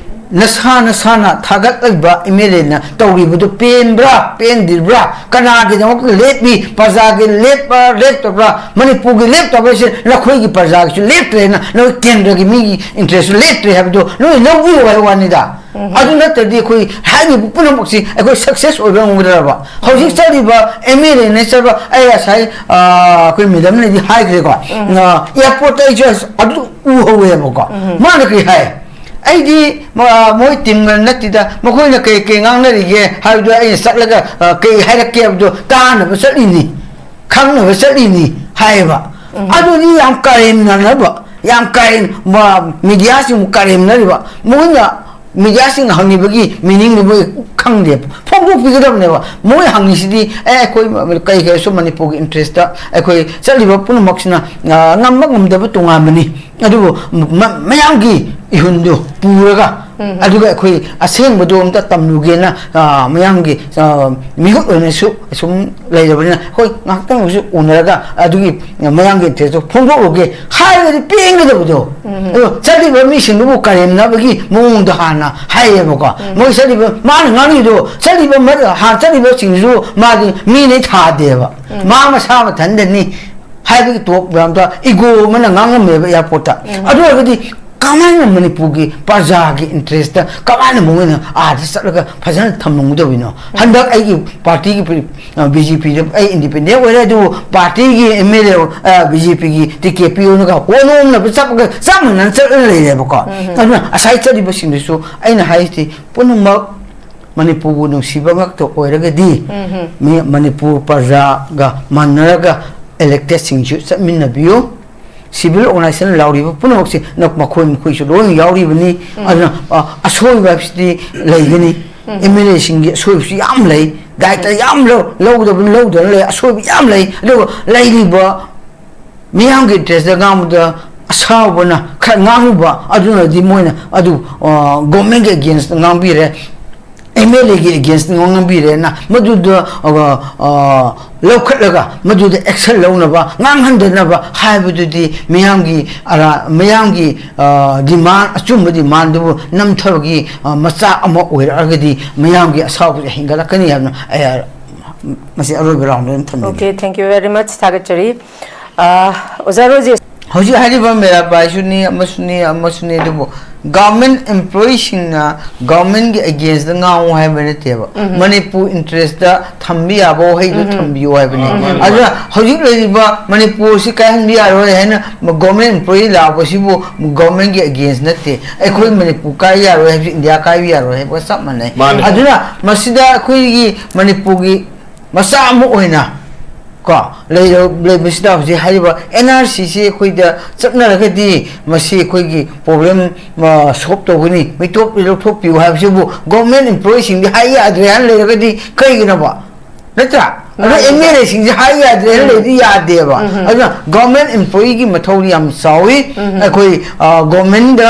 ꯅꯁꯥ ꯅꯁꯥꯅ ꯊꯥꯒꯠꯂꯤꯕ ꯑꯦꯝ ꯑꯦꯜ ꯑꯦꯅ ꯇꯧꯔꯤꯕꯗꯨ ꯄꯦꯟꯕ꯭ꯔꯥ, ꯄꯦꯟꯗ꯭ꯔꯤꯕ꯭ꯔꯥ? ꯀꯅꯥꯒꯤꯗꯃꯛꯇ ꯂꯦꯞꯄꯤ? ꯄ꯭ꯔꯖꯥꯒꯤ ꯂꯦꯞꯄ ꯂꯦꯞꯇꯕ꯭ꯔꯥ? ꯃꯅꯤꯄꯨꯔꯒꯤ ꯂꯦꯞꯇꯕ ꯍꯥꯏꯁꯦ ꯅꯈꯣꯏꯒꯤ ꯄ꯭ꯔꯖꯥꯒꯤꯁꯨ ꯂꯦꯞꯇ꯭ꯔꯦꯅ, ꯅꯈꯣꯏ ꯀꯦꯟꯗ꯭ꯔꯒꯤ ꯃꯤꯒꯤ ꯏꯟꯇꯔꯦꯁꯁꯨ ꯂꯦꯞꯇ꯭ꯔꯦ ꯍꯥꯏꯕꯗꯨ ꯅꯣꯏ ꯂꯧꯕꯤꯌꯨ ꯍꯥꯏꯕ ꯋꯥꯅꯤꯗ꯫ ꯑꯗꯨ ꯅꯠꯇ꯭ꯔꯗꯤ ꯑꯩꯈꯣꯏ ꯍꯥꯏꯔꯤꯕ ꯄꯨꯝꯅꯃꯛꯁꯤ ꯑꯩꯈꯣꯏ ꯁꯛꯁꯦꯁ ꯑꯣꯏꯕ ꯉꯝꯒꯗ꯭ꯔꯕ? ꯍꯧꯖꯤꯛ ꯆꯠꯂꯤꯕ ꯑꯦꯝ ꯑꯦꯜ ꯑꯦꯅ ꯆꯠꯄ, ꯑꯩ ꯉꯁꯥꯏ, ꯑ, ꯑꯩꯈꯣꯏ ꯃꯦꯗꯝꯅꯗꯤ ꯍꯥꯏꯈ꯭ꯔꯦꯀꯣ, ꯑ, ꯑꯦꯌꯥꯔꯄꯣꯔꯠꯇ ꯑꯩꯁꯨ ꯑꯗꯨ ꯎꯍꯧꯋꯦꯕꯀꯣ꯫ ꯃꯥꯅ ꯀꯔꯤ ꯍꯥꯏ? ꯑꯩꯗꯤ, ꯃ-, ꯃꯣꯏ ꯇꯤꯝꯒ ꯅꯠꯇꯦꯗ, ꯃꯈꯣꯏꯅ ꯀꯩ ꯀꯩ ꯉꯥꯡꯅꯔꯤꯒꯦ ꯍꯥꯏꯕꯗꯣ ꯑꯩꯅ ꯆꯠꯂꯒ, ꯑ, ꯀꯩ ꯍꯥꯏꯔꯛꯀꯦ ꯍꯥꯏꯕꯗꯣ ꯇꯥꯅꯕ ꯆꯠꯂꯤꯅꯤ, ꯈꯪꯅꯕ ꯆꯠꯂꯤꯅꯤ ꯍꯥꯏꯌꯦꯕ꯫ ꯑꯗꯨꯗꯤ ꯌꯥꯝ ꯀꯔꯦꯝꯅꯅꯕ, ꯌꯥꯝ ꯀꯔꯦꯝ-, ꯃ-, ꯃꯤꯗꯤꯌꯥꯁꯤꯡꯕꯨ ꯀꯔꯦꯝꯅꯔꯤꯕ, ꯃꯣꯏꯅ ꯃꯤꯗꯤꯌꯥꯁꯤꯡꯅ ꯍꯪꯉꯤꯕꯒꯤ ꯃꯤꯅꯤꯡꯗꯨ ꯃꯣꯏ ꯈꯪꯗꯦꯕ, ꯐꯣꯡꯗꯣꯛꯄꯤꯒꯗꯕꯅꯦꯕ꯫ ꯃꯣꯏ ꯍꯪꯉꯤꯁꯤꯗꯤ, "ꯑꯦ, ꯑꯩꯈꯣꯏ ꯀꯩ ꯀꯩꯁꯨ ꯃꯅꯤꯄꯨꯔꯒꯤ ꯏꯟꯇꯔꯦꯁꯇ ꯑꯩꯈꯣꯏ ꯆꯠꯂꯤꯕ ꯄꯨꯝꯅꯃꯛꯁꯤꯅ, ꯑ, ꯉꯝꯕ ꯉꯝꯗꯕ ꯇꯣꯉꯥꯟꯕꯅꯤ, ꯑꯗꯨꯕꯨ ꯃ-, ꯃꯌꯥꯝꯒꯤ ꯏꯍꯨꯟꯗꯨ ꯄꯨꯔꯒ, ꯑꯗꯨꯒ ꯑꯩꯈꯣꯏ ꯑꯁꯦꯡꯕꯗꯣ ꯑꯝꯇ ꯇꯝꯂꯨꯒꯦꯅ, ꯑ, ꯃꯌꯥꯝꯒꯤ, ꯑ, ꯃꯤꯍꯨꯠ ꯑꯣꯏꯅꯁꯨ ꯑꯁꯨꯝ ꯂꯩꯔꯕꯅꯤꯅ, ꯑꯩꯈꯣꯏ ꯉꯥꯏꯍꯥꯛꯇꯪ ꯑꯣꯏꯔꯁꯨ ꯎꯅꯔꯒ ꯑꯗꯨꯒꯤ ꯃꯌꯥꯝꯒꯤ ꯏꯟꯇꯔꯦꯁꯇꯣ ꯐꯣꯡꯗꯣꯛꯂꯨꯒꯦ" ꯍꯥꯏꯔꯒꯗꯤ ꯄꯦꯟꯒꯗꯕꯗꯣ꯫ ꯑꯗꯣ ꯆꯠꯂꯤꯕ ꯃꯤꯁꯤꯡꯗꯨꯕꯨ ꯀꯔꯦꯝꯅꯕꯒꯤ ꯃꯑꯣꯡꯗ ꯍꯥꯟꯅ ꯍꯥꯏꯌꯦꯕꯀꯣ꯫ ꯃꯣꯏ ꯆꯠꯂꯤꯕ, ꯃꯥꯅ ꯉꯥꯡꯉꯤꯗꯣ, ꯆꯠꯂꯤꯕ ꯃ-, ꯍꯥꯟꯅ ꯆꯠꯂꯤꯕꯁꯤꯡꯗꯨꯁꯨ ꯃꯥꯗꯤ ꯃꯤꯅ ꯊꯥꯗꯦꯕ꯫ ꯃꯥ ꯃꯁꯥ ꯃꯊꯟꯗꯅꯤ ꯍꯥꯏꯕꯒꯤ ꯇꯣꯞ ꯌꯥꯝꯇ ꯏꯒꯣ ꯑꯃꯅ ꯉꯥꯡꯉꯝꯃꯦꯕ ꯑꯦꯌꯥꯔꯄꯣꯔꯠꯇ꯫ ꯑꯗꯨ ꯑꯣꯏꯔꯒꯗꯤ ꯀꯃꯥꯏꯅ ꯃꯅꯤꯄꯨꯔꯒꯤ ꯄ꯭ꯔꯖꯥꯒꯤ ꯏꯟꯇꯔꯦꯁꯇ ꯀꯃꯥꯏꯅ ꯃꯣꯏꯅ ꯑꯥꯗ ꯆꯠꯂꯒ ꯐꯖꯅ ꯊꯝꯂꯝꯒꯗꯕꯅꯣ? ꯍꯟꯗꯛ ꯑꯩꯒꯤ ꯄꯥꯔꯇꯤꯒꯤ ꯄ꯭ꯔꯤ-, ꯑ, ꯕꯤ ꯖꯦ ꯄꯤꯗ ꯑꯩ ꯏꯟꯗꯤꯄꯦꯟꯗꯦꯟ ꯑꯣꯏꯔꯦ, ꯑꯗꯨꯕꯨ ꯄꯥꯔꯇꯤꯒꯤ ꯑꯦꯝ ꯑꯦꯜ ꯑꯦ, ꯑ, ꯕꯤ ꯖꯦ ꯄꯤꯒꯤ ꯇꯤꯀꯦꯠ ꯄꯤꯌꯨꯅꯒ ꯍꯣ ꯅꯣꯝꯅꯕ ꯆꯞ-, ꯆꯞ ꯃꯥꯟꯅꯅ ꯆꯠꯂ ꯂꯩꯔꯦꯕꯀꯣ꯫ ꯑꯗꯨꯅ ꯉꯁꯥꯏ ꯆꯠꯂꯤꯕꯁꯤꯡꯗꯨꯁꯨ ꯑꯩꯅ ꯍꯥꯏꯔꯤꯁꯤ ꯄꯨꯝꯅꯃꯛ ꯃꯅꯤꯄꯨꯔꯕꯨ ꯅꯨꯡꯁꯤꯕ ꯉꯥꯛꯇ ꯑꯣꯏꯔꯒꯗꯤ ꯃꯤ-, ꯃꯅꯤꯄꯨꯔ ꯄ꯭ꯔꯖꯥꯒ ꯃꯥꯟꯅꯔꯒ ꯏꯂꯦꯛꯇꯦꯠꯁꯤꯡꯁꯨ ꯆꯠꯃꯤꯟꯅꯕꯤꯌꯨ꯫ ꯁꯤꯚꯤꯜ ꯑꯣꯔꯒꯅꯥꯏꯖꯦꯁꯟ ꯂꯥꯎꯔꯤꯕ ꯄꯨꯝꯅꯃꯛꯁꯤ ꯅ-, ꯃꯈꯣꯏ ꯃꯈꯣꯏꯁꯨ ꯂꯣꯏꯅ ꯌꯥꯎꯔꯤꯕꯅꯤ꯫ ꯑꯗꯨꯅ, ꯑ, ꯑꯁꯣꯏꯕ ꯍꯥꯏꯕꯁꯤꯗꯤ ꯂꯩꯒꯅꯤ꯫ ꯑꯦꯝ ꯑꯦꯜ ꯑꯦꯁꯤꯡꯒꯤ ꯑꯁꯣꯏꯕꯁꯨ ꯌꯥꯝ ꯂꯩ, ꯗꯥꯏꯇ ꯌꯥꯝ ꯂꯧ-, ꯂꯧꯗꯕ ꯂꯧꯗꯅ ꯂꯩ, ꯑꯁꯣꯏꯕ ꯌꯥꯝ ꯂꯩ꯫ ꯑꯗꯨꯒ ꯂꯩꯔꯤꯕ ꯃꯤꯌꯥꯝꯒꯤ ꯏꯟꯇꯔꯦꯁꯇ ꯉꯥꯡꯕꯗ ꯑꯁꯥꯎꯕꯅ ꯈꯔ ꯉꯥꯡꯂꯨꯕ ꯑꯗꯨꯅꯗꯤ ꯃꯣꯏꯅ ꯑꯗꯨ, ꯑ, ꯒꯣꯔꯃꯦꯟꯒꯤ ꯑꯦꯒꯦꯟꯁꯇ ꯉꯥꯡꯕꯤꯔꯦ꯫ ꯑꯦꯝ ꯑꯦꯜ ꯑꯦꯒꯤ ꯑꯦꯒꯦꯟꯁꯇ ꯉꯥꯡꯕꯤꯔꯦꯅ ꯃꯗꯨꯗ ꯑ, ꯑ, ꯂꯧꯈꯠꯂꯒ ꯃꯗꯨꯗ ꯑꯦꯛꯁꯟ ꯂꯧꯅꯕ, ꯉꯥꯡꯍꯟꯗꯅꯕ ꯍꯥꯏꯕꯗꯨꯗꯤ ꯃꯤꯌꯥꯝꯒꯤ ꯑꯔꯥ-, ꯃꯤꯌꯥꯝꯒꯤ, ꯑ, ꯗꯤꯃꯥꯟ, ꯑꯆꯨꯝꯕ ꯗꯤꯃꯥꯟꯗꯨꯕꯨ ꯅꯝꯊꯕꯒꯤ, ꯑ, ꯃꯆꯥꯛ ꯑꯃ ꯑꯣꯏꯔꯛꯑꯒꯗꯤ ꯃꯤꯌꯥꯝꯒꯤ ꯑꯁꯥꯎꯕꯁꯦ ꯍꯦꯟꯒꯠꯂꯛꯀꯅꯤ ꯍꯥꯏꯕꯅ ꯑꯩ ꯃꯁꯤ ꯑꯔꯣꯏꯕ ꯔꯥꯎꯟꯗ ꯑꯗꯨꯝ ꯊꯝꯖꯒꯦ꯫ Okay, thank you very much. ꯊꯥꯒꯠꯆꯔꯤ꯫ ꯑ, ꯑꯣꯖꯥ ꯔꯣꯖꯦꯁ꯫ ꯍꯧꯖꯤꯛ ꯍꯥꯏꯔꯤꯕ ꯃꯦꯔꯥ ꯕꯥꯏꯁꯨꯅꯤ, ꯑꯃꯁꯨꯅꯤ, ꯑꯃꯁꯨꯅꯤ, ꯑꯗꯨꯕꯨ ꯒꯚꯔꯟꯃꯦꯟ ꯑꯦꯝꯄ꯭ꯂꯣꯌꯤꯁꯤꯡꯅ ꯒꯚꯔꯟꯃꯦꯟꯒꯤ ꯑꯦꯒꯦꯟꯁꯇ ꯉꯥꯡꯉꯨ ꯍꯥꯏꯕ ꯅꯠꯇꯦꯕ꯫ ꯃꯅꯤꯄꯨꯔ ꯏꯟꯇꯔꯦꯁꯇ ꯊꯝꯕ ꯌꯥꯕ ꯋꯥꯍꯩꯗꯣ ꯊꯝꯕꯤꯌꯨ ꯍꯥꯏꯕꯅꯤ꯫ ꯑꯗꯨꯅ ꯍꯧꯖꯤꯛ ꯂꯩꯔꯤꯕ ꯃꯅꯤꯄꯨꯔꯁꯤ ꯀꯥꯏꯍꯟꯕ ꯌꯥꯔꯣꯏ ꯍꯥꯏꯅ ꯒꯚꯔꯟꯃꯦꯟ ꯑꯦꯝꯄ꯭ꯂꯣꯌꯤ ꯂꯥꯛꯄꯁꯤꯕꯨ ꯒꯚꯔꯟꯃꯦꯟꯒꯤ ꯑꯦꯒꯦꯟꯁ ꯅꯠꯇꯦ꯫ ꯑꯩꯈꯣꯏ ꯃꯅꯤꯄꯨꯔ ꯀꯥꯏ ꯌꯥꯔꯣꯏ ꯍꯥꯏꯕꯁꯤ ꯏꯟꯗꯤꯌꯥ ꯀꯥꯏꯕ ꯌꯥꯔꯣꯏ ꯍꯥꯏꯕꯒ ꯆꯞ ꯃꯥꯟꯅꯩ꯫ ꯃꯥꯅꯦ꯫ ꯑꯗꯨꯅ ꯃꯁꯤꯗ ꯑꯩꯈꯣꯏꯒꯤ ꯃꯅꯤꯄꯨꯔꯒꯤ ꯃꯆꯥ ꯑꯃ ꯑꯣꯏꯅ ꯀꯣ ꯂꯩꯔ-, ꯂꯩꯕꯁꯤꯗ ꯍꯧꯖꯤꯛ ꯍꯥꯏꯔꯤꯕ ꯑꯦꯟ ꯑꯥꯔ ꯁꯤꯁꯤ ꯑꯩꯈꯣꯏꯗ ꯆꯠꯅꯔꯒꯗꯤ ꯃꯁꯤ ꯑꯩꯈꯣꯏꯒꯤ ꯄ꯭ꯔꯣꯕ꯭ꯂꯦꯝ ꯁꯣꯜꯕ ꯇꯧꯒꯅꯤ, ꯃꯤꯇꯣꯞ ꯂꯧꯊꯣꯛꯄꯤꯌꯨ ꯍꯥꯏꯕꯁꯤꯕꯨ ꯒꯣꯔꯃꯦꯟ ꯏꯝꯄ꯭ꯂꯣꯌꯤꯁꯤꯡꯗꯤ ꯍꯥꯏ ꯌꯥꯗ꯭ꯔꯦ ꯍꯥꯏꯅ ꯂꯩꯔꯒꯗꯤ ꯀꯩꯒꯤꯅꯣꯕ? ꯅꯠꯇ꯭ꯔꯥ? ꯑꯗꯣ ꯃꯥꯅꯤ, ꯑꯦꯝ ꯁꯥꯔ꯫ ꯑꯦꯜ ꯑꯦꯁꯤꯡꯁꯦ ꯍꯥꯏ ꯌꯥꯗ꯭ꯔꯦ ꯍꯥꯏꯅ ꯂꯩꯗꯤ ꯌꯥꯗꯦꯕ꯫ ꯑꯗꯨꯅ ꯒꯣꯔꯃꯦꯟ ꯏꯝꯄ꯭ꯂꯣꯌꯤꯒꯤ ꯃꯊꯧꯗꯤ ꯌꯥꯝ ꯆꯥꯎꯏ꯫ ꯑꯩꯈꯣꯏ ꯒꯣꯔꯃꯦꯟꯗ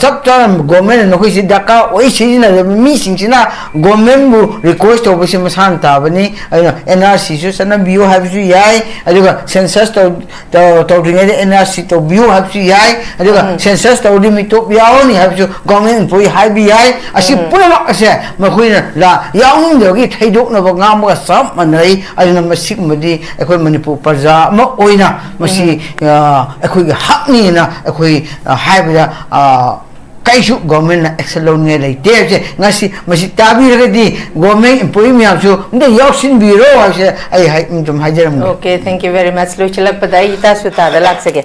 ꯆꯞ ꯆꯥꯅ ꯒꯣꯔꯃꯦꯟꯅ ꯅꯈꯣꯏꯁꯤ ꯗꯔꯀꯥꯔ ꯑꯣꯏ ꯁꯤꯖꯤꯟꯅꯔꯤꯕ ꯃꯤꯁꯤꯡꯁꯤꯅ ꯒꯣꯔꯃꯦꯟꯕꯨ ꯔꯤꯀ꯭ꯋꯦꯁ ꯇꯧꯕꯁꯤ ꯃꯁꯥꯅ ꯇꯥꯕꯅꯤ꯫ ꯑꯗꯨꯅ ꯑꯦꯟ ꯑꯥꯔ ꯁꯤꯁꯨ ꯆꯠꯅꯕꯤꯌꯨ ꯍꯥꯏꯕꯁꯨ ꯌꯥꯏ, ꯑꯗꯨꯒ ꯁꯦꯟꯁꯁ ꯇꯧ ꯇꯧ-, ꯇꯧꯗ꯭ꯔꯤꯉꯩꯗ ꯑꯦꯟ ꯑꯥꯔ ꯁꯤ ꯇꯧꯕꯤꯌꯨ ꯍꯥꯏꯕꯁꯨ ꯌꯥꯏ, ꯑꯗꯨꯒ ꯁꯦꯟꯁꯁ ꯇꯧꯔꯗꯤ ꯃꯤꯇꯣꯞ ꯌꯥꯎꯔꯅꯤ ꯍꯥꯏꯕꯁꯨ ꯒꯣꯔꯃꯦꯟ ꯏꯝꯄ꯭ꯂꯣꯌꯤ ꯍꯥꯏꯕ ꯌꯥꯏ꯫ ꯑꯁꯤ ꯄꯨꯝꯅꯃꯛ ꯑꯁꯦ ꯃꯈꯣꯏꯅ ꯂꯥ-, ꯌꯥꯎꯅꯤꯡꯗꯕꯒꯤ ꯊꯩꯗꯣꯛꯅꯕ ꯉꯥꯡꯕꯒ ꯆꯞ ꯃꯥꯟꯅꯩ꯫ ꯑꯗꯨꯅ ꯃꯁꯤꯒꯨꯝꯕꯗꯤ ꯑꯩꯈꯣꯏ ꯃꯅꯤꯄꯨꯔ ꯄ꯭ꯔꯖꯥ ꯑꯃ ꯑꯣꯏꯅ ꯃꯁꯤ, ꯑ, ꯑꯩꯈꯣꯏꯒꯤ ꯍꯛꯅꯤꯅ ꯑꯩꯈꯣꯏ, ꯑ, ꯍꯥꯏꯕꯗ, ꯑ, ꯀꯩꯁꯨ ꯒꯣꯔꯃꯦꯟꯅ ꯑꯦꯛꯁꯟ ꯂꯧꯅꯤꯡꯉꯥꯏ ꯂꯩꯇꯦ ꯍꯥꯏꯕꯁꯦ ꯉꯁꯤ ꯃꯁꯤ ꯇꯥꯕꯤꯔꯒꯗꯤ ꯒꯣꯔꯃꯦꯟ ꯏꯝꯄ꯭ꯂꯣꯌꯤ ꯃꯌꯥꯝꯁꯨ ꯑꯝꯇ ꯌꯥꯎꯁꯤꯟꯕꯤꯔꯣ ꯍꯥꯏꯕꯁꯦ ꯑꯩ ꯍꯥꯏ-, ꯑꯗꯨꯝ ꯍꯥꯏꯖꯔꯝꯒꯦ꯫ Okay, thank you very much. ꯂꯣꯏꯁꯤꯜꯂꯛꯄꯗ ꯑꯩ ꯏꯇꯥ ꯁꯨꯇꯥꯗ ꯂꯥꯛꯆꯒꯦ꯫